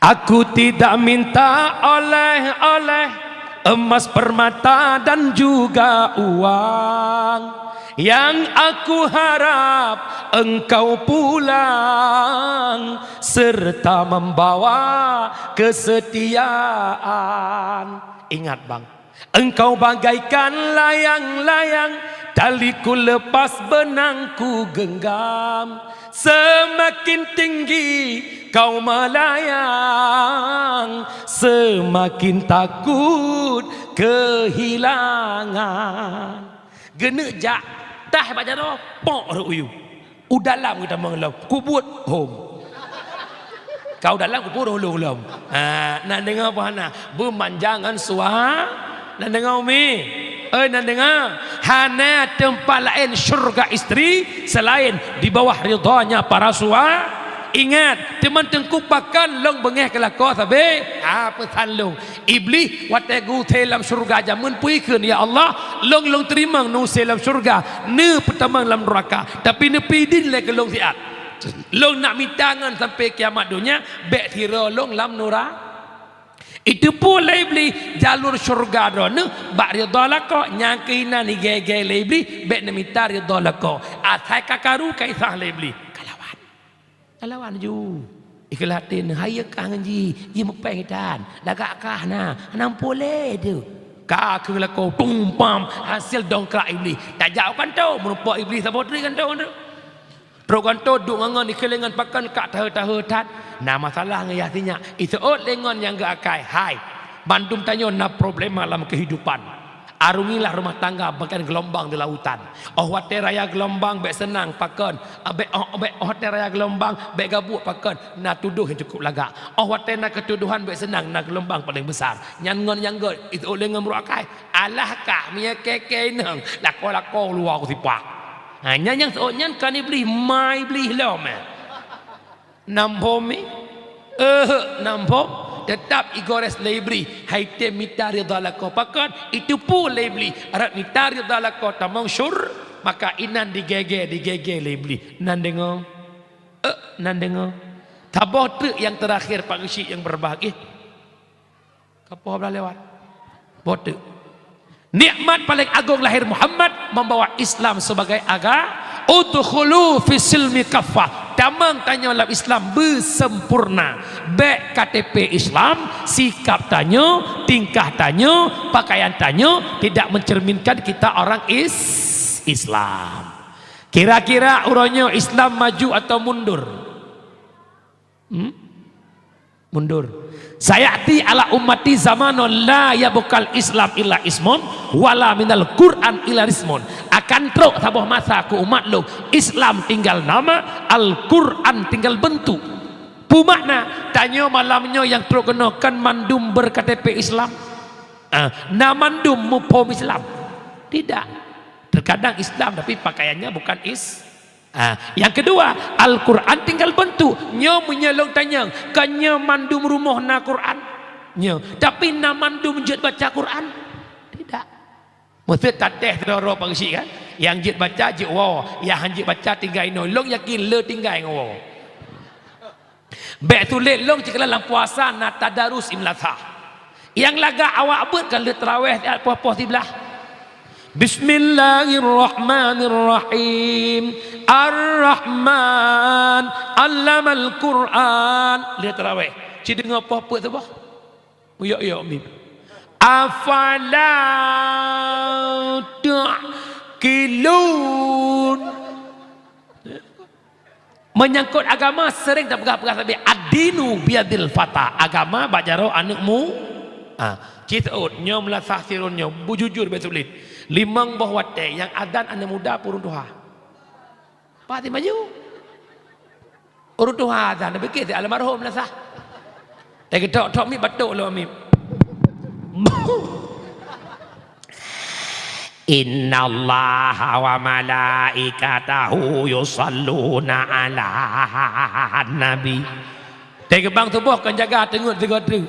Aku tidak minta oleh-oleh, emas, permata, dan juga uang. Yang aku harap engkau pulang serta membawa kesetiaan. Ingat, Bang. Engkau bagaikan layang-layang, taliku lepas, benangku genggam. Semakin tinggi kau melayang, semakin takut kehilangan. Geuneuk jak, tah bak jaroe, pok rot u yup. U dalam geutamong lom, kubuet hom. Kau dalam kubuet ulôn lom. Ha, na deungoe peue hana? Beumanjangan sua. Na deungoe umi? Oi, na deungoe? Hana teumpat laén syurga istri selain di bawah ridhanya para sua. Ingat, teuma teungku pakon lôn beungéh keu lakoe sabe? Ha, peusan lôn. Iblih watée geuusé lam syeuruga jameun peue ikheun, "Ya Allah, lôn, lôn teurimong neuusé lam syeuruga, neupeutamong lam nuraka, tapi neupeuidin lé keu lôn siat. Lôn nak mita ngon sampai kiamat donya, bék sidroe lôn lam nura." Iteupeue lé Iblih jalur syeuruga droeneuh bak ridha lakoe, nyang keuh inan igée-gée lé Iblih, bék neumita ridha lakoe. Asai ka karu ka isah lé Iblih, ka lawan. Ka lawan ju. Ikheun até neuh, hayeue kah ngon jih, jih meupéng itan. Lagak kah na, hana muphom lé teuh. Ka kheueh lakoe tumpam, hasé dongkrak Iblih. Tajak u kantô, meurumpok Iblih saboh treuk kantô teuh. Trok kantô duek ngon-ngon ikheun lé ngon pakon ka taheu-taheu that. Na masalah ngon yah sinyak, iseuôt lé ngon nyang geuakai. Hai, bandum tanyoe na problema lam keuhidupan. Arungilah rumah tangga bagaikan geulumbang di lautan. Óh watée raya geulumbang bék seunang pakon, bék, óh, bék, óh watée raya geulumbang bék gabuek pakon, na tudoh nyang cukup lagak. Óh watée na keutudohan bék seunang, na geulumbang paleng besar. Nyan ngon nyang gét, itu lé ngon meuruak akai. Alah kah, meunyo kée-kée inong, lakoe-lakoe luwa kusipak. Ha, nyan nyang seuôt nyan kon Iblih, ma Iblih lom, eh. Na muphom mi? Ehek, na muphom. Teutap igores lé Iblih, hai tem mita ridha lakoe. Pakon? Iteupeue lé Iblih, rot mita ridha lakoe tamong syur, maka inan digée-gée, digée-gée lé Iblih. Nan deungoe? Eh, nan deungoe? Saboh treuk nyang teurakhir, Pak Geuchik nyang berbahagia. Ka poh blah lewat. Boh teuk. Nikmat paling agung lahir Muhammad membawa Islam sebagai aga-, "Udkhulu fis silmi kaffah." Tamong tanyoe lam Islam beusempurna. Bék K T P Islam, sikap tanyoe, tingkah tanyoe, pakaian tanyoe tidak mencerminkan kita orang is-, Islam. Kira-kira uroe nyoe Islam maju atau mundur? Hmm? Mundur. "Sayati ala ummati zamanun la yabqal Islam illa ismun, wala minal Qur'an illa rismun." Akan trok saboh masa keu umat lôn, Islam tinggal nama, Al-Qur'an tinggal bentuk. Peue makna? Tanyoe malam nyoe nyang trok keunoe kan mandum ber-K T P Islam? Ah, na mandum muphom Islam? Tidak. Terkadang Islam tapi pakaiannya bukan is-, Ah, nyang keudua, Al-Qur'an tinggal beuntuk. Nyoe meunyoe lôn tanyong, kon nyoe mandum rumoh na Qur'an? Nyoe, tapi na mandum jeuet baca Qur'an? Tidak. Meuseuet tatéh sidroe-droe Pak Geuchik kan? Nyang jeuet baca jeuet woe, nyang han jeuet baca tinggai inoe. Lôn yakin le tinggai ngon woe. Bék sulet lôn cit keulah lam puasa na tadarus Ibnu Lathah. Nyang lagak awak beuet ka lheueh tarawéh siat poh-poh siblaih. Bismillahirrahmanirrahim. Ar-Rahman, 'allamal Qur'an. Lheueh tarawéh, ci deungoe poh peuet saboh. Uyok-uyok mim. Afala ta'qilun. Menyangkut agama sering tapeugah-peugah sabe, "Ad-dinu biyadil fata." Agama bak jaroe aneuk mu-, ah, ci seuôt nyoe meulasah sirôn nyoe, beujujur bék sulet. Limong boh watée nyang azan aneuk muda pih ureuëng tuha. Pati maju. Ureuëng tuha azan, bikét almarhum meulasah. Teugeudok-dok mi batuk lom mi. Innallaha wa malaikatahu yusalluna 'alan nabi. Teugeubang tuboh kon jaga teungeut sigoe treuk.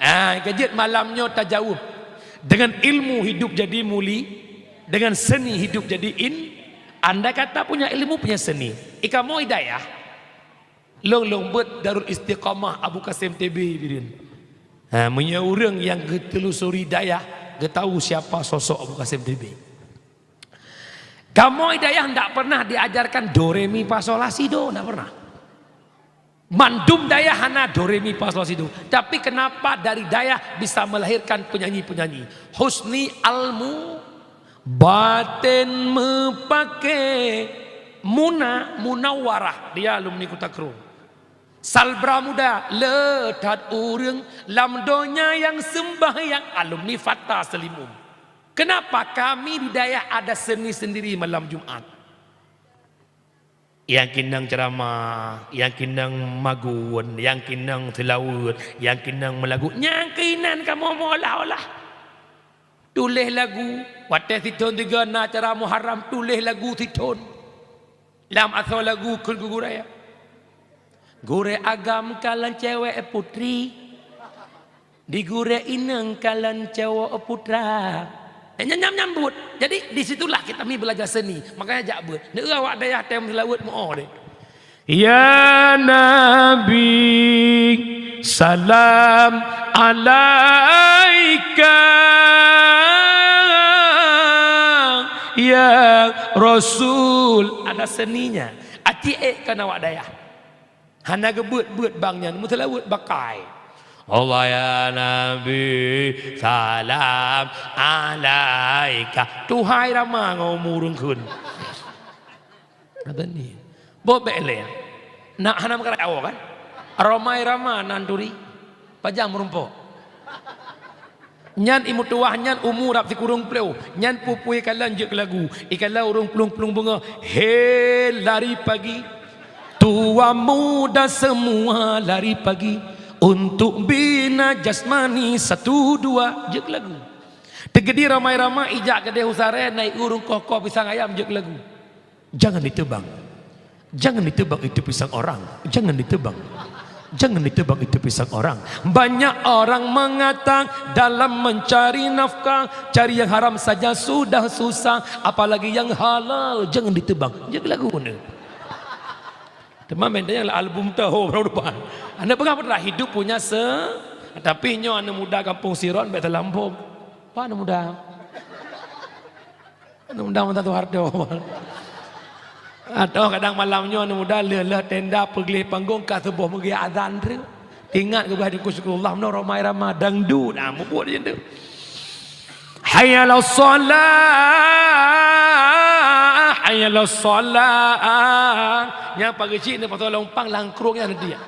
Ah, ka jeuet malam nyoe tajaweueb. Dengan ilmu hidup jadi muli, dengan seni hidup jadi in. Andai kata punya ilmu, punya seni. Ikamoe Hidayah, lôn, lôn beuet Darul Istiqamah Abu Qasim T B birin. Ha, meunyoe ureuëng nyang geutelusuri dayah, geutahu siapa sosok Abu Qasim T B. Kamoe Hidayah ndak pernah diajarkan do, re, mi, fa, sol, la, si, do, ndak pernah. Mandum dayah hana do, re, mi, fa, sol, la, si, do. Tapi kenapa dari dayah bisa melahirkan penyanyi-penyanyi? Husni ilmu, batin meupaké, muna, munawarah, dia alumni Kuta Krueng. Salbra Muda, le that ureuëng lam donya nyang seumbahyang, alumni Fata Seulimeum. Kenapa kami di dayah ada seni sendiri malam Jumat? Nyang keunong ceuramah, nyang keunong magun, nyang keunong seulaweuet, nyang keunong meulagu, nyang keunan kamoe meuolah-olah. Tuléh lagu, watée sithon sigoe na acara Muharram, tuléh lagu sithon. Lam asoe lagu kheun gurée. Gurée agam kalon cewek putri. Di gurée inong kalon cowok putra. Eh, nyam, nyam, nyambut. Jadi, di situlah kita mi belajar seni. Makanya jak beuet. Neueu awak dayah tem seulaweuet meu'oh deh. Ya Nabi, salam alaika. Ya Rasul. Ada seninya. Aci ék kan awak dayah. Hana geubeuet-beuet bang nyan, meuseulaweuet bakai. Allah ya Nabi, salam alaika. Tuhai rama ngon umu ureuëng kheun. Kata ni. Boh bék lé. Nak hana meukarat awak kan? Romai rama nan turi. Pajang meurumpok. Nyan imeutuwah nyan umu rab sikureueng plôh. Nyan pue-pue ikalon jeuet keu lagu. Ikalon ureuëng plueng-plueng beungoh. He lari pagi. Tua muda semua lari pagi. Untuk bina jasmani satu dua. Jeuet keu lagu. Teugeudi ramai-ramai ijak keudeh usaré, na ié ureuëng koh-koh pisang ayam jeuet keu lagu. Jangan ditebang. Jangan ditebang itu pisang orang. Jangan ditebang. Jangan ditebang itu pisang orang. Banyak orang mengatakan dalam mencari nafkah, cari yang haram saja sudah susah, apalagi yang halal. Jangan ditebang. Jeuet keu lagu ni. Teuma meuntang nyang album teuh ho baru depan. Aneuk peugah peue teuma hidup punya se, tapi nyoe aneuk muda gampông Siron bék teulamphom. Apa aneuk muda? Aneuk muda mantong Soeharto. Atau kadang malam nyoe aneuk muda lheueh-lheueh tenda peugleh panggong ka suboh meugah azan treuk. Ingat geuh di Syukurullah meunoe ramai-ramai dangdut, ah, mubuet di situ. Hayya 'alas shalah, Hayya 'alas shalah. Nyang pageujik ni pasal lompang langkrong nyan dia.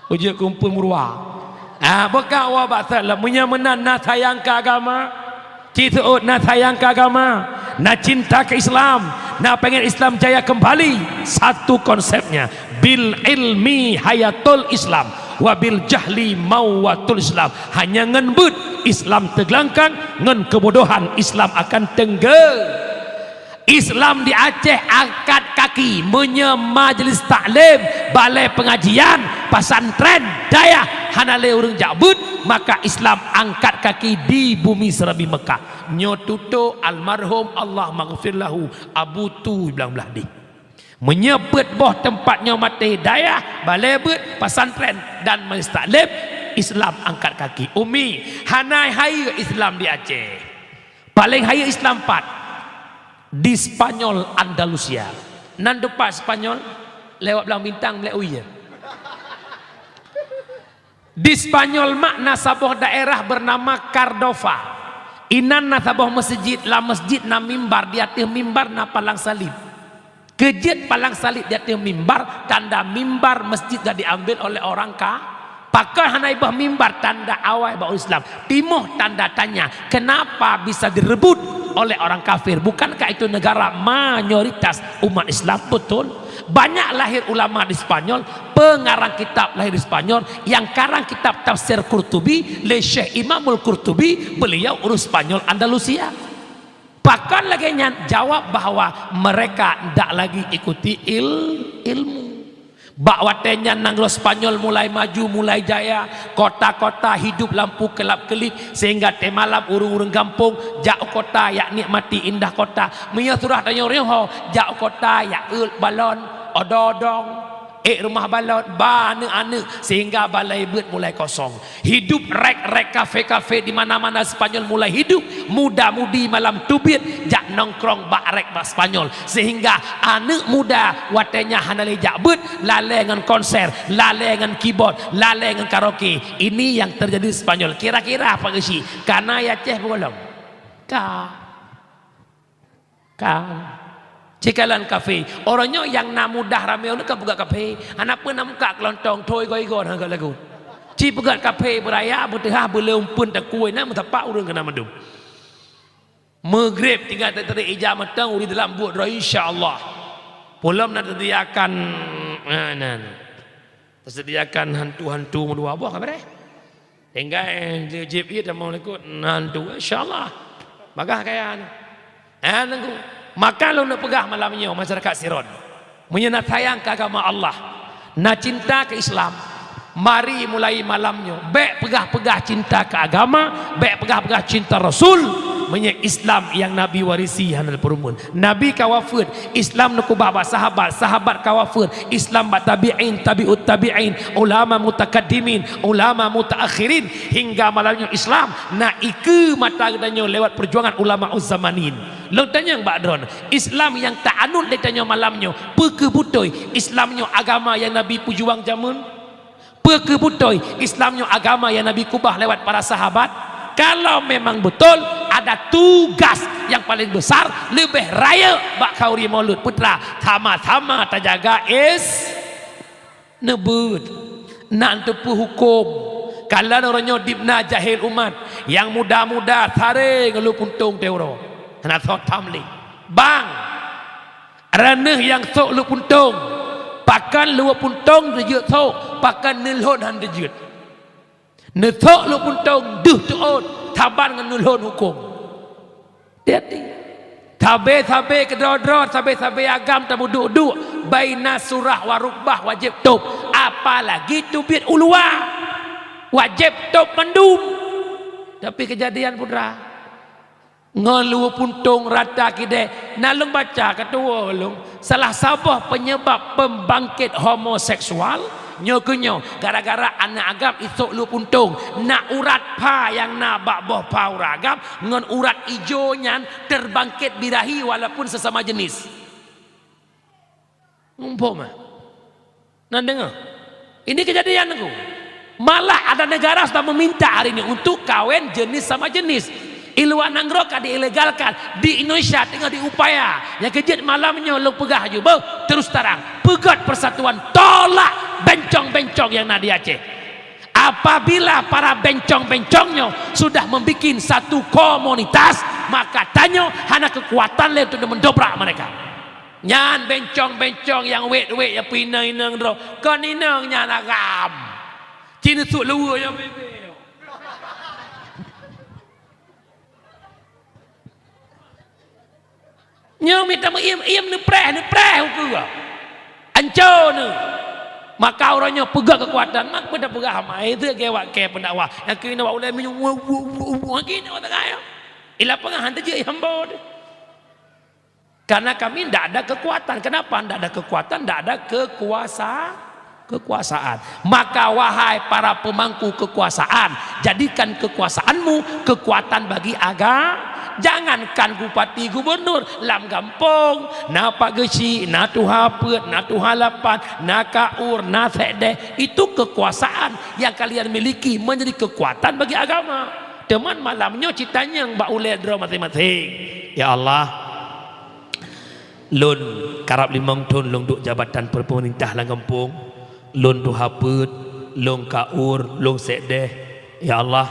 Ujek kumpul murwa. Ah, buka wa batal. Meunyoe meunan na sayang keu agama, ci seuôt na sayang keu agama, na cinta keu Islam, na pengen Islam jaya kembali. Satu konsepnya, bil ilmi hayatul Islam, wa bil jahli mawatul Islam. Hanya ngon beuet Islam teuglangkang, ngon keubodohan Islam akan teunggé. Islam di Aceh angkat kaki, meunyoe majlis taklim, balai pengajian, pesantren, dayah hana lé ureuëng jak beuet, maka Islam angkat kaki di bumi seurabi Mekah. Nyoe tutoe almarhum, Allah maghfir lahu, Abu Tu Blang Blahdeh. Meunyoe peuet boh teumpat nyoe maté, dayah, balai beuet, pesantren dan majlis taklim, Islam angkat kaki. Umi, hana hayeue Islam di Aceh. Paléng hayeue Islam pat? Di Spanyol Andalusia. Nan teumpat Spanyol, lewat Blang Bintang, Mlek Ui. Di Spanyol mak na saboh daerah bernama Cardova. Inan na saboh meuseujid, lam meuseujid na mimbar, di ateueh mimbar na palang salib. Keujeuet palang salib di ateueh mimbar, tanda mimbar meuseujid ka diambil oleh orang ka-, pakon hana ibah mimbar, tanda awai bak ureuëng Islam. Timoh tanda tanya, kenapa bisa direbut oleh orang kafir? Bukankah itu negara mayoritas umat Islam? Betul. Banyak lahir ulama di Spanyol, pengarang kitab lahir di Spanyol, yang karang kitab tafsir Qurtubi lé Syekh Imamul Qurtubi, beliau ureuëng Spanyol Andalusia. Pakon lagée nyan? Jawab bahwa mereka ndak lagi ikuti il-, ilmu. Bak watée nyan nanggroe Spanyol mulai maju, mulai jaya, kota-kota hidup lampu kelap-kelip, sehingga teumalam ureuëng-ureuëng gampông jak u kota jak nikmati indah kota. Meunyoe surah tanyoe riho, jak u kota jak ôt balon, odong-odong, ék rumoh balon, ba aneuëk-aneuëk, sehingga balai beuet mulai kosong. Hidup rék-rék kafe-kafe di mana-mana Spanyol mulai hidup, muda-mudi malam teubiet jak nongkrong bak rék bak Spanyol, sehingga aneuëk muda watée nyan hana lé jak beuet, lalée ngon konser, lalée ngon keyboard, lalée ngon karaoke. Ini yang terjadi di Spanyol. Kira-kira apa geusi? Kana ya Aceh peugolom? Ka. Ka. Cikalan kafe. Orang nyoe nyang na mudah ramé ulun ka peugah kafe. Hana peue na muka kelontong, thoi goi-goi hana lagu. Ci peugah kafe beuraya, beuteuhah, beuleuem pun takue na meusapak ureuëng keunan mandum. Maghrib tinggai teuteurik ija mantong, ureuëng dalam buet droe, insya Allah. Pulom na teusediakan, na, na. Teusediakan hantu-hantu meudua boh ka beureh. Tinggai jeuet ié tamong likot, na hantu, insya Allah. Bagah kaya nyoe. Eh, teungku. Maka lôn peugah malam nyoe, masyarakat Siron. Meunyoe na sayang keu agama Allah, na cinta keu Islam, mari mulai malam nyoe, bék peugah-peugah cinta keu agama, bék peugah-peugah cinta Rasul. Meunyoe Islam nyang Nabi warisi hana peureumeun. Nabi ka wafeuet, Islam neukeubah bak sahabat, sahabat ka wafeuet, Islam bak tabi'in, tabi'ut tabi'in, ulama mutakaddimin, ulama mutaakhirin, hingga malam nyoe Islam na ikeue mata geutanyoe lewat perjuangan ulama uzzamanin. Lôn tanyong bak droen, Islam nyang ta anut lé tanyoe malam nyoe, peu kheueh beutôi Islam nyoe agama nyang Nabi peujuang jameun? Peu kheueh beutôi Islam nyoe agama nyang Nabi keubah lewat para sahabat? Kalau memang beutôi, ada tugas nyang paleng besar, leubeh rayeuk bak khanduri Maulud Putra, sama-sama tajaga is-, Neubeuet, nak teupeu huköm. Kalon uroe nyoe dibna jahil umat, nyang muda-muda saré ngon luweue puntông teuh uroe. Hana soe tham lé. Bang, droeneuh nyang sôk luweue puntông, pakon luweue puntông teujeuet sôk, pakon neulhon han teujeuet. Neusôk luweue puntông deuh teuôt, saban ngon neulhon huköm. Hati-hati. Sabe-sabe keudroe-droe, sabe-sabe agam tameuduek-duek, baina surah wa rukbah wajéb tôb, apalagi teubiet u luwa. Wajéb tôb mandum. Tapi keujadian putra, ngon luweue puntông rata kidée, na lôn baca keutuwo lôn, salah saboh peunyeubab peumbangkét homoseksual, nyoe keuh nyoe, gara-gara aneuëk agam isôk luweue puntông, na urat pha nyang na bak boh pha urat agam ngon urat ijo nyan terbangkét birahi walaupun sesama jenis. Muphom, eh? Nah, deungoe. Ini kejadian, Teungku. Malah ada negara sudah meminta hari ini untuk kawin jenis sama jenis. I luwa nanggroe ka diilegalkan, di Indonesia teungoh diupaya. Nyang keujeuet malam nyoe lôn peugah laju, beuh, terus tarang, peugöt persatuan, tolak bencong-bencong nyang na di Aceh. Apabila para bencong-bencong nyoe sudah membikin satu komunitas, maka tanyoe hana keukuatan lé untuk mendobrak mereka. Nyan bencong-bencong nyang wét-wét nyang peuinong-inong droe, kon inong nyan agam. Ci neusuk luweue nyang bebe. Nyoe mita meuiem-iem neupreh, neupreh ukeue. Anco neuh. Maka uroe nyoe peugah keukuatan, mak peugah-peugah amai teuh geuwak kée pendakwah. Nyang keunoe bak ulée minyeuk, wu, wu, wu, wu, lagi nyoe teuka nyoe. Ilah peugah han teujeuet hamba teuh. Karena kami ndak ada kekuatan. Kenapa ndak ada kekuatan? Ndak ada kekuasa-, kekuasaan. Maka wahai para pemangku kekuasaan, jadikan kekuasaanmu kekuatan bagi aga-, jangankan bupati gubernur, lam gampông, na Pak Geuchik, na Tuha Peuet, na Tuha Lapan, na Kaur, na Sekdeh, itu kekuasaan yang kalian miliki menjadi kekuatan bagi agama. Teuma malam nyoe ci tanyong bak ulée droe maséng-maséng. Ya Allah, lôn karab limong thon lôn duek jabatan peumeurintah lam gampông. Lôn Tuha Peuet, lôn Kaur, lôn Sekdeh. Ya Allah,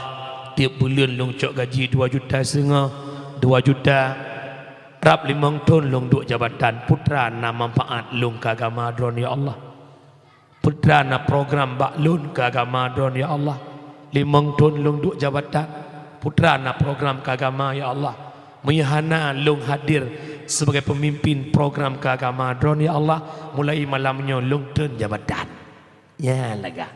tieb buleuen lôn cok gaji dua juta seungoh, dua juta. Rab limong thon lôn duek jabatan, peue teuma na manfaat lôn keu agama Droeneuh, ya Allah. Peue teuma na program bak lôn keu agama Droeneuh, ya Allah. Limong thon lôn duek jabatan, peue teuma na program keu agama, ya Allah. Meunyoe hana lôn hadir sebagai pemimpin program keu agama Droeneuh, ya Allah, mulai malam nyoe lôn treun jabatan. Nyan lagak.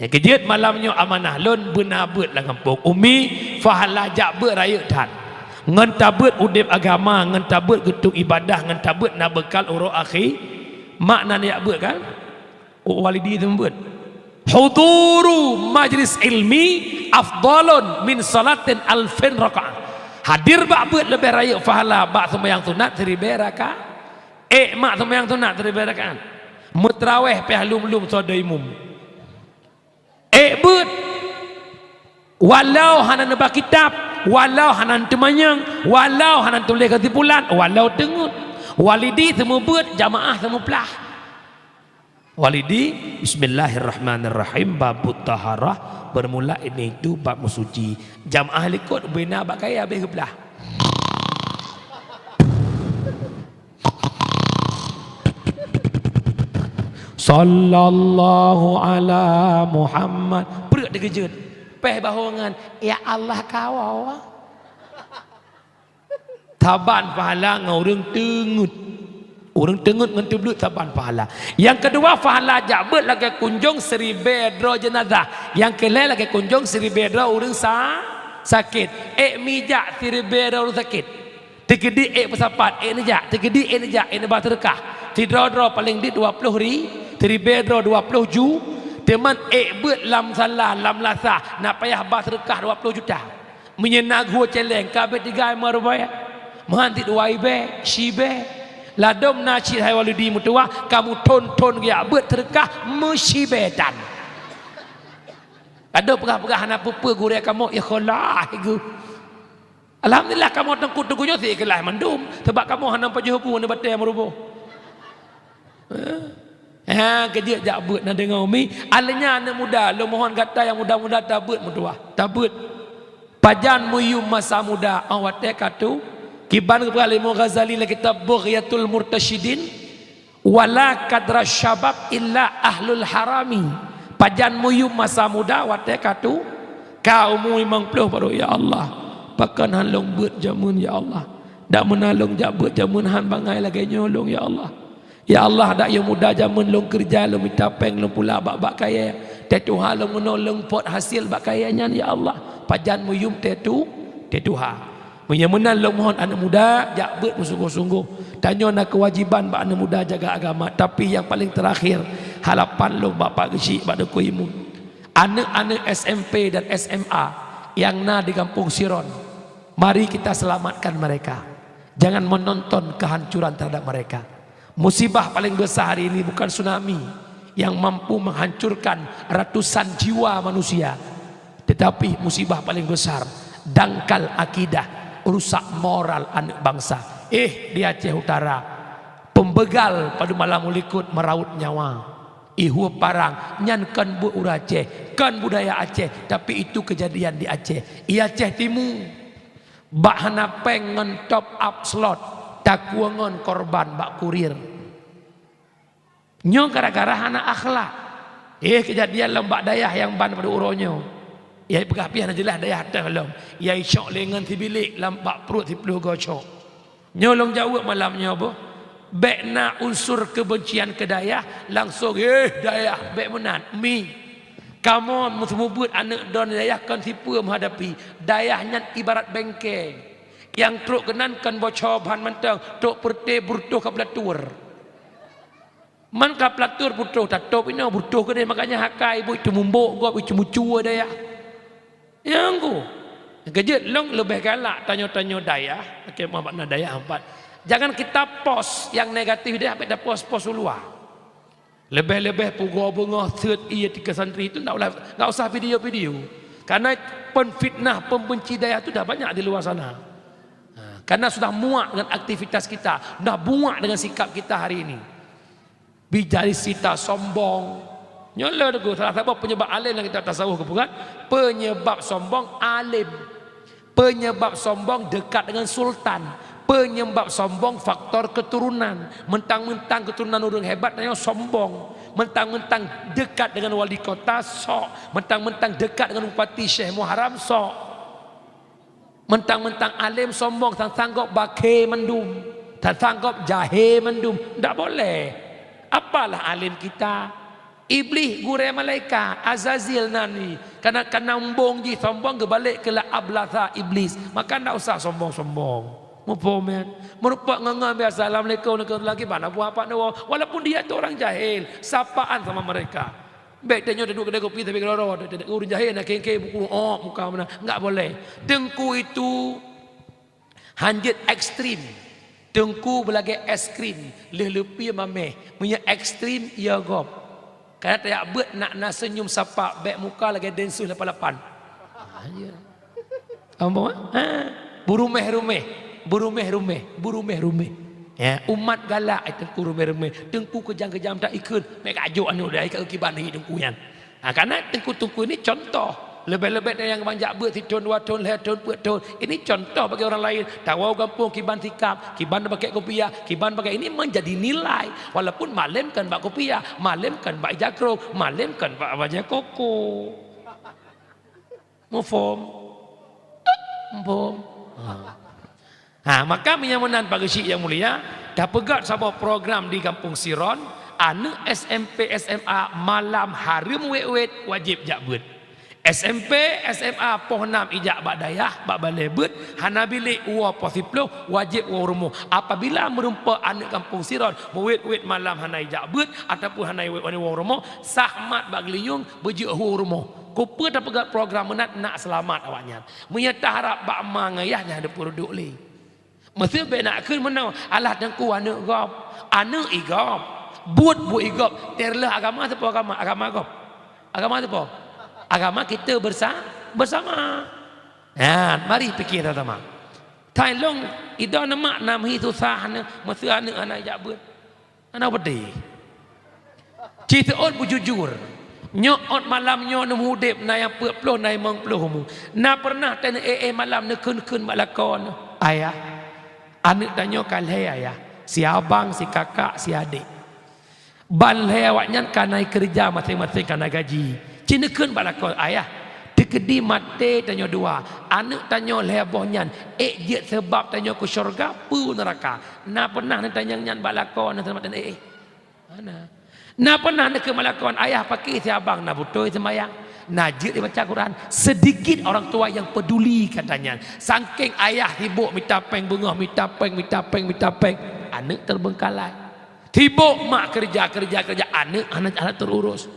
Nyang keujeuet malam nyoe amanah lôn beuna beuet lam gampông. Umi, pahala jak beuet rayeuk that. Ngon tabeuet udeb agama, ngon tabeuet geutueng ibadah, ngon tabeuet na beukal uroe akhé. Mak na neujak beuet kan? Walidi teuma beuet. Huduru majlis ilmi afdalun min salatin alfin rakaah. Hadir bak beuet leubeh rayeuk pahala bak seumayang sunat siribée rakaat. Ék mak seumayang sunat siribée rakaat. Meutrawéh pih lom-lom soe deuh imum. Ék beuet, walau hana neuba kitab, walau hana neuteumanyong, walau hana neutuléh keusimpulan, walau teungeut. Walidi seumeubeuet, jamaah seumeuplah. Walidi, bismillahirrahmanirrahim, babut taharah, bermula ini itu bab meusuci. Jamaah likot, ubena bak kayée habéh geuplah. Sallallahu ala Muhammad. Pruet teukeujot. Péh bahongan, "Ya Allah, kawoe." Saban pahala ngon ureuëng teungeut. Ureuëng teungeut ngon teubleuet saban pahala. Nyang keudua, pahala jak beuet lagée kunjong siribée droe jeunazah. Nyang keulhée lagée kunjong siribée droe ureuëng sa-, sakét. Ék mijak siribée droe ureuëng sakét. Teukeudi ék peusapat, ék neujak, teukeudi ék neujak, ék neuba seudeukah. Sidroe-droe paleng dit dua ploh ri-, siribée droe dua ploh ju, teuma ék beuet lam sala, lam lasa, na payah ba seudeukah dua ploh juta. Meunyoe na geuh céléng, ka abéh tigai meuribée. Meuhan cit dua ribée, siribée. Ladôm na cit hai Walidi meutuwah, kamoe thon-thon geujak beuet seudeukah meusibetan. Ladôm peugah-peugah hana peue-peue gurée kamoe ikhlaih geuh. Alhamdulillah, kamoe teungku-teungku nyoe sikeulaih mandum, sabab kamoe hana pajoh bu nibak batée meuruboh. Eh? Ha, keujeuet jak beuet na deungoe umi. Aleunya aneuëk muda, lôn mohon gata nyang muda-muda tabeuet meutuwah. Tabeuet. Pajan meuyum masa muda, 'oh watée ka tu. Kiban geupeugah lé Imam Ghazali lam kitab Bughyatul Murtasyidin. Wala kadra syabab illa ahlul harami. Pajan meuyum masa muda watée ka tu, ka umu limong ploh baru, "Ya Allah, pakon han lôn beuet jameun, ya Allah. Dak meunan lôn jak beuet jameun han bangai lagée nyoe lôn, ya Allah. Ya Allah, dak yôh muda jameun lôn keureuja, lôn mita péng, lôn pula bak-bak kayée. Tée tuha lôn meunoe lôn pot hasil bak kayée nyan, ya Allah. Pajan meuyum tée tu, tée tuha." Meunyoe meunan lôn mohon aneuëk muda, jak beuet meusunggoh-sunggoh. Tanyoe na keuwajéban bak aneuëk muda jaga agama, tapi nyang paleng teurakhir, harapan lôn bak Pak Geuchik, bak Teungku Imeum. Aneuëk-aneuëk S M P dan S M A nyang na di Gampông Siron, mari kita selamatkan mereka. Jangan menonton kehancuran terhadap mereka. Musibah paling besar hari ini bukan tsunami yang mampu menghancurkan ratusan jiwa manusia, tetapi musibah paling besar Dangkal akidah, rusak moral aneuk bansa. Eh, di Aceh Utara, pembégal padum malam u likot meraut nyawa. Ihue parang, nyan kon buet ureuëng Aceh, kon budaya Aceh, tapi itu kejadian di Aceh. I Aceh Timu, bak hana péng ngon top up slot, takue ngon korban bak kurir. Nyoe gara-gara hana akhlak. Eh, kejadian lom bak dayah nyang ban padum uroe nyoe. Ya, peugah pih hana jeulaih dayah teuh lom. Ya, icok lé ngon sibilék lam bak pruet siploh goe cok. Nyoe lôn jaweueb malam nyoe boh. Bék na unsur keubencian keu dayah, langsong, "Eh, dayah, bék meunan." Mi. Kamoe meuseumeubeuet aneuk droeneuh dayah kon sipeue meuhadapi. Dayah nyan ibarat bengke. Nyang trok keunan kon boco ban mantong, trok peureute beureutoh ka peulatur. Man ka peulatur beureutoh tatôb inoe, beureutoh keudeh, makanya hakai ibu itu mumbok gob, itu mucue dayah. Nyang ku. Keujeuet lôn leubeh galak tanyoe-tanyoe dayah, oke, mah makna dayah empat. Jangan kita post yang negatif deh, sampai ta post-post u luwa. Leubeh-leubeh pugoe beungoh seuet ié tika santri itu ndak ulah, ndak usah video-video. Karena penfitnah, pembenci dayah itu dah banyak di luar sana. Ha, karena sudah muak dengan aktivitas kita, sudah muak dengan sikap kita hari ini. Bijari sita sombong. Nyoe le teungku, salah saboh penyebab alim dalam kitab tasawuf geupeugah, penyebab sombong alim. Penyebab sombong dekat dengan sultan. Penyebab sombong faktor keturunan. Mentang-mentang keturunan ureuëng hebat, tanyoe sombong. Mentang-mentang dekat dengan wali kota, sok. Mentang-mentang dekat dengan bupati Syekh Muharram, sok. Mentang-mentang alim sombong, sang-sang gob bakhe mandum, sang-sang gob jahe mandum. Ndak boleh. Apalah alim kita? Iblih gurée malaikat, Azazil nan ni. Kana, kana umbong jih sombong geubalek keu la ablasa Iblis. Maka ndak usah sombong-sombong. Muphom, ya? Meureumpok ngon-ngon biasa, "Assalamualaikum, waalaikumsalam, kiban na buah apak neuwoe?" Walaupun dia tu orang jahil, sapaan sama mereka. Bék tanyoe taduek keudeh kopi tapi keudroe-droe, ureuëng jahé na kheng-kheng buku, oh, muka meunan. Enggak boleh. Teungku itu hanjeuet ekstrim. Teungku beulagée es krim, lheueh leupie mameh. Meunyoe ekstrim, ya gob. Kana tajak beuet nak na seunyum sapa, bék muka lagée Densus lapan lapan. Ha, ya. Ambo, ha? Beurumeh-rumeh, beurumeh-rumeh, beurumeh-rumeh. Ya, umat galak, eh, teungku rumeh-rumeh. Teungku keujam-keujam tak ikheun, meuka jok aneuk dai ka kiban hi teungku nyan. Ha, karena teungku-teungku ini contoh. Leubeh-leubeh nyang banyak beuet sithon, dua thon, lhée thon, peuet thon. Ini contoh bagi orang lain. Tawoe gampông kiban sikap, kiban pakai kopiah, kiban pakai ini menjadi nilai. Walaupun malem kan bak kopiah, malem kan bak ija krong, malem kan bak bajée koko. Muphom? Muphom? Ha. Ha, maka meunyoe meunan, Pak Geuchik nyang mulia, tapeugét saboh program di Gampông Siron, aneuk S M P, S M A malam hareuem wét-wét wajéb jak beuet. S M P, S M A poh nam ijak bak dayah, bak balée beuet, hana bilék woe poh siploh, wajéb woe rumoh. Apabila meureumpok aneuk Gampông Siron meuwét-wét malam hana ijak beuet ataupun hana wét woe rumoh, sah mat bak geulinyueng, beujeuet hu rumoh. Keupeue tapeugét program meunan? Nak seulamat awaknyan. Meunyoe taharab bak ma ngon yah, nyan hana peureuduek lé. Meuseuti bék nak kheun meunoe, alah teungku aneuk gob, aneuk i gob, buet-buet i gob, terleuh agama sipo agama, agama gob. Agama sipo? Agama kita bersa-, bersama. Nyan, mari pikir sama-sama. Thai lôn, idong neumak nam hi susah nyoe, meuseuti aneuk hana ijak beuet. Hana pedih. Ci seuôt beujujur. Nyoe ôt malam nyoe neumudeb na nyang peuet ploh, na nyang limong ploh umu. Na pernah teuneuk éh-éh malam neukheun-kheun bak lakoe nyoe, "Ayah, aneuk tanyoe ka lhée, Ayah. Si abang, si kakak, si adék. Ban lhée awaknyan ka na keureuja maséng-maséng ka na gaji." Ci neukheun bak lakoe, "Ayah, teukeudi maté tanyoe dua, aneuk tanyoe lhée boh nyan, ék jeuet seubab tanyoe keu syeuruga peu neuraka?" Na pernah neutanyong nyan bak lakoe na teumat dan éh? Hana. Na pernah neukheun bak lakoe, "Ayah, pakri si abang na beutôi seumayang, na jeuet jibaca Quran?" Sedikit orang tua yang peduli kata nyan. Sangkeng ayah sibok mita péng beungoh, mita péng, mita péng, mita péng, aneuk terbengkalai. Sibok mak keureuja, keureuja, keureuja, aneuk hana, hana teururus.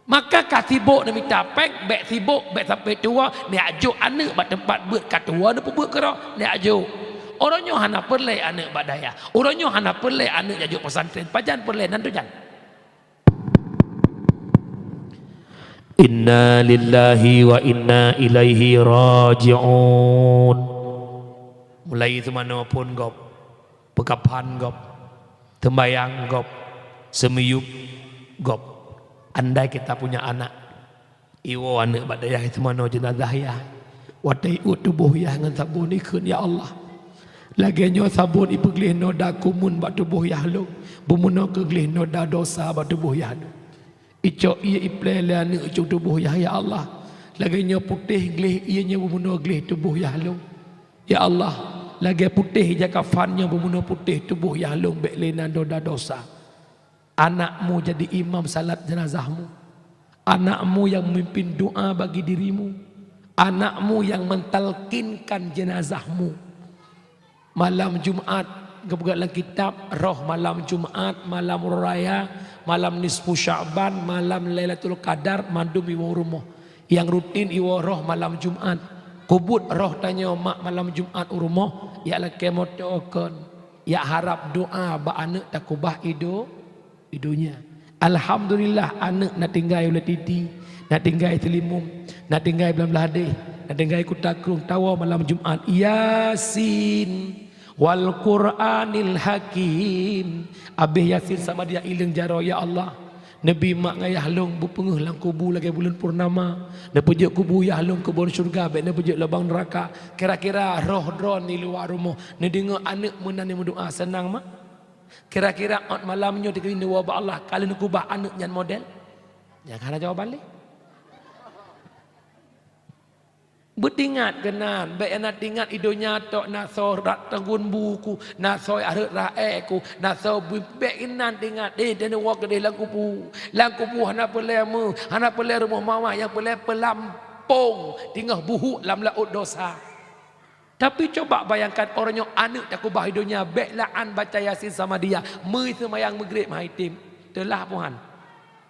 Maka ka sibok neumita péng, bék sibok, bék sampai tuwoe, neujak jok aneuk bak teumpat beuet, ka tuwoe neupeubuet keudroe, neujak jok. Uroe nyoe hana peureulée aneuk bak dayah. Uroe nyoe hana peureulée aneuk jak jok pesantren. Pajan peureulée nan tujan? Inna lillahi wa inna ilaihi raji'un. Mulai seumanoe phon gob, peukaphan gob, teumbayang gob, seumiyueb gob. Andai kita punya anak, iwoe aneuëk bak dayah seumanoe jeunazah yah. Watée iuet tuboh yah ngon sabon ikheun, "Ya Allah, lagée nyoe sabon ipeugleh noda kumun bak tuboh yah lôn, beumeunoe keugleh noda dosa bak tuboh yah lôn." Icok ié iplée lé aneuëk ujong tuboh yah, "Ya Allah, lagée nyoe putéh gleh ié nyoe beumeunoe gleh tuboh yah lôn. Ya Allah, lagée putéh ija kafan nyoe beumeunoe putéh tuboh yah lôn bék lé na doda dosa." Anakmu jadi imam salat jenazahmu. Anakmu yang memimpin doa bagi dirimu. Anakmu yang mentalkinkan jenazahmu. Malam Jumat, geupeugah lam kitab, roh malam Jumat, malam Uroe Raya, malam nisfu Sya'ban, malam Lailatul Qadar, mandum iwoe u rumoh. Nyang rutin iwoe roh malam Jumat. Kubuet roh tanyoe mak malam Jumat u rumoh, jak lakée moto kon, jak harab doa bak aneuëk takubah ido. Di donya. Alhamdulillah, aneuëk na tinggai Ulee Titi, na tinggai Seulimum, na tinggai Blang Blahdeh, na tinggai Kuta Krueng, tawoe malam Jumat, "Yasin wal Qur'anil Hakim." Abéh Yasin sama dia ileueng jaroe, "Ya Allah, neubi mak ngon yah lôn beupeungeuh lam kubu lagée buleuen purnama, neupeujeuet kubu yah lôn keubon syeuruga, bék neupeujeuet lubang neuraka." Kira-kira roh droeneuh di luwa rumoh neudeungoe aneuëk meunan nyang meudoa, seunang mak? Kira-kira ôt malam nyoe teukeudi neuwoe bak Allah ka lheueh neukubah aneuëk nyan model? Nyan ka hana jawaban lé. Beutingat keunan, bék na tingat i donya tok, na soe rat teunggun bu ku, na soe areuet rae ku, na soe bu-, bék inan tingat, eh, dan neuwoe keudeh lam kubu. Lam kubu hana peureulée meu, hana peureulée rumoh mawah, nyang peureulée peulampong teungoh buhuk lam laôt dosa. Tapi coba bayangkan, uroe nyoe aneuëk takubah i donya, bék la'an baca Yasin sama dia, meuseumayang Maghrib hai tem, teulah puhan,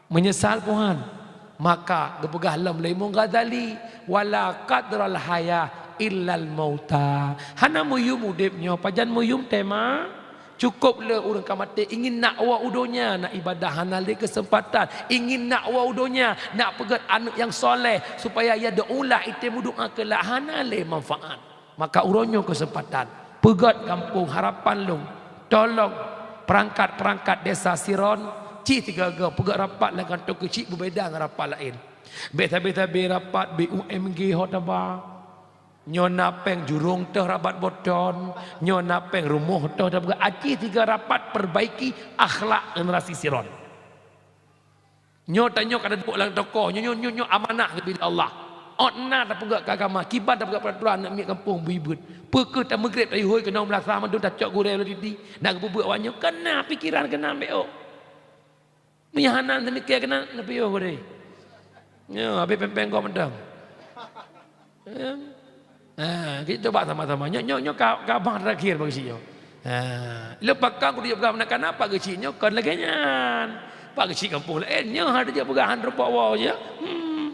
meunyeusal puhan. Maka geupeugah lom lé Imam Ghazali, "Wala qadral haya illal mauta." Hana meuyum udeb nyoe, pajan meuyum teuma? Cukôp le ureuëng ka maté, ingin nak woe u donya, nak ibadah hana lé keuseumpatan, ingin nak woe u donya, nak peugét aneuëk nyang soleh, supaya ya doalah item meudoa keulah hana lé manfaat. Maka uroe nyoe keuseumpatan, peugét gampông harapan lôn, tolong peurangkat-peurangkat desa Siron, cit sigoe-goe peugét rapat lam kantô keuchik beubeda ngon rapat laén. Bék sabe-sabe rapat, B U M G ho taba. Nyoe na péng jurông teuh rabat boton, nyoe na péng rumoh teuh, tapi aci tiga rapat perbaiki akhlak generasi Siron. Nyoe tanyoe ka duek lam toko, nyoe, nyoe, nyoe, nyoe amanah geubi lé Allah. Ôt na tapeugah keu agama, kiban tapeugah peraturan aneuk miet gampông beuibeut. Peu kheueh tameugreb tayue hôi keunong beulasah mandum tacok gurée lom titi, nak geupeubuet awak nyoe, keunan pikeran keunan bék ôk. Meunyo hana neumikée keunan, neupiôh gurée. Nyoe, habéh péng-péng gob mantong. Ya. Ha, kita cuba sama-sama. Nyoe, nyoe, nyoe ka-, kabah terakhir bagi si nyoe. Ha, leupah ka kudu peugah meunan kana Pak Geuchik nyoe kon lagée nyan. Pak Geuchik gampông laén, nyoe hana jeuet peugah han rumpok woe je. Hmm.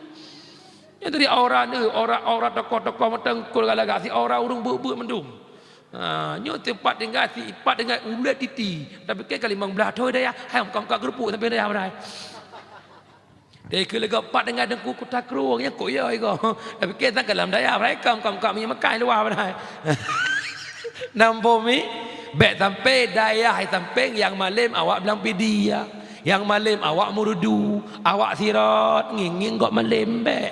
Nyoe tadi aura ni, aura, aura tokoh-tokoh mantong kul galak si aura ureuëng beuet-beuet mandum. Ha, nyoe teumpat tinggai, si ipat tinggai ulée titi. Tapi keu ka limong blaih thon dayah, hai meuka-meuka keurupuk sampai dayah padahai. Dai keu leuga pat tinggai Teungku Kuta Krueng, nyan kok ya iko. Tapi keu sang ka lam dayah, padahai ka meuka-meuka minyeuk meukai luwa padahai. Nampak mi? Bék sampai dayah sampéng nyang malém awak Blang Pidie, ya. Nyang malém awak Meureudu, awak Sirot, ngieng-ngieng gob malém bék.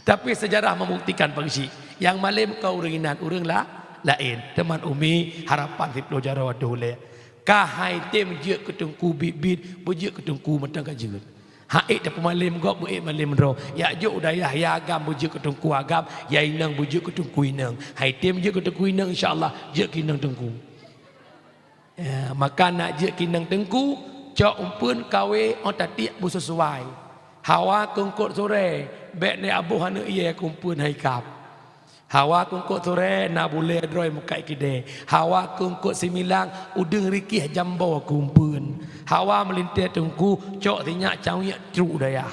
Tapi sejarah membuktikan Pak Geuchik, nyang malém kon ureuëng inan, ureuëng la-, laén. Teuma Umi, harapan siplôh jaroe ateueh ulée. Ka hai tem jeuet keu teungku biet-biet, beujeuet keu teungku mantong ka jeuet. Hak ék tapeumalém gob, beuék malém droe. Jak jok u dayah, ya agam beujeuet keu teungku agam, ya inong beujeuet keu teungku inong. Hai tem jeuet keu teungku inong, insya Allah jeuet keu inong teungku. Ya, maka nak jeuet keu inong teungku, cok umpeuen kawé ôn tatiek beuseusuai. Hawa keu eungkôt surée, bék neuaboh aneuëk yée keu umpeuen hai kab. Hawa keu eungkôt surée na bulée droe mukat keudée. Hawa keu eungkôt similang udeueng rikih jambo keu umpeuen. Hawa meulintée teungku, cok sinyak cawiek trok dayah.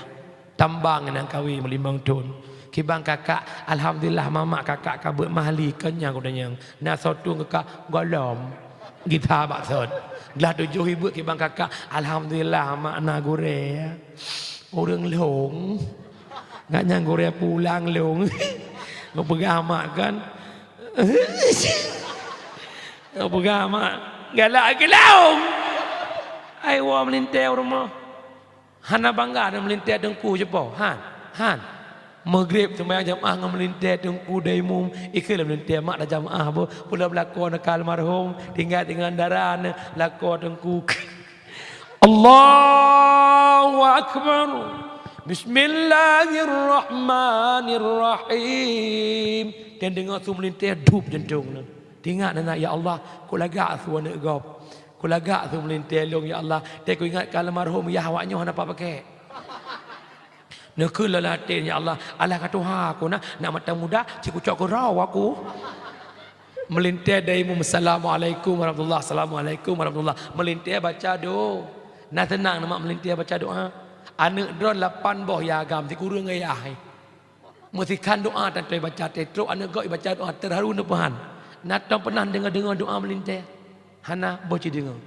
Tambang nyang kawé meulimong thon. Kiban kakak, alhamdulillah mamak kakak ka beuet mahli, keunyan geutanyoe. Na soe tueng keu ka golom. Gita bak sot. Glah tujoh ibeut kiban kakak, alhamdulillah mak na gurée, ya. Ureuëng lhong. Ngat nyang gurée pulang lhong. Geupeugah mak kan. Geupeugah mak. Galak keu lhong. Ai woe meulintée u rumoh. Hana bangga dan meulintée teungku jeupô. Han. Han. Maghrib seumayang jamaah ngon meulintée teungku dai mum. Ikeu lé meulintée mak dan jamaah boh. Pula beulakon ka almarhum. Tinggai dengan darah ne. Lako teungku. Allahu Akbar. Bismillahirrahmanirrahim. Dan deungoe su meulintée dup jantong nyan. Tingat na, "Ya Allah, ku lagak su aneuëk gob. Ku lagak su meulintée lôn, ya Allah. Teuku ingat ka almarhum yah awak nyoe hana pakai." Neukheun lam até, "Ya Allah, alah ka tuha ku na, nak mata muda, cikucok keurau aku." Meulintée dai mum, "Assalamualaikum warahmatullah, assalamualaikum warahmatullah." Meulintée baca do. Na seunang na mak meulintée baca doa. Aneuëk droe lapan boh ya agam, sikureueng ayah. Meusikhan doa tan toe baca, teutrok aneuëk gob ibaca doa, teuharu neupeuhan. Na tom pernah deungoe-deungoe doa meulintée? Hana boh ci deungoe.